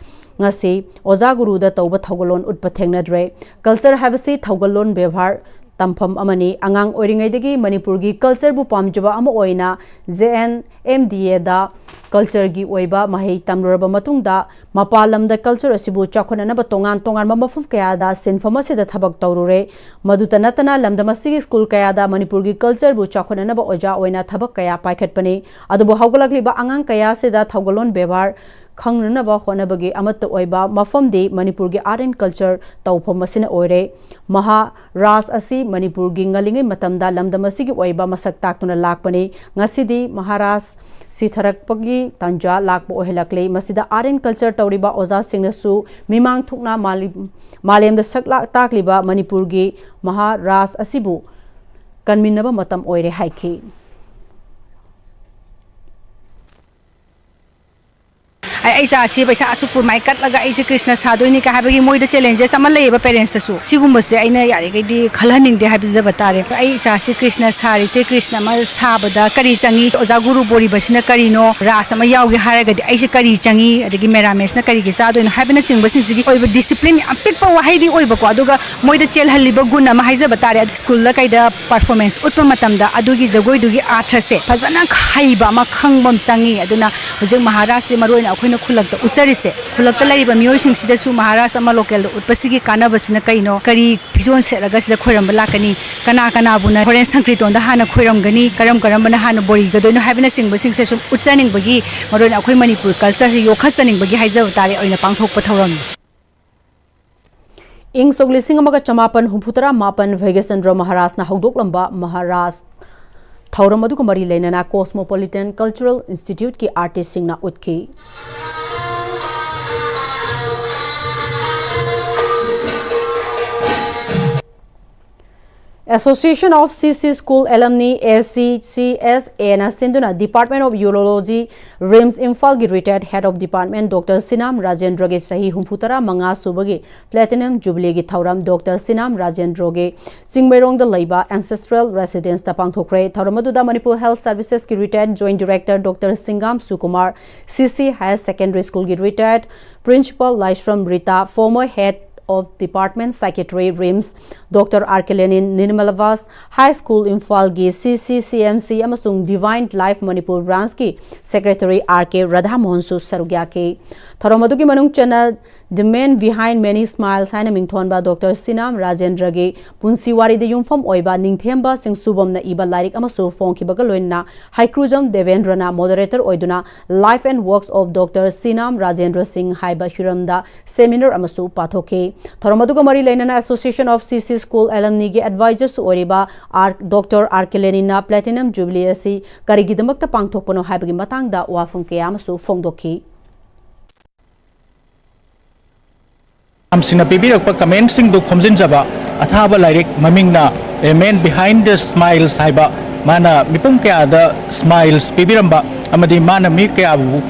ꯉꯁꯤ ꯑꯣꯖꯥ ꯒꯨꯔꯨꯗ ꯇꯧꯕ ꯊꯧꯒꯜꯂꯣꯟ ꯎꯠꯄ ꯊꯦꯡꯅꯗ꯭ꯔꯦ꯫ Culture ꯍꯥꯏꯕꯁꯤ ꯊꯧꯒꯜꯂꯣꯟ ꯕꯦꯕꯥꯔ ꯇꯝꯐꯝ ꯑꯃꯅꯤ꯫ ꯑꯉꯥꯡ ꯑꯣꯏꯔꯤꯉꯩꯗꯒꯤ ꯃꯅꯤꯄꯨꯔꯒꯤ cultureꯕꯨ ꯄꯥꯝꯖꯕ ꯑꯃ ꯑꯣꯏꯅ J N M D Aꯗ cultureꯒꯤ ꯑꯣꯏꯕ ꯃꯍꯩ ꯇꯝꯂꯨꯔꯕ ꯃꯇꯨꯡꯗ ꯃꯄꯥꯟ ꯂꯝꯗ culture ꯑꯁꯤꯕꯨ ꯆꯥꯎꯈꯠꯅꯅꯕ ꯇꯣꯉꯥꯟ ꯇꯣꯉꯥꯟꯕ ꯃꯐꯝ ꯀꯌꯥꯗ ꯁꯤꯟꯐꯝ ꯑꯁꯤꯗ ꯊꯕꯛ ꯇꯧꯔꯨꯔꯦ꯫ ꯃꯗꯨꯇ ꯅꯠꯇꯅ ꯂꯝꯗꯝ ꯑꯁꯤꯒꯤ school ꯀꯌꯥꯗ ꯃꯅꯤꯄꯨꯔꯒꯤ cultureꯕꯨ ꯆꯥꯎꯈꯠꯅꯅꯕ ꯑꯣꯖꯥ ꯑꯣꯏꯅ ꯊꯕꯛ ꯀꯌꯥ ꯄꯥꯏꯈꯠꯄꯅꯤ꯫ ꯑꯗꯨꯕꯨ ꯍꯧꯒꯠꯂꯛꯂꯤꯕ ꯑꯉꯥꯡ ꯀꯌꯥ ꯑꯁꯤꯗ ꯊꯧꯒꯜꯂꯣꯟ ꯕꯦꯕꯥꯔ ꯈꯪꯅꯅꯕ ꯍꯣꯠꯅꯕꯒꯤ ꯑꯃꯠꯇ ꯑꯣꯏꯕ ꯃꯐꯝꯗꯤ ꯃꯅꯤꯄꯨꯔꯒꯤ Art and Culture ꯇꯧꯐꯝ ꯑꯁꯤꯅ ꯑꯣꯏꯔꯦ꯫ ꯃꯍꯥ ꯔꯥꯖ ꯑꯁꯤ ꯃꯅꯤꯄꯨꯔꯒꯤ ꯉꯜꯂꯤꯉꯩ ꯃꯇꯝꯗ ꯂꯝꯗꯝ ꯑꯁꯤꯒꯤ ꯑꯣꯏꯕ ꯃꯁꯛ ꯇꯥꯛꯇꯨꯅ ꯂꯥꯛꯄꯅꯤ꯫ ꯉꯁꯤꯗꯤ ꯃꯍꯥꯔꯥꯖ ꯁꯤꯊꯔꯛꯄꯒꯤ ꯇꯥꯟꯖꯥ ꯂꯥꯛꯄ ꯑꯣꯏꯍꯜꯂꯛꯂꯤ꯫ ꯃꯁꯤꯗ Art and Culture ꯇꯧꯔꯤꯕ ꯑꯣꯖꯥꯁꯤꯡꯅꯁꯨ ꯃꯤꯃꯥꯡ ꯊꯣꯛꯅ ꯃꯥꯂꯤ-, ꯃꯥꯂꯦꯝꯗ ꯁꯛ ꯂꯥ-, ꯇꯥꯛꯂꯤꯕ ꯃꯅꯤꯄꯨꯔꯒꯤ ꯃꯍꯥꯔꯥꯖ ꯑꯁꯤꯕꯨ ꯀꯟꯃꯤꯟꯅꯕ ꯃꯇꯝ ꯑꯣꯏꯔꯦ ꯍꯥꯏꯈꯤ꯫ ꯑꯩ, ꯑꯩ ꯏꯆꯥꯁꯤ ꯄꯩꯁꯥ ꯑꯁꯨꯛ ꯄꯨꯃꯥꯏ ꯀꯠꯂꯒ ꯑꯩꯁꯦ ꯀ꯭ꯔꯤꯁꯅ ꯁꯥꯗꯣꯏꯅꯤ ꯀꯥꯏ ꯍꯥꯏꯕꯒꯤ ꯃꯣꯏꯗ challenges ꯑꯃ ꯂꯩꯌꯦꯕ parents ꯇꯁꯨ꯫ ꯁꯤꯒꯨꯝꯕꯁꯦ ꯑꯩꯅ ꯌꯥꯔꯤꯈꯩꯗꯤ ꯈꯜꯍꯟꯅꯤꯡꯗꯦ ꯍꯥꯏꯕꯤꯖꯕ ꯇꯥꯔꯦ꯫ ꯑꯩ ꯏꯆꯥꯁꯤ ꯀ꯭ꯔꯤꯁꯅ ꯁꯥꯔꯤꯁꯦ, ꯀ꯭ꯔꯤꯁꯅ ꯑꯃ ꯁꯥꯕꯗ ꯀꯔꯤ ꯆꯪꯉꯤ, ꯑꯣꯖꯥ ꯒꯨꯔꯨ ꯕꯣꯔꯤꯕꯁꯤꯅ ꯀꯔꯤꯅꯣ, ꯔꯥꯁ ꯑꯃ ꯌꯥꯎꯒꯦ ꯍꯥꯏꯔꯒꯗꯤ ꯑꯩꯁꯦ ꯀꯔꯤ ꯆꯪꯉꯤ, ꯑꯗꯒꯤ ꯃꯦꯔꯥꯃꯦꯁꯅ ꯀꯔꯤꯒꯤ ꯆꯥꯗꯣꯏꯅꯣ ꯍꯥꯏꯕꯅꯆꯤꯡꯕꯁꯤꯡꯁꯤꯒꯤ ꯑꯣꯏꯕ discipline ꯌꯥꯝ ꯄꯤꯛꯄ ꯋꯥꯍꯩꯗꯤ ꯑꯣꯏꯕꯀꯣ, ꯑꯗꯨꯒ ꯃꯣꯏꯗ ꯆꯦꯜꯍꯜꯂꯤꯕ ꯒꯨꯟ ꯑꯃ ꯍꯥꯏꯖꯕ ꯇꯥꯔꯦ꯫ ꯁ꯭ꯀꯨꯜꯗ ꯀꯩꯗ performance ꯎꯠꯄ ꯃꯇꯝꯗ ꯑꯗꯨꯒꯤ ꯖꯒꯣꯏꯗꯨꯒꯤ ꯑꯥꯔꯊꯁꯦ ꯐꯖꯅ ꯍꯩꯕ ꯑꯃ, ꯈꯪꯕ ꯑꯃ ꯆꯪꯉꯤ꯫ ꯑꯗꯨꯅ ꯍꯧꯖꯤꯛ ꯃꯍꯥꯔꯥꯁꯁꯦ ꯃꯔꯨ ꯑꯣꯏꯅ ꯑꯩꯈꯣꯏꯅ ꯈꯨꯜꯂꯛꯇ ꯎꯠꯆꯔꯤꯁꯦ, ꯈꯨꯜꯂꯛꯇ ꯂꯩꯔꯤꯕ ꯃꯤꯑꯣꯏꯁꯤꯡꯁꯤꯗꯁꯨ ꯃꯍꯥꯔꯥꯁ ꯑꯃ local ꯗ ꯎꯠꯄꯁꯤꯒꯤ ꯀꯥꯟꯅꯕꯁꯤꯅ ꯀꯩꯅꯣ, ꯀꯔꯤ ꯐꯤꯖꯣꯜ ꯁꯦꯠꯂꯒ ꯁꯤꯗ ꯈꯣꯏꯔꯝꯕ ꯂꯥꯛꯀꯅꯤ, ꯀꯅꯥ ꯀꯅꯥꯕꯨꯅ ꯍꯣꯔꯦꯟ ꯁꯪꯀ꯭ꯔꯤꯇꯣꯟꯗ ꯍꯥꯟꯅ ꯈꯣꯏꯔꯝꯒꯅꯤ, ꯀꯔꯝ ꯀꯔꯝꯕꯅ ꯍꯥꯟꯅ ꯕꯣꯔꯤꯒꯗꯣꯏꯅꯣ ꯍꯥꯏꯕꯅꯆꯤꯡꯕꯁꯤꯡꯁꯦ ꯁꯨꯝ ꯎꯠꯆꯅꯤꯡꯕꯒꯤ, ꯃꯔꯨ ꯑꯣꯏꯅ ꯑꯩꯈꯣꯏ ꯃꯅꯤꯄꯨꯔ culture ꯁꯦ ꯌꯣꯛꯈꯠꯆꯅꯤꯡꯕꯒꯤ ꯍꯥꯏꯖꯕ ꯇꯥꯔꯦ, ꯑꯣꯏꯅ ꯄꯥꯡꯊꯣꯛꯄ ꯊꯧꯔꯝꯅꯤ꯫ ꯏꯪ ꯁꯣꯛ ꯂꯤꯁꯤꯡ ꯑꯃꯒ ꯆꯃꯥꯄꯟ ꯍꯨꯝꯐꯨꯇꯔꯥ ꯃꯥꯄꯟ ꯚꯩꯒ꯭ꯌꯆꯟꯗ꯭ꯔ ꯃꯍꯥꯔꯥꯖꯅ ꯍꯧꯗꯣꯛꯂꯝꯕ ꯃꯍꯥꯔꯥꯖ ꯊꯧꯔꯝ ꯑꯗꯨꯒ ꯃꯔꯤ ꯂꯩꯅꯅ Cosmopolitan Cultural Institute ꯀꯤ artist ꯁꯤꯡꯅ ꯎꯠꯈꯤ꯫ Association of C C School Alumni, A C C S A ꯅ ꯁꯤꯟꯗꯨꯅ Department of Urology, RIMS ꯏꯝꯐꯥꯜꯒꯤ retired Head of Department Doctor ꯁꯤꯅꯥꯝ ꯔꯥꯖꯦꯟꯗ꯭ꯔꯒꯤ ꯆꯍꯤ ꯍꯨꯝꯐꯨ ꯇꯔꯥ ꯃꯉꯥ ꯁꯨꯕꯒꯤ Platinum Jubilee ꯒꯤ ꯊꯧꯔꯝ Doctor ꯁꯤꯅꯥꯝ ꯔꯥꯖꯦꯟꯗ꯭ꯔꯒꯤ ꯆꯤꯡꯃꯩꯔꯣꯡꯗ ꯂꯩꯕ Ancestral Residence ꯇ ꯄꯥꯡꯊꯣꯛꯈ꯭ꯔꯦ꯫ ꯊꯧꯔꯝ ꯑꯗꯨꯗ Manipur Health Services ꯀꯤ retired Joint Director Doctor ꯁꯤꯡꯒꯥꯝ ꯁꯨꯀꯨꯃꯥꯔ, C C Higher Secondary School ꯒꯤ retired Principal Laishram Rita, former Head of Department Secretary, RIMS, Doctor R K Lenin, Nirmalavas High School ꯏꯝꯐꯥꯜꯒꯤ C C C M C ꯑꯃꯁꯨꯡ Divine Life Manipur Branch ꯀꯤ Secretary R K ꯔꯥꯙꯥꯃꯣꯍꯟꯁꯨ ꯁꯔꯨꯛ ꯌꯥꯈꯤ꯫ ꯊꯧꯔꯝ ꯑꯗꯨꯒꯤ ꯃꯅꯨꯡ ꯆꯟꯅ The Man Behind Many Smiles ꯍꯥꯏꯅ ꯃꯤꯡꯊꯣꯟꯕ Doctor ꯁꯤꯅꯥꯝ ꯔꯥꯖꯦꯟꯗ꯭ꯔꯒꯤ ꯄꯨꯟꯁꯤ ꯋꯥꯔꯤꯗ ꯌꯨꯝꯐꯝ ꯑꯣꯏꯕ ꯅꯤꯡꯊꯦꯝꯕ ꯁꯤꯡꯁꯨꯕꯝꯅ ꯏꯕ ꯂꯥꯏꯔꯤꯛ ꯑꯃꯁꯨ ꯐꯣꯡꯈꯤꯕꯒ ꯂꯣꯏꯅꯅ ꯍꯩꯀ꯭ꯔꯨꯖꯝ ꯗꯦꯕꯦꯟꯗ꯭ꯔꯅ moderator ꯑꯣꯏꯗꯨꯅ Life and Works of Doctor ꯁꯤꯅꯥꯝ Rajendra ꯁꯤꯡ ꯍꯥꯏꯕ ꯍꯤꯔꯝꯗ seminar ꯑꯃꯁꯨ ꯄꯥꯊꯣꯛꯈꯤ꯫ ꯊꯧꯔꯝ ꯑꯗꯨꯒ ꯃꯔꯤ ꯂꯩꯅꯅ Association of C C School Alumni ꯒꯤ advisor ꯁꯨ ꯑꯣꯏꯔꯤꯕ R, Doctor R K Lenin ꯅ Platinum Jubilee ꯑꯁꯤ ꯀꯔꯤꯒꯤꯗꯃꯛꯇ ꯄꯥꯡꯊꯣꯛꯄꯅꯣ ꯍꯥꯏꯕꯒꯤ ꯃꯇꯥꯡꯗ ꯋꯥꯐꯝ ꯀꯌꯥ ꯑꯃꯁꯨ ꯐꯣꯡꯗꯣꯛꯈꯤ꯫ ꯃꯌꯥꯝꯁꯤꯡꯅ ꯄꯤꯕꯤꯔꯛꯄ comment ꯁꯤꯡꯗꯨ ꯈꯣꯝꯖꯤꯟꯖꯕ ꯑꯊꯥꯕ ꯂꯥꯏꯔꯤꯛ ꯃꯃꯤꯡꯅ A Man Behind the Smiles ꯍꯥꯏꯕ, ꯃꯥꯅ ꯃꯤꯄꯨꯝ ꯀꯌꯥꯗ smiles ꯄꯤꯕꯤꯔꯝꯕ ꯑꯃꯗꯤ ꯃꯥꯅ ꯃꯤ ꯀꯌꯥꯕꯨ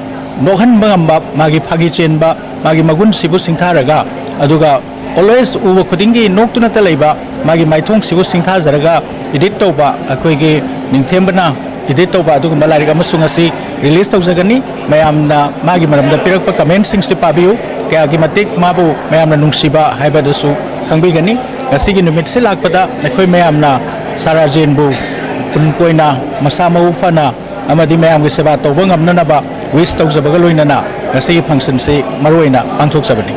ꯅꯣꯛꯍꯟꯕ ꯉꯝꯕ, ꯃꯥꯒꯤ ꯐꯥꯒꯤ ꯆꯦꯟꯕ, ꯃꯥꯒꯤ ꯃꯒꯨꯟꯁꯤꯕꯨ ꯁꯤꯡꯊꯥꯔꯒ, ꯑꯗꯨꯒ always ꯎꯕ ꯈꯨꯗꯤꯡꯒꯤ ꯅꯣꯛꯇꯨꯅꯇ ꯂꯩꯕ ꯃꯥꯒꯤ ꯃꯥꯏꯊꯣꯡꯁꯤꯕꯨ ꯁꯤꯡꯊꯥꯖꯔꯒ edit ꯇꯧꯕ, ꯑꯩꯈꯣꯏꯒꯤ ꯅꯤꯡꯊꯦꯝꯕꯅ edit ꯇꯧꯕ ꯑꯗꯨꯒꯨꯝꯕ ꯂꯥꯏꯔꯤꯛ ꯑꯃꯁꯨ ꯉꯁꯤ release ꯇꯧꯖꯒꯅꯤ꯫ ꯃꯌꯥꯝꯅ ꯃꯥꯒꯤ ꯃꯔꯝꯗ ꯄꯤꯔꯛꯄ comment ꯁꯤꯡꯁꯤ ꯄꯥꯕꯤꯌꯨ꯫ ꯀꯌꯥꯒꯤ ꯃꯇꯤꯛ ꯃꯥꯕꯨ ꯃꯌꯥꯝꯅ ꯅꯨꯡꯁꯤꯕ ꯍꯥꯏꯕꯗꯨꯁꯨ ꯈꯪꯕꯤꯒꯅꯤ꯫ ꯉꯁꯤꯒꯤ ꯅꯨꯃꯤꯠꯁꯤ ꯂꯥꯛꯄꯗ ꯑꯩꯈꯣꯏ ꯃꯌꯥꯝꯅ ꯁꯥꯔ ꯔꯥꯖꯦꯟꯕꯨ ꯇꯨꯡ ꯀꯣꯏꯅ ꯃꯁꯥ ꯃꯎ ꯐꯅ ꯑꯃꯗꯤ ꯃꯌꯥꯝꯒꯤ ꯁꯦꯕꯥ ꯇꯧꯕ ꯉꯝꯅꯅꯕ wish ꯇꯧꯖꯕꯒ ꯂꯣꯏꯅꯅ ꯉꯁꯤꯒꯤ function ꯁꯤ ꯃꯔꯨꯑꯣꯏꯅ ꯄꯥꯡꯊꯣꯛꯆꯕꯅꯤ꯫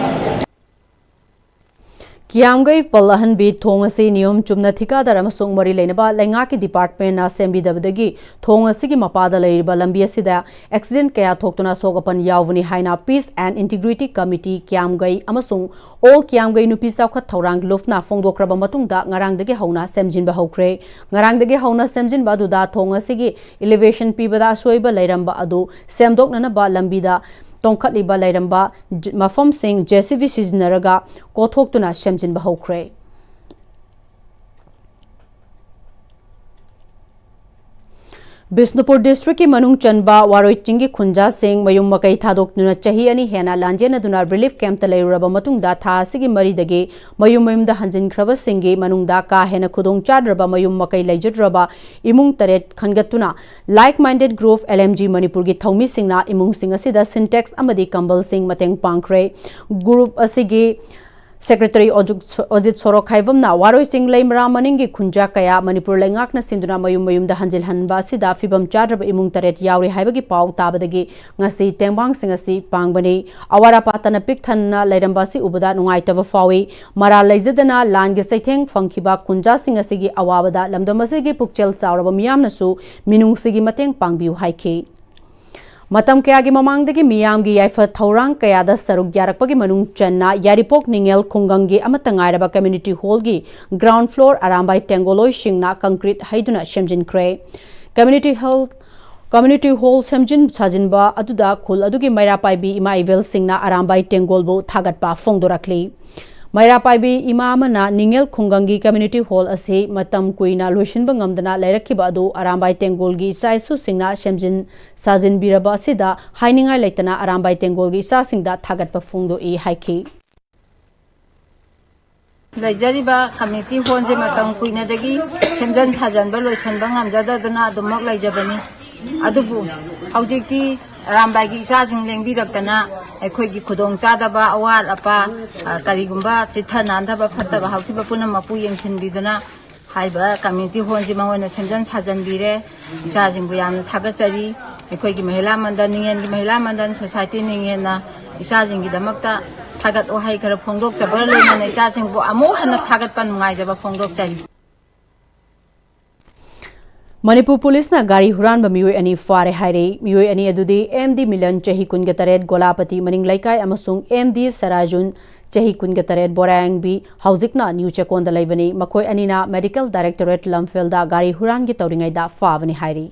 ꯀꯤꯌꯥꯝꯒꯩ ꯄꯜ ꯑꯍꯟꯕꯤ ꯊꯣꯡ ꯑꯁꯤ ꯅꯤꯌꯣꯝ ꯆꯨꯝꯅ ꯊꯤꯀꯥꯗꯥꯔ ꯑꯃꯁꯨꯡ ꯃꯔꯤ ꯂꯩꯅꯕ ꯂꯩꯉꯥꯛꯀꯤ department ꯅ ꯁꯦꯝꯕꯤꯗꯕꯗꯒꯤ ꯊꯣꯡ ꯑꯁꯤꯒꯤ ꯃꯄꯥꯗ ꯂꯩꯔꯤꯕ ꯂꯝꯕꯤ ꯑꯁꯤꯗ accident ꯀꯌꯥ ꯊꯣꯛꯇꯨꯅ ꯑꯁꯣꯛ ꯑꯄꯟ ꯌꯥꯎꯕꯅꯤ ꯍꯥꯏꯅ Peace and Integrity Committee ꯀꯤꯌꯥꯝꯒꯩ ꯑꯃꯁꯨꯡ All ꯀꯤꯌꯥꯝꯒꯩ ꯅꯨꯄꯤ ꯆꯥꯎꯈꯠ ꯊꯧꯔꯥꯡ, ꯂꯨꯞꯅ ꯐꯣꯡꯗꯣꯛꯈ꯭ꯔꯕ ꯃꯇꯨꯡꯗ ꯉꯔꯥꯡꯗꯒꯤ ꯍꯧꯅ ꯁꯦꯝꯖꯤꯟꯕ ꯍꯧꯈ꯭ꯔꯦ꯫ ꯉꯔꯥꯡꯗꯒꯤ ꯍꯧꯅ ꯁꯦꯝꯖꯤꯟꯕ ꯑꯗꯨꯗ ꯊꯣꯡ ꯑꯁꯤꯒꯤ elevation ꯄꯤꯕꯗ ꯑꯁꯣꯏꯕ ꯂꯩꯔꯝꯕ ꯑꯗꯨ ꯁꯦꯝꯗꯣꯛꯅꯅꯕ ꯂꯝꯕꯤꯗ ꯇꯣꯡꯈꯠꯂꯤꯕ ꯂꯩꯔꯝꯕ ꯖ-, ꯃꯐꯝꯁꯤꯡ J C B ꯁꯤꯖꯤꯟꯅꯔꯒ ꯀꯣꯊꯣꯛꯇꯨꯅ ꯁꯦꯝꯖꯤꯟꯕ ꯍꯧꯈ꯭ꯔꯦ꯫ ꯕꯤꯁꯅꯨꯄꯨꯔ ꯗꯤꯁꯇ꯭ꯔꯤꯛꯀꯤ ꯃꯅꯨꯡ ꯆꯟꯕ ꯋꯥꯔꯣꯏ ꯆꯤꯡꯒꯤ ꯈꯨꯟꯖꯥꯁꯤꯡ ꯃꯌꯨꯝ ꯃꯀꯩ ꯊꯥꯗꯣꯛꯇꯨꯅ ꯆꯍꯤ ꯑꯅꯤ ꯍꯦꯟꯅ ꯂꯥꯟꯖꯦꯟꯅꯗꯨꯅ ꯔꯤꯂꯤꯐ ꯀꯦꯝꯞꯇ ꯂꯩꯔꯨꯔꯕ ꯃꯇꯨꯡꯗ ꯊꯥ ꯑꯁꯤꯒꯤ ꯃꯔꯤꯗꯒꯤ ꯃꯌꯨꯝ ꯃꯌꯨꯝꯗ ꯍꯟꯖꯤꯟꯈ꯭ꯔꯕꯁꯤꯡꯒꯤ ꯃꯅꯨꯡꯗ ꯀꯥ ꯍꯦꯟꯅ ꯈꯨꯗꯣꯡ ꯆꯥꯗ꯭ꯔꯕ ꯃꯌꯨꯝ ꯃꯀꯩ ꯂꯩꯖꯗ꯭ꯔꯕ ꯏꯃꯨꯡ ꯇꯔꯦꯠ ꯈꯟꯒꯠꯇꯨꯅ Like Minded Group L M G ꯃꯅꯤꯄꯨꯔꯒꯤ ꯊꯧꯃꯤꯁꯤꯡꯅ ꯏꯃꯨꯡꯁꯤꯡ ꯑꯁꯤꯗ ꯁꯤꯟꯇꯦꯛꯁ ꯑꯃꯗꯤ ꯀꯝꯕꯜꯁꯤꯡ ꯃꯇꯦꯡ ꯄꯥꯡꯈ꯭ꯔꯦ꯫ ꯒ꯭ꯔꯨꯞ ꯑꯁꯤꯒꯤ ꯁꯦꯀ꯭ꯔꯦꯇꯔꯤ ꯑꯣꯖꯨꯛ-, ꯑꯣꯖꯤꯠ ꯁꯣꯔꯣꯛꯈꯥꯏꯕꯝꯅ ꯋꯥꯔꯣꯏ ꯆꯤꯡ ꯂꯩꯃꯔꯥ ꯃꯅꯤꯡꯒꯤ ꯈꯨꯟꯖꯥ ꯀꯌꯥ ꯃꯅꯤꯄꯨꯔ ꯂꯩꯉꯥꯛꯅ ꯁꯤꯟꯗꯨꯅ ꯃꯌꯨꯝ ꯃꯌꯨꯝꯗ ꯍꯟꯖꯤꯜꯍꯟꯕ ꯑꯁꯤꯗ ꯐꯤꯕꯝ ꯆꯥꯗ꯭ꯔꯕ ꯏꯃꯨꯡ ꯇꯔꯦꯠ ꯌꯥꯎꯔꯤ ꯍꯥꯏꯕꯒꯤ ꯄꯥꯎ ꯇꯥꯕꯗꯒꯤ ꯉꯁꯤ ꯇꯦꯡꯕꯥꯡꯁꯤꯡ ꯑꯁꯤ ꯄꯥꯡꯕꯅꯤ꯫ ꯑꯋꯥꯠ ꯑꯄꯥ ꯇꯅ ꯄꯤꯛ ꯊꯟꯅ ꯂꯩꯔꯝꯕ ꯑꯁꯤ ꯎꯕꯗ ꯅꯨꯡꯉꯥꯏꯇꯕ ꯐꯥꯎꯏ꯫ ꯃꯔꯥꯜ ꯂꯩꯖꯗꯅ ꯂꯥꯟꯒꯤ ꯆꯩꯊꯦꯡ ꯐꯪꯈꯤꯕ ꯈꯨꯟꯖꯥꯁꯤꯡ ꯑꯁꯤꯒꯤ ꯑꯋꯥꯕꯗ ꯂꯝꯗꯝ ꯑꯁꯤꯒꯤ ꯄꯨꯛꯆꯦꯜ ꯆꯥꯎꯔꯕ ꯃꯤꯌꯥꯝꯅꯁꯨ ꯃꯤꯅꯨꯡꯁꯤꯒꯤ ꯃꯇꯦꯡ ꯄꯥꯡꯕꯤꯌꯨ ꯍꯥꯏꯈꯤ꯫ ꯃꯇꯝ ꯀꯌꯥꯒꯤ ꯃꯃꯥꯡꯗꯒꯤ ꯃꯤꯌꯥꯝꯒꯤ ꯌꯥꯏꯐ ꯊꯧꯔꯥꯡ ꯀꯌꯥꯗ ꯁꯔꯨꯛ ꯌꯥꯔꯛꯄꯒꯤ ꯃꯅꯨꯡ ꯆꯟꯅ ꯌꯥꯏꯔꯤꯄꯣꯛ ꯅꯤꯡꯉꯦꯜ ꯈꯨꯡꯒꯪꯒꯤ ꯑꯃꯠꯇ ꯉꯥꯏꯔꯕ ꯀꯝꯃ꯭ꯌꯨꯅꯤꯇꯤ ꯍꯣꯜꯒꯤ ꯒ꯭ꯔꯥꯎꯟ ꯐ꯭ꯂꯣꯔ ꯑꯔꯥꯝꯕꯥꯏ ꯇꯦꯡꯒꯣꯂꯣꯏꯁꯤꯡꯅ ꯀꯪꯀ꯭ꯔꯤꯠ ꯍꯩꯗꯨꯅ ꯁꯦꯝꯖꯤꯟꯈ꯭ꯔꯦ꯫ ꯀꯝꯃ꯭ꯌꯨꯅꯤꯇꯤ ꯍꯣꯜ, ꯀꯝꯃ꯭ꯌꯨꯅꯤꯇꯤ ꯍꯣꯜ ꯁꯦꯝꯖꯤꯟ ꯁꯥꯖꯤꯟꯕ ꯑꯗꯨꯗ ꯈꯨꯜ ꯑꯗꯨꯒꯤ ꯃꯩꯔꯥ ꯄꯥꯏꯕꯤ ꯏꯃꯥ ꯏꯕꯦꯜꯁꯤꯡꯅ ꯑꯔꯥꯝꯕꯥꯏ ꯇꯦꯡꯒꯣꯜꯕꯨ ꯊꯥꯒꯠꯄ ꯐꯣꯡꯗꯣꯔꯛꯂꯤ꯫ ꯃꯩꯔꯥ ꯄꯥꯏꯕꯤ ꯏꯃꯥ ꯑꯃꯅ ꯅꯤꯡꯉꯦꯜ ꯈꯨꯡꯒꯪꯒꯤ ꯀꯝꯃ꯭ꯌꯨꯅꯤꯇꯤ ꯍꯣꯜ ꯑꯁꯤ ꯃꯇꯝ ꯀꯨꯏꯅ ꯂꯣꯏꯁꯤꯟꯕ ꯉꯝꯗꯅ ꯂꯩꯔꯛꯈꯤꯕ ꯑꯗꯨ ꯑꯔꯥꯝꯕꯥꯏ ꯇꯦꯡꯒꯣꯜꯒꯤ ꯏꯆꯥ ꯏꯁꯨꯁꯤꯡꯅ ꯁꯦꯝꯖꯤꯟ ꯁꯥꯖꯤꯟꯕꯤꯔꯕ ꯑꯁꯤꯗ ꯍꯥꯏꯅꯤꯡꯉꯥꯏ ꯂꯩꯇꯅ ꯑꯔꯥꯝꯕꯥꯏ ꯇꯦꯡꯒꯣꯜꯒꯤ ꯏꯆꯥꯁꯤꯡꯗ ꯊꯥꯒꯠꯄ ꯐꯣꯡꯗꯣꯛꯏ ꯍꯥꯏꯈꯤ꯫ ꯂꯩꯖꯔꯤꯕ ꯀꯝꯃ꯭ꯌꯨꯅꯤꯇꯤ ꯍꯣꯜꯁꯦ ꯃꯇꯝ ꯀꯨꯏꯅꯗꯒꯤ ꯁꯦꯝꯖꯤꯟ ꯁꯥꯖꯤꯟꯕ ꯂꯣꯏꯁꯤꯟꯕ ꯉꯝꯖꯗꯗꯨꯅ ꯑꯗꯨꯃꯛ ꯂꯩꯖꯕꯅꯤ꯫ ꯑꯗꯨꯕꯨ ꯍꯧꯖꯤꯛꯇꯤ ꯑꯔꯥꯝꯕꯥꯏꯒꯤ ꯏꯆꯥꯁꯤꯡ ꯂꯦꯡꯕꯤꯔꯛꯇꯅ ꯑꯩꯈꯣꯏꯒꯤ ꯈꯨꯗꯣꯡꯆꯥꯗꯕ, ꯑꯋꯥꯠ ꯑꯄꯥ, ꯑ, ꯀꯔꯤꯒꯨꯝꯕ ꯆꯤꯠꯊ ꯅꯥꯟꯗꯕ, ꯐꯠꯇꯕ ꯍꯥꯎꯊꯤꯕ ꯄꯨꯝꯅꯃꯛꯄꯨ ꯌꯦꯡꯁꯤꯟꯕꯤꯗꯨꯅ ꯍꯥꯏꯔꯤꯕ ꯀꯝꯃ꯭ꯌꯨꯅꯤꯇꯤ ꯍꯣꯜꯁꯤ ꯃꯉꯣꯟꯗ ꯁꯦꯝꯖꯤꯟ ꯁꯥꯖꯤꯟꯕꯤꯔꯦ꯫ ꯏꯆꯥꯁꯤꯡꯕꯨ ꯌꯥꯝꯅ ꯊꯥꯒꯠꯆꯔꯤ꯫ ꯑꯩꯈꯣꯏꯒꯤ ꯃꯍꯤꯂꯥ ꯃꯟꯗꯜ, ꯅꯤꯡꯉꯦꯜꯒꯤ ꯃꯍꯤꯂꯥ ꯃꯟꯗꯜ ꯁꯣꯁꯥꯏꯇꯤ ꯅꯤꯡꯉꯦꯜꯅ ꯏꯆꯥꯁꯤꯡꯒꯤꯗꯃꯛꯇ ꯊꯥꯒꯠ ꯋꯥꯍꯩ ꯈꯔ ꯐꯣꯡꯗꯣꯛꯆꯕꯒ ꯂꯣꯏꯅꯅ ꯏꯆꯥꯁꯤꯡꯕꯨ ꯑꯃꯨꯛ ꯍꯟꯅ ꯊꯥꯒꯠꯄ ꯅꯨꯡꯉꯥꯏꯖꯕ ꯐꯣꯡꯗꯣꯛꯆꯔꯤ꯫ ꯃꯅꯤꯄꯨꯔ ꯄꯨꯂꯤꯁꯅ ꯒꯥꯔꯤ ꯍꯨꯔꯥꯟꯕ ꯃꯤꯑꯣꯏ ꯑꯅꯤ ꯐꯥꯔꯦ ꯍꯥꯏꯔꯦ꯫ ꯃꯤꯑꯣꯏ ꯑꯅꯤ ꯑꯗꯨꯗꯤ M D ꯃꯤꯂꯟ, ꯆꯍꯤ ꯀꯨꯟꯒ ꯇꯔꯦꯠ, ꯒꯣꯂꯥꯄꯇꯤ ꯃꯅꯤꯡ ꯂꯩꯀꯥꯏ, ꯑꯃꯁꯨꯡ M D ꯁꯔꯥꯖꯨꯟ, ꯆꯍꯤ ꯀꯨꯟꯒ ꯇꯔꯦꯠ, ꯕꯣꯔꯥꯌꯥꯡꯕꯤ, ꯍꯧꯖꯤꯛꯅ ꯅ꯭ꯌꯨ ꯆꯦꯛꯀꯣꯟꯗ ꯂꯩꯕꯅꯤ꯫ ꯃꯈꯣꯏ ꯑꯅꯤꯅ ꯃꯦꯗꯤꯀꯦꯜ ꯗꯥꯏꯔꯦꯛꯇꯣꯔꯦꯠ ꯂꯝꯐꯦꯜꯗ ꯒꯥꯔꯤ ꯍꯨꯔꯥꯟꯒꯦ ꯇꯧꯔꯤꯉꯩꯗ ꯐꯥꯕꯅꯤ ꯍꯥꯏꯔꯤ꯫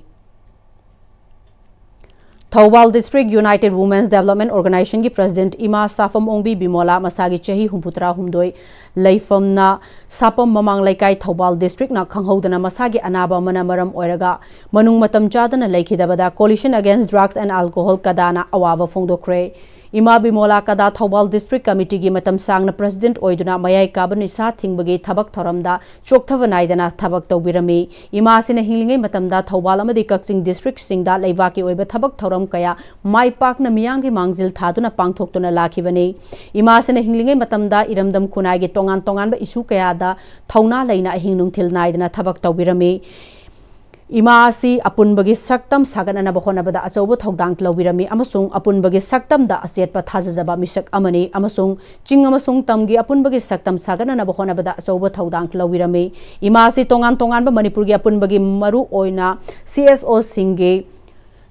Thoubal District United Women's Development Organizationꯒꯤ President ꯏꯃꯥ ꯁꯥꯐꯝ ꯑꯣꯡꯕꯤ ꯕꯤꯃꯣꯂꯥ ꯃꯁꯥꯒꯤ ꯆꯍꯤ ꯍꯨꯝꯐꯨꯇꯔꯥꯍꯨꯝꯗꯣꯏ ꯂꯩꯐꯝꯅ ꯁꯥꯄꯝ ꯃꯃꯥꯡ ꯂꯩꯀꯥꯏ, ꯊꯧꯕꯥꯜ Districtꯅ ꯈꯪꯍꯧꯗꯅ ꯃꯁꯥꯒꯤ ꯑꯅꯥꯕ ꯑꯃꯅ ꯃꯔꯝ ꯑꯣꯏꯔꯒ ꯃꯅꯨꯡ ꯃꯇꯝ ꯆꯥꯗꯅ ꯂꯩꯈꯤꯗꯕꯗ Coalition Against Drugs and Alcohol ꯀꯗꯥꯅ ꯑꯋꯥꯕ ꯐꯣꯡꯗꯣꯛꯈ꯭ꯔꯦ꯫ ꯏꯃꯥ ꯕꯤꯃꯣꯂꯥ ꯀꯗꯥ ꯊꯧꯕꯥꯜ District Committeeꯒꯤ ꯃꯇꯝ ꯁꯥꯡꯅ President ꯑꯣꯏꯗꯨꯅ ꯃꯌꯥꯏ ꯀꯥꯕ ꯅꯤꯁꯥ ꯊꯤꯡꯕꯒꯤ ꯊꯕꯛ ꯊꯧꯔꯝꯗ ꯆꯣꯛꯊꯕ ꯅꯥꯏꯗꯅ ꯊꯕꯛ ꯇꯧꯕꯤꯔꯝꯃꯤ꯫ ꯏꯃꯥ ꯑꯁꯤꯅ ꯍꯤꯡꯂꯤꯉꯩ ꯃꯇꯝꯗ ꯊꯧꯕꯥꯜ ꯑꯃꯗꯤ ꯀꯛꯆꯤꯡ Districtꯁꯤꯡꯗ ꯂꯩꯕꯥꯛꯀꯤ ꯑꯣꯏꯕ ꯊꯕꯛ ꯊꯧꯔꯝ ꯀꯌꯥ ꯃꯥꯏ ꯄꯥꯛꯅ ꯃꯤꯌꯥꯝꯒꯤ ꯃꯥꯡꯖꯤꯜ ꯊꯥꯗꯨꯅ ꯄꯥꯡꯊꯣꯛꯇꯨꯅ ꯂꯥꯛꯈꯤꯕꯅꯤ꯫ ꯏꯃꯥ ꯑꯁꯤꯅ ꯍꯤꯡꯂꯤꯉꯩ ꯃꯇꯝꯗ ꯏꯔꯝꯗꯝ ꯈꯨꯟꯅꯥꯏꯒꯤ ꯇꯣꯉꯥꯟ ꯇꯣꯉꯥꯟꯕ issue ꯀꯌꯥꯗ ꯊꯧꯅꯥ ꯂꯩꯅ ꯑꯍꯤꯡ ꯅꯨꯡꯊꯤꯜ ꯅꯥꯏꯗꯅ ꯊꯕꯛ ꯇꯧꯕꯤꯔꯝꯃꯤ꯫ ꯏꯃꯥ ꯑꯁꯤ ꯑꯄꯨꯟꯕꯒꯤ ꯁꯛꯇꯝ ꯁꯥꯒꯠꯅꯅꯕ ꯍꯣꯠꯅꯕꯗ ꯑꯆꯧꯕ ꯊꯧꯗꯥꯡ ꯂꯧꯕꯤꯔꯝꯃꯤ ꯑꯃꯁꯨꯡ ꯑꯄꯨꯟꯕꯒꯤ ꯁꯛꯇꯝꯗ ꯑꯆꯦꯠꯄ ꯊꯥꯖꯖꯕ ꯃꯤꯁꯛ ꯑꯃꯅꯤ ꯑꯃꯁꯨꯡ ꯆꯤꯡ ꯑꯃꯁꯨꯡ ꯇꯝꯒꯤ ꯑꯄꯨꯟꯕꯒꯤ ꯁꯛꯇꯝ ꯁꯥꯒꯠꯅꯅꯕ ꯍꯣꯠꯅꯕꯗ ꯑꯆꯧꯕ ꯊꯧꯗꯥꯡ ꯂꯧꯕꯤꯔꯝꯃꯤ꯫ ꯏꯃꯥ ꯑꯁꯤ ꯇꯣꯉꯥꯟ ꯇꯣꯉꯥꯟꯕ ꯃꯅꯤꯄꯨꯔꯒꯤ ꯑꯄꯨꯟꯕꯒꯤ ꯃꯔꯨ ꯑꯣꯏꯅ CSOꯁꯤꯡꯒꯤ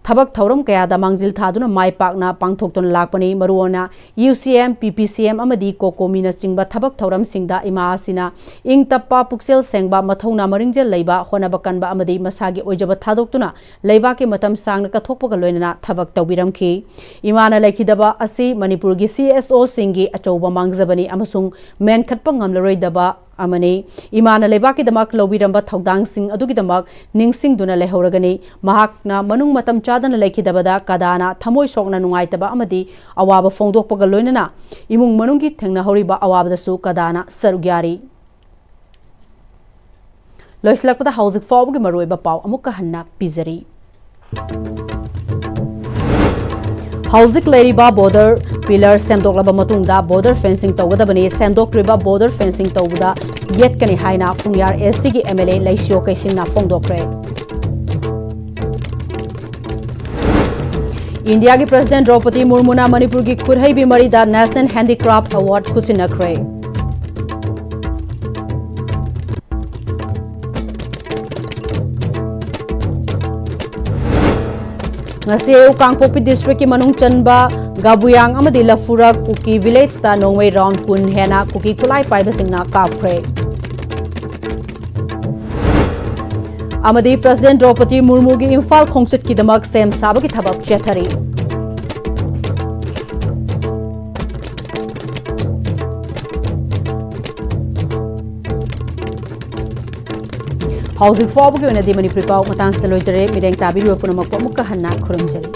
ꯊꯕꯛ ꯊꯧꯔꯝ ꯀꯌꯥꯗ ꯃꯥꯡꯖꯤꯜ ꯊꯥꯗꯨꯅ ꯃꯥꯏ ꯄꯥꯛꯅ ꯄꯥꯡꯊꯣꯛꯇꯨꯅ ꯂꯥꯛꯄꯅꯤ꯫ ꯃꯔꯨꯑꯣꯏꯅ UCM, PPCM ꯑꯃꯗꯤ COCOMIꯅꯆꯤꯡꯕ ꯊꯕꯛ ꯊꯧꯔꯝꯁꯤꯡꯗ ꯏꯃꯥ ꯑꯁꯤꯅ ꯏꯪ ꯇꯞꯄ, ꯄꯨꯛꯆꯦꯜ ꯁꯦꯡꯕ, ꯃꯊꯧꯅꯥ ꯃꯔꯤꯡꯖꯦꯜ ꯂꯩꯕ, ꯍꯣꯠꯅꯕ ꯀꯟꯕ ꯑꯃꯗꯤ ꯃꯁꯥꯒꯤ ꯑꯣꯏꯖꯕ ꯊꯥꯗꯣꯛꯇꯨꯅ ꯂꯩꯕꯥꯛꯀꯤ ꯃꯇꯝ ꯁꯥꯡꯅ ꯀꯠꯊꯣꯛꯄꯒ ꯂꯣꯏꯅꯅ ꯊꯕꯛ ꯇꯧꯕꯤꯔꯝꯈꯤ꯫ ꯏꯃꯥꯅ ꯂꯩꯈꯤꯗꯕ ꯑꯁꯤ ꯃꯅꯤꯄꯨꯔꯒꯤ CSOꯁꯤꯡꯒꯤ ꯑꯆꯧꯕ ꯃꯥꯡꯖꯕꯅꯤ ꯑꯃꯁꯨꯡ ꯃꯦꯟꯈꯠꯄ ꯉꯝꯂꯔꯣꯏꯗꯕ ꯑꯃꯅꯤ꯫ ꯏꯃꯥꯅ ꯂꯩꯕꯥꯛꯀꯤꯗꯃꯛ ꯂꯧꯕꯤꯔꯝꯕ ꯊꯧꯗꯥꯡꯁꯤꯡ ꯑꯗꯨꯒꯤꯗꯃꯛ ꯅꯤꯡꯁꯤꯡꯗꯨꯅ ꯂꯩꯍꯧꯔꯒꯅꯤ꯫ ꯃꯍꯥꯛꯅ ꯃꯅꯨꯡ ꯃꯇꯝ ꯆꯥꯗꯅ ꯂꯩꯈꯤꯗꯕꯗ ꯀꯗꯥꯅ ꯊꯃꯣꯏ ꯁꯣꯛꯅ ꯅꯨꯡꯉꯥꯏꯇꯕ ꯑꯃꯗꯤ ꯑꯋꯥꯕ ꯐꯣꯡꯗꯣꯛꯄꯒ ꯂꯣꯏꯅꯅ ꯏꯃꯨꯡ ꯃꯅꯨꯡꯒꯤ ꯊꯦꯡꯅꯍꯧꯔꯤꯕ ꯑꯋꯥꯕꯗꯁꯨ ꯀꯗꯥꯅ ꯁꯔꯨꯛ ꯌꯥꯔꯤ꯫ ꯂꯣꯏꯁꯤꯜꯂꯛꯄꯗ ꯍꯧꯖꯤꯛ ꯐꯥꯎꯕꯒꯤ ꯃꯔꯨꯑꯣꯏꯕ ꯄꯥꯎ ꯑꯃꯨꯛꯀ ꯍꯟꯅ ꯄꯤꯖꯔꯤ꯫ ꯍꯧꯖꯤꯛ ꯂꯩꯔꯤꯕ border pillar ꯁꯦꯝꯗꯣꯛꯂꯕ ꯃꯇꯨꯡꯗ border fencing ꯇꯧꯒꯗꯕꯅꯤ꯫ ꯁꯦꯝꯗꯣꯛꯇ꯭ꯔꯤꯕ border fencing ꯇꯧꯕꯗ ꯌꯦꯠꯀꯅꯤ ꯍꯥꯏꯅ ꯐꯨꯡꯌꯥꯔ SCꯒꯤ MLA ꯂꯩꯁꯤꯌꯣ ꯀꯩꯁꯤꯡꯅ ꯐꯣꯡꯗꯣꯛꯈ꯭ꯔꯦ꯫ ꯏꯟꯗꯤꯌꯥꯒꯤ President ꯗ꯭ꯔꯧꯄꯗꯤ ꯃꯨꯔꯃꯨꯅ ꯃꯅꯤꯄꯨꯔꯒꯤ ꯈꯨꯠꯍꯩꯕꯤ ꯃꯔꯤꯗ National Handicraft Award ꯈꯨꯠꯁꯤꯟꯅꯈ꯭ꯔꯦ꯫ ꯉꯁꯤ ꯑꯌꯨꯛ ꯀꯥꯡꯄꯣꯛꯄꯤ districtꯀꯤ ꯃꯅꯨꯡ ꯆꯟꯕ ꯒꯥꯕꯨꯌꯥꯡ ꯑꯃꯗꯤ ꯂꯐꯨꯔꯛ ꯀꯨꯀꯤ villageꯇ ꯅꯣꯡꯃꯩ round ꯀꯨꯟ ꯍꯦꯟꯅ ꯀꯨꯀꯤ ꯈꯨꯠꯂꯥꯏ ꯄꯥꯏꯕꯁꯤꯡꯅ ꯀꯥꯞꯈ꯭ꯔꯦ꯫ ꯑꯃꯗꯤ ꯄ꯭ꯔꯁꯤꯗꯦꯟ ꯗ꯭ꯔꯧꯄꯗꯤ ꯃꯨꯔꯃꯨꯒꯤ ꯏꯝꯐꯥꯜ ꯈꯣꯡꯆꯠꯀꯤꯗꯃꯛ ꯁꯦꯝ ꯁꯥꯕꯒꯤ ꯊꯕꯛ ꯆꯠꯊꯔꯤ꯫ ꯍꯧꯖꯤꯛ ꯐꯥꯎꯕꯒꯤ ꯑꯣꯏꯅꯗꯤ ꯃꯅꯤꯄꯨꯔꯤ ꯄꯥꯎ ꯃꯇꯥꯡꯁꯤꯗ ꯂꯣꯏꯖꯔꯦ꯫ ꯃꯤꯠꯌꯦꯡ ꯇꯥꯕꯤꯔꯤꯕ ꯄꯨꯝꯅꯃꯛꯄꯨ ꯑꯃꯨꯛꯀ ꯍꯟꯅ ꯈꯨꯔꯨꯝꯖꯔꯤ꯫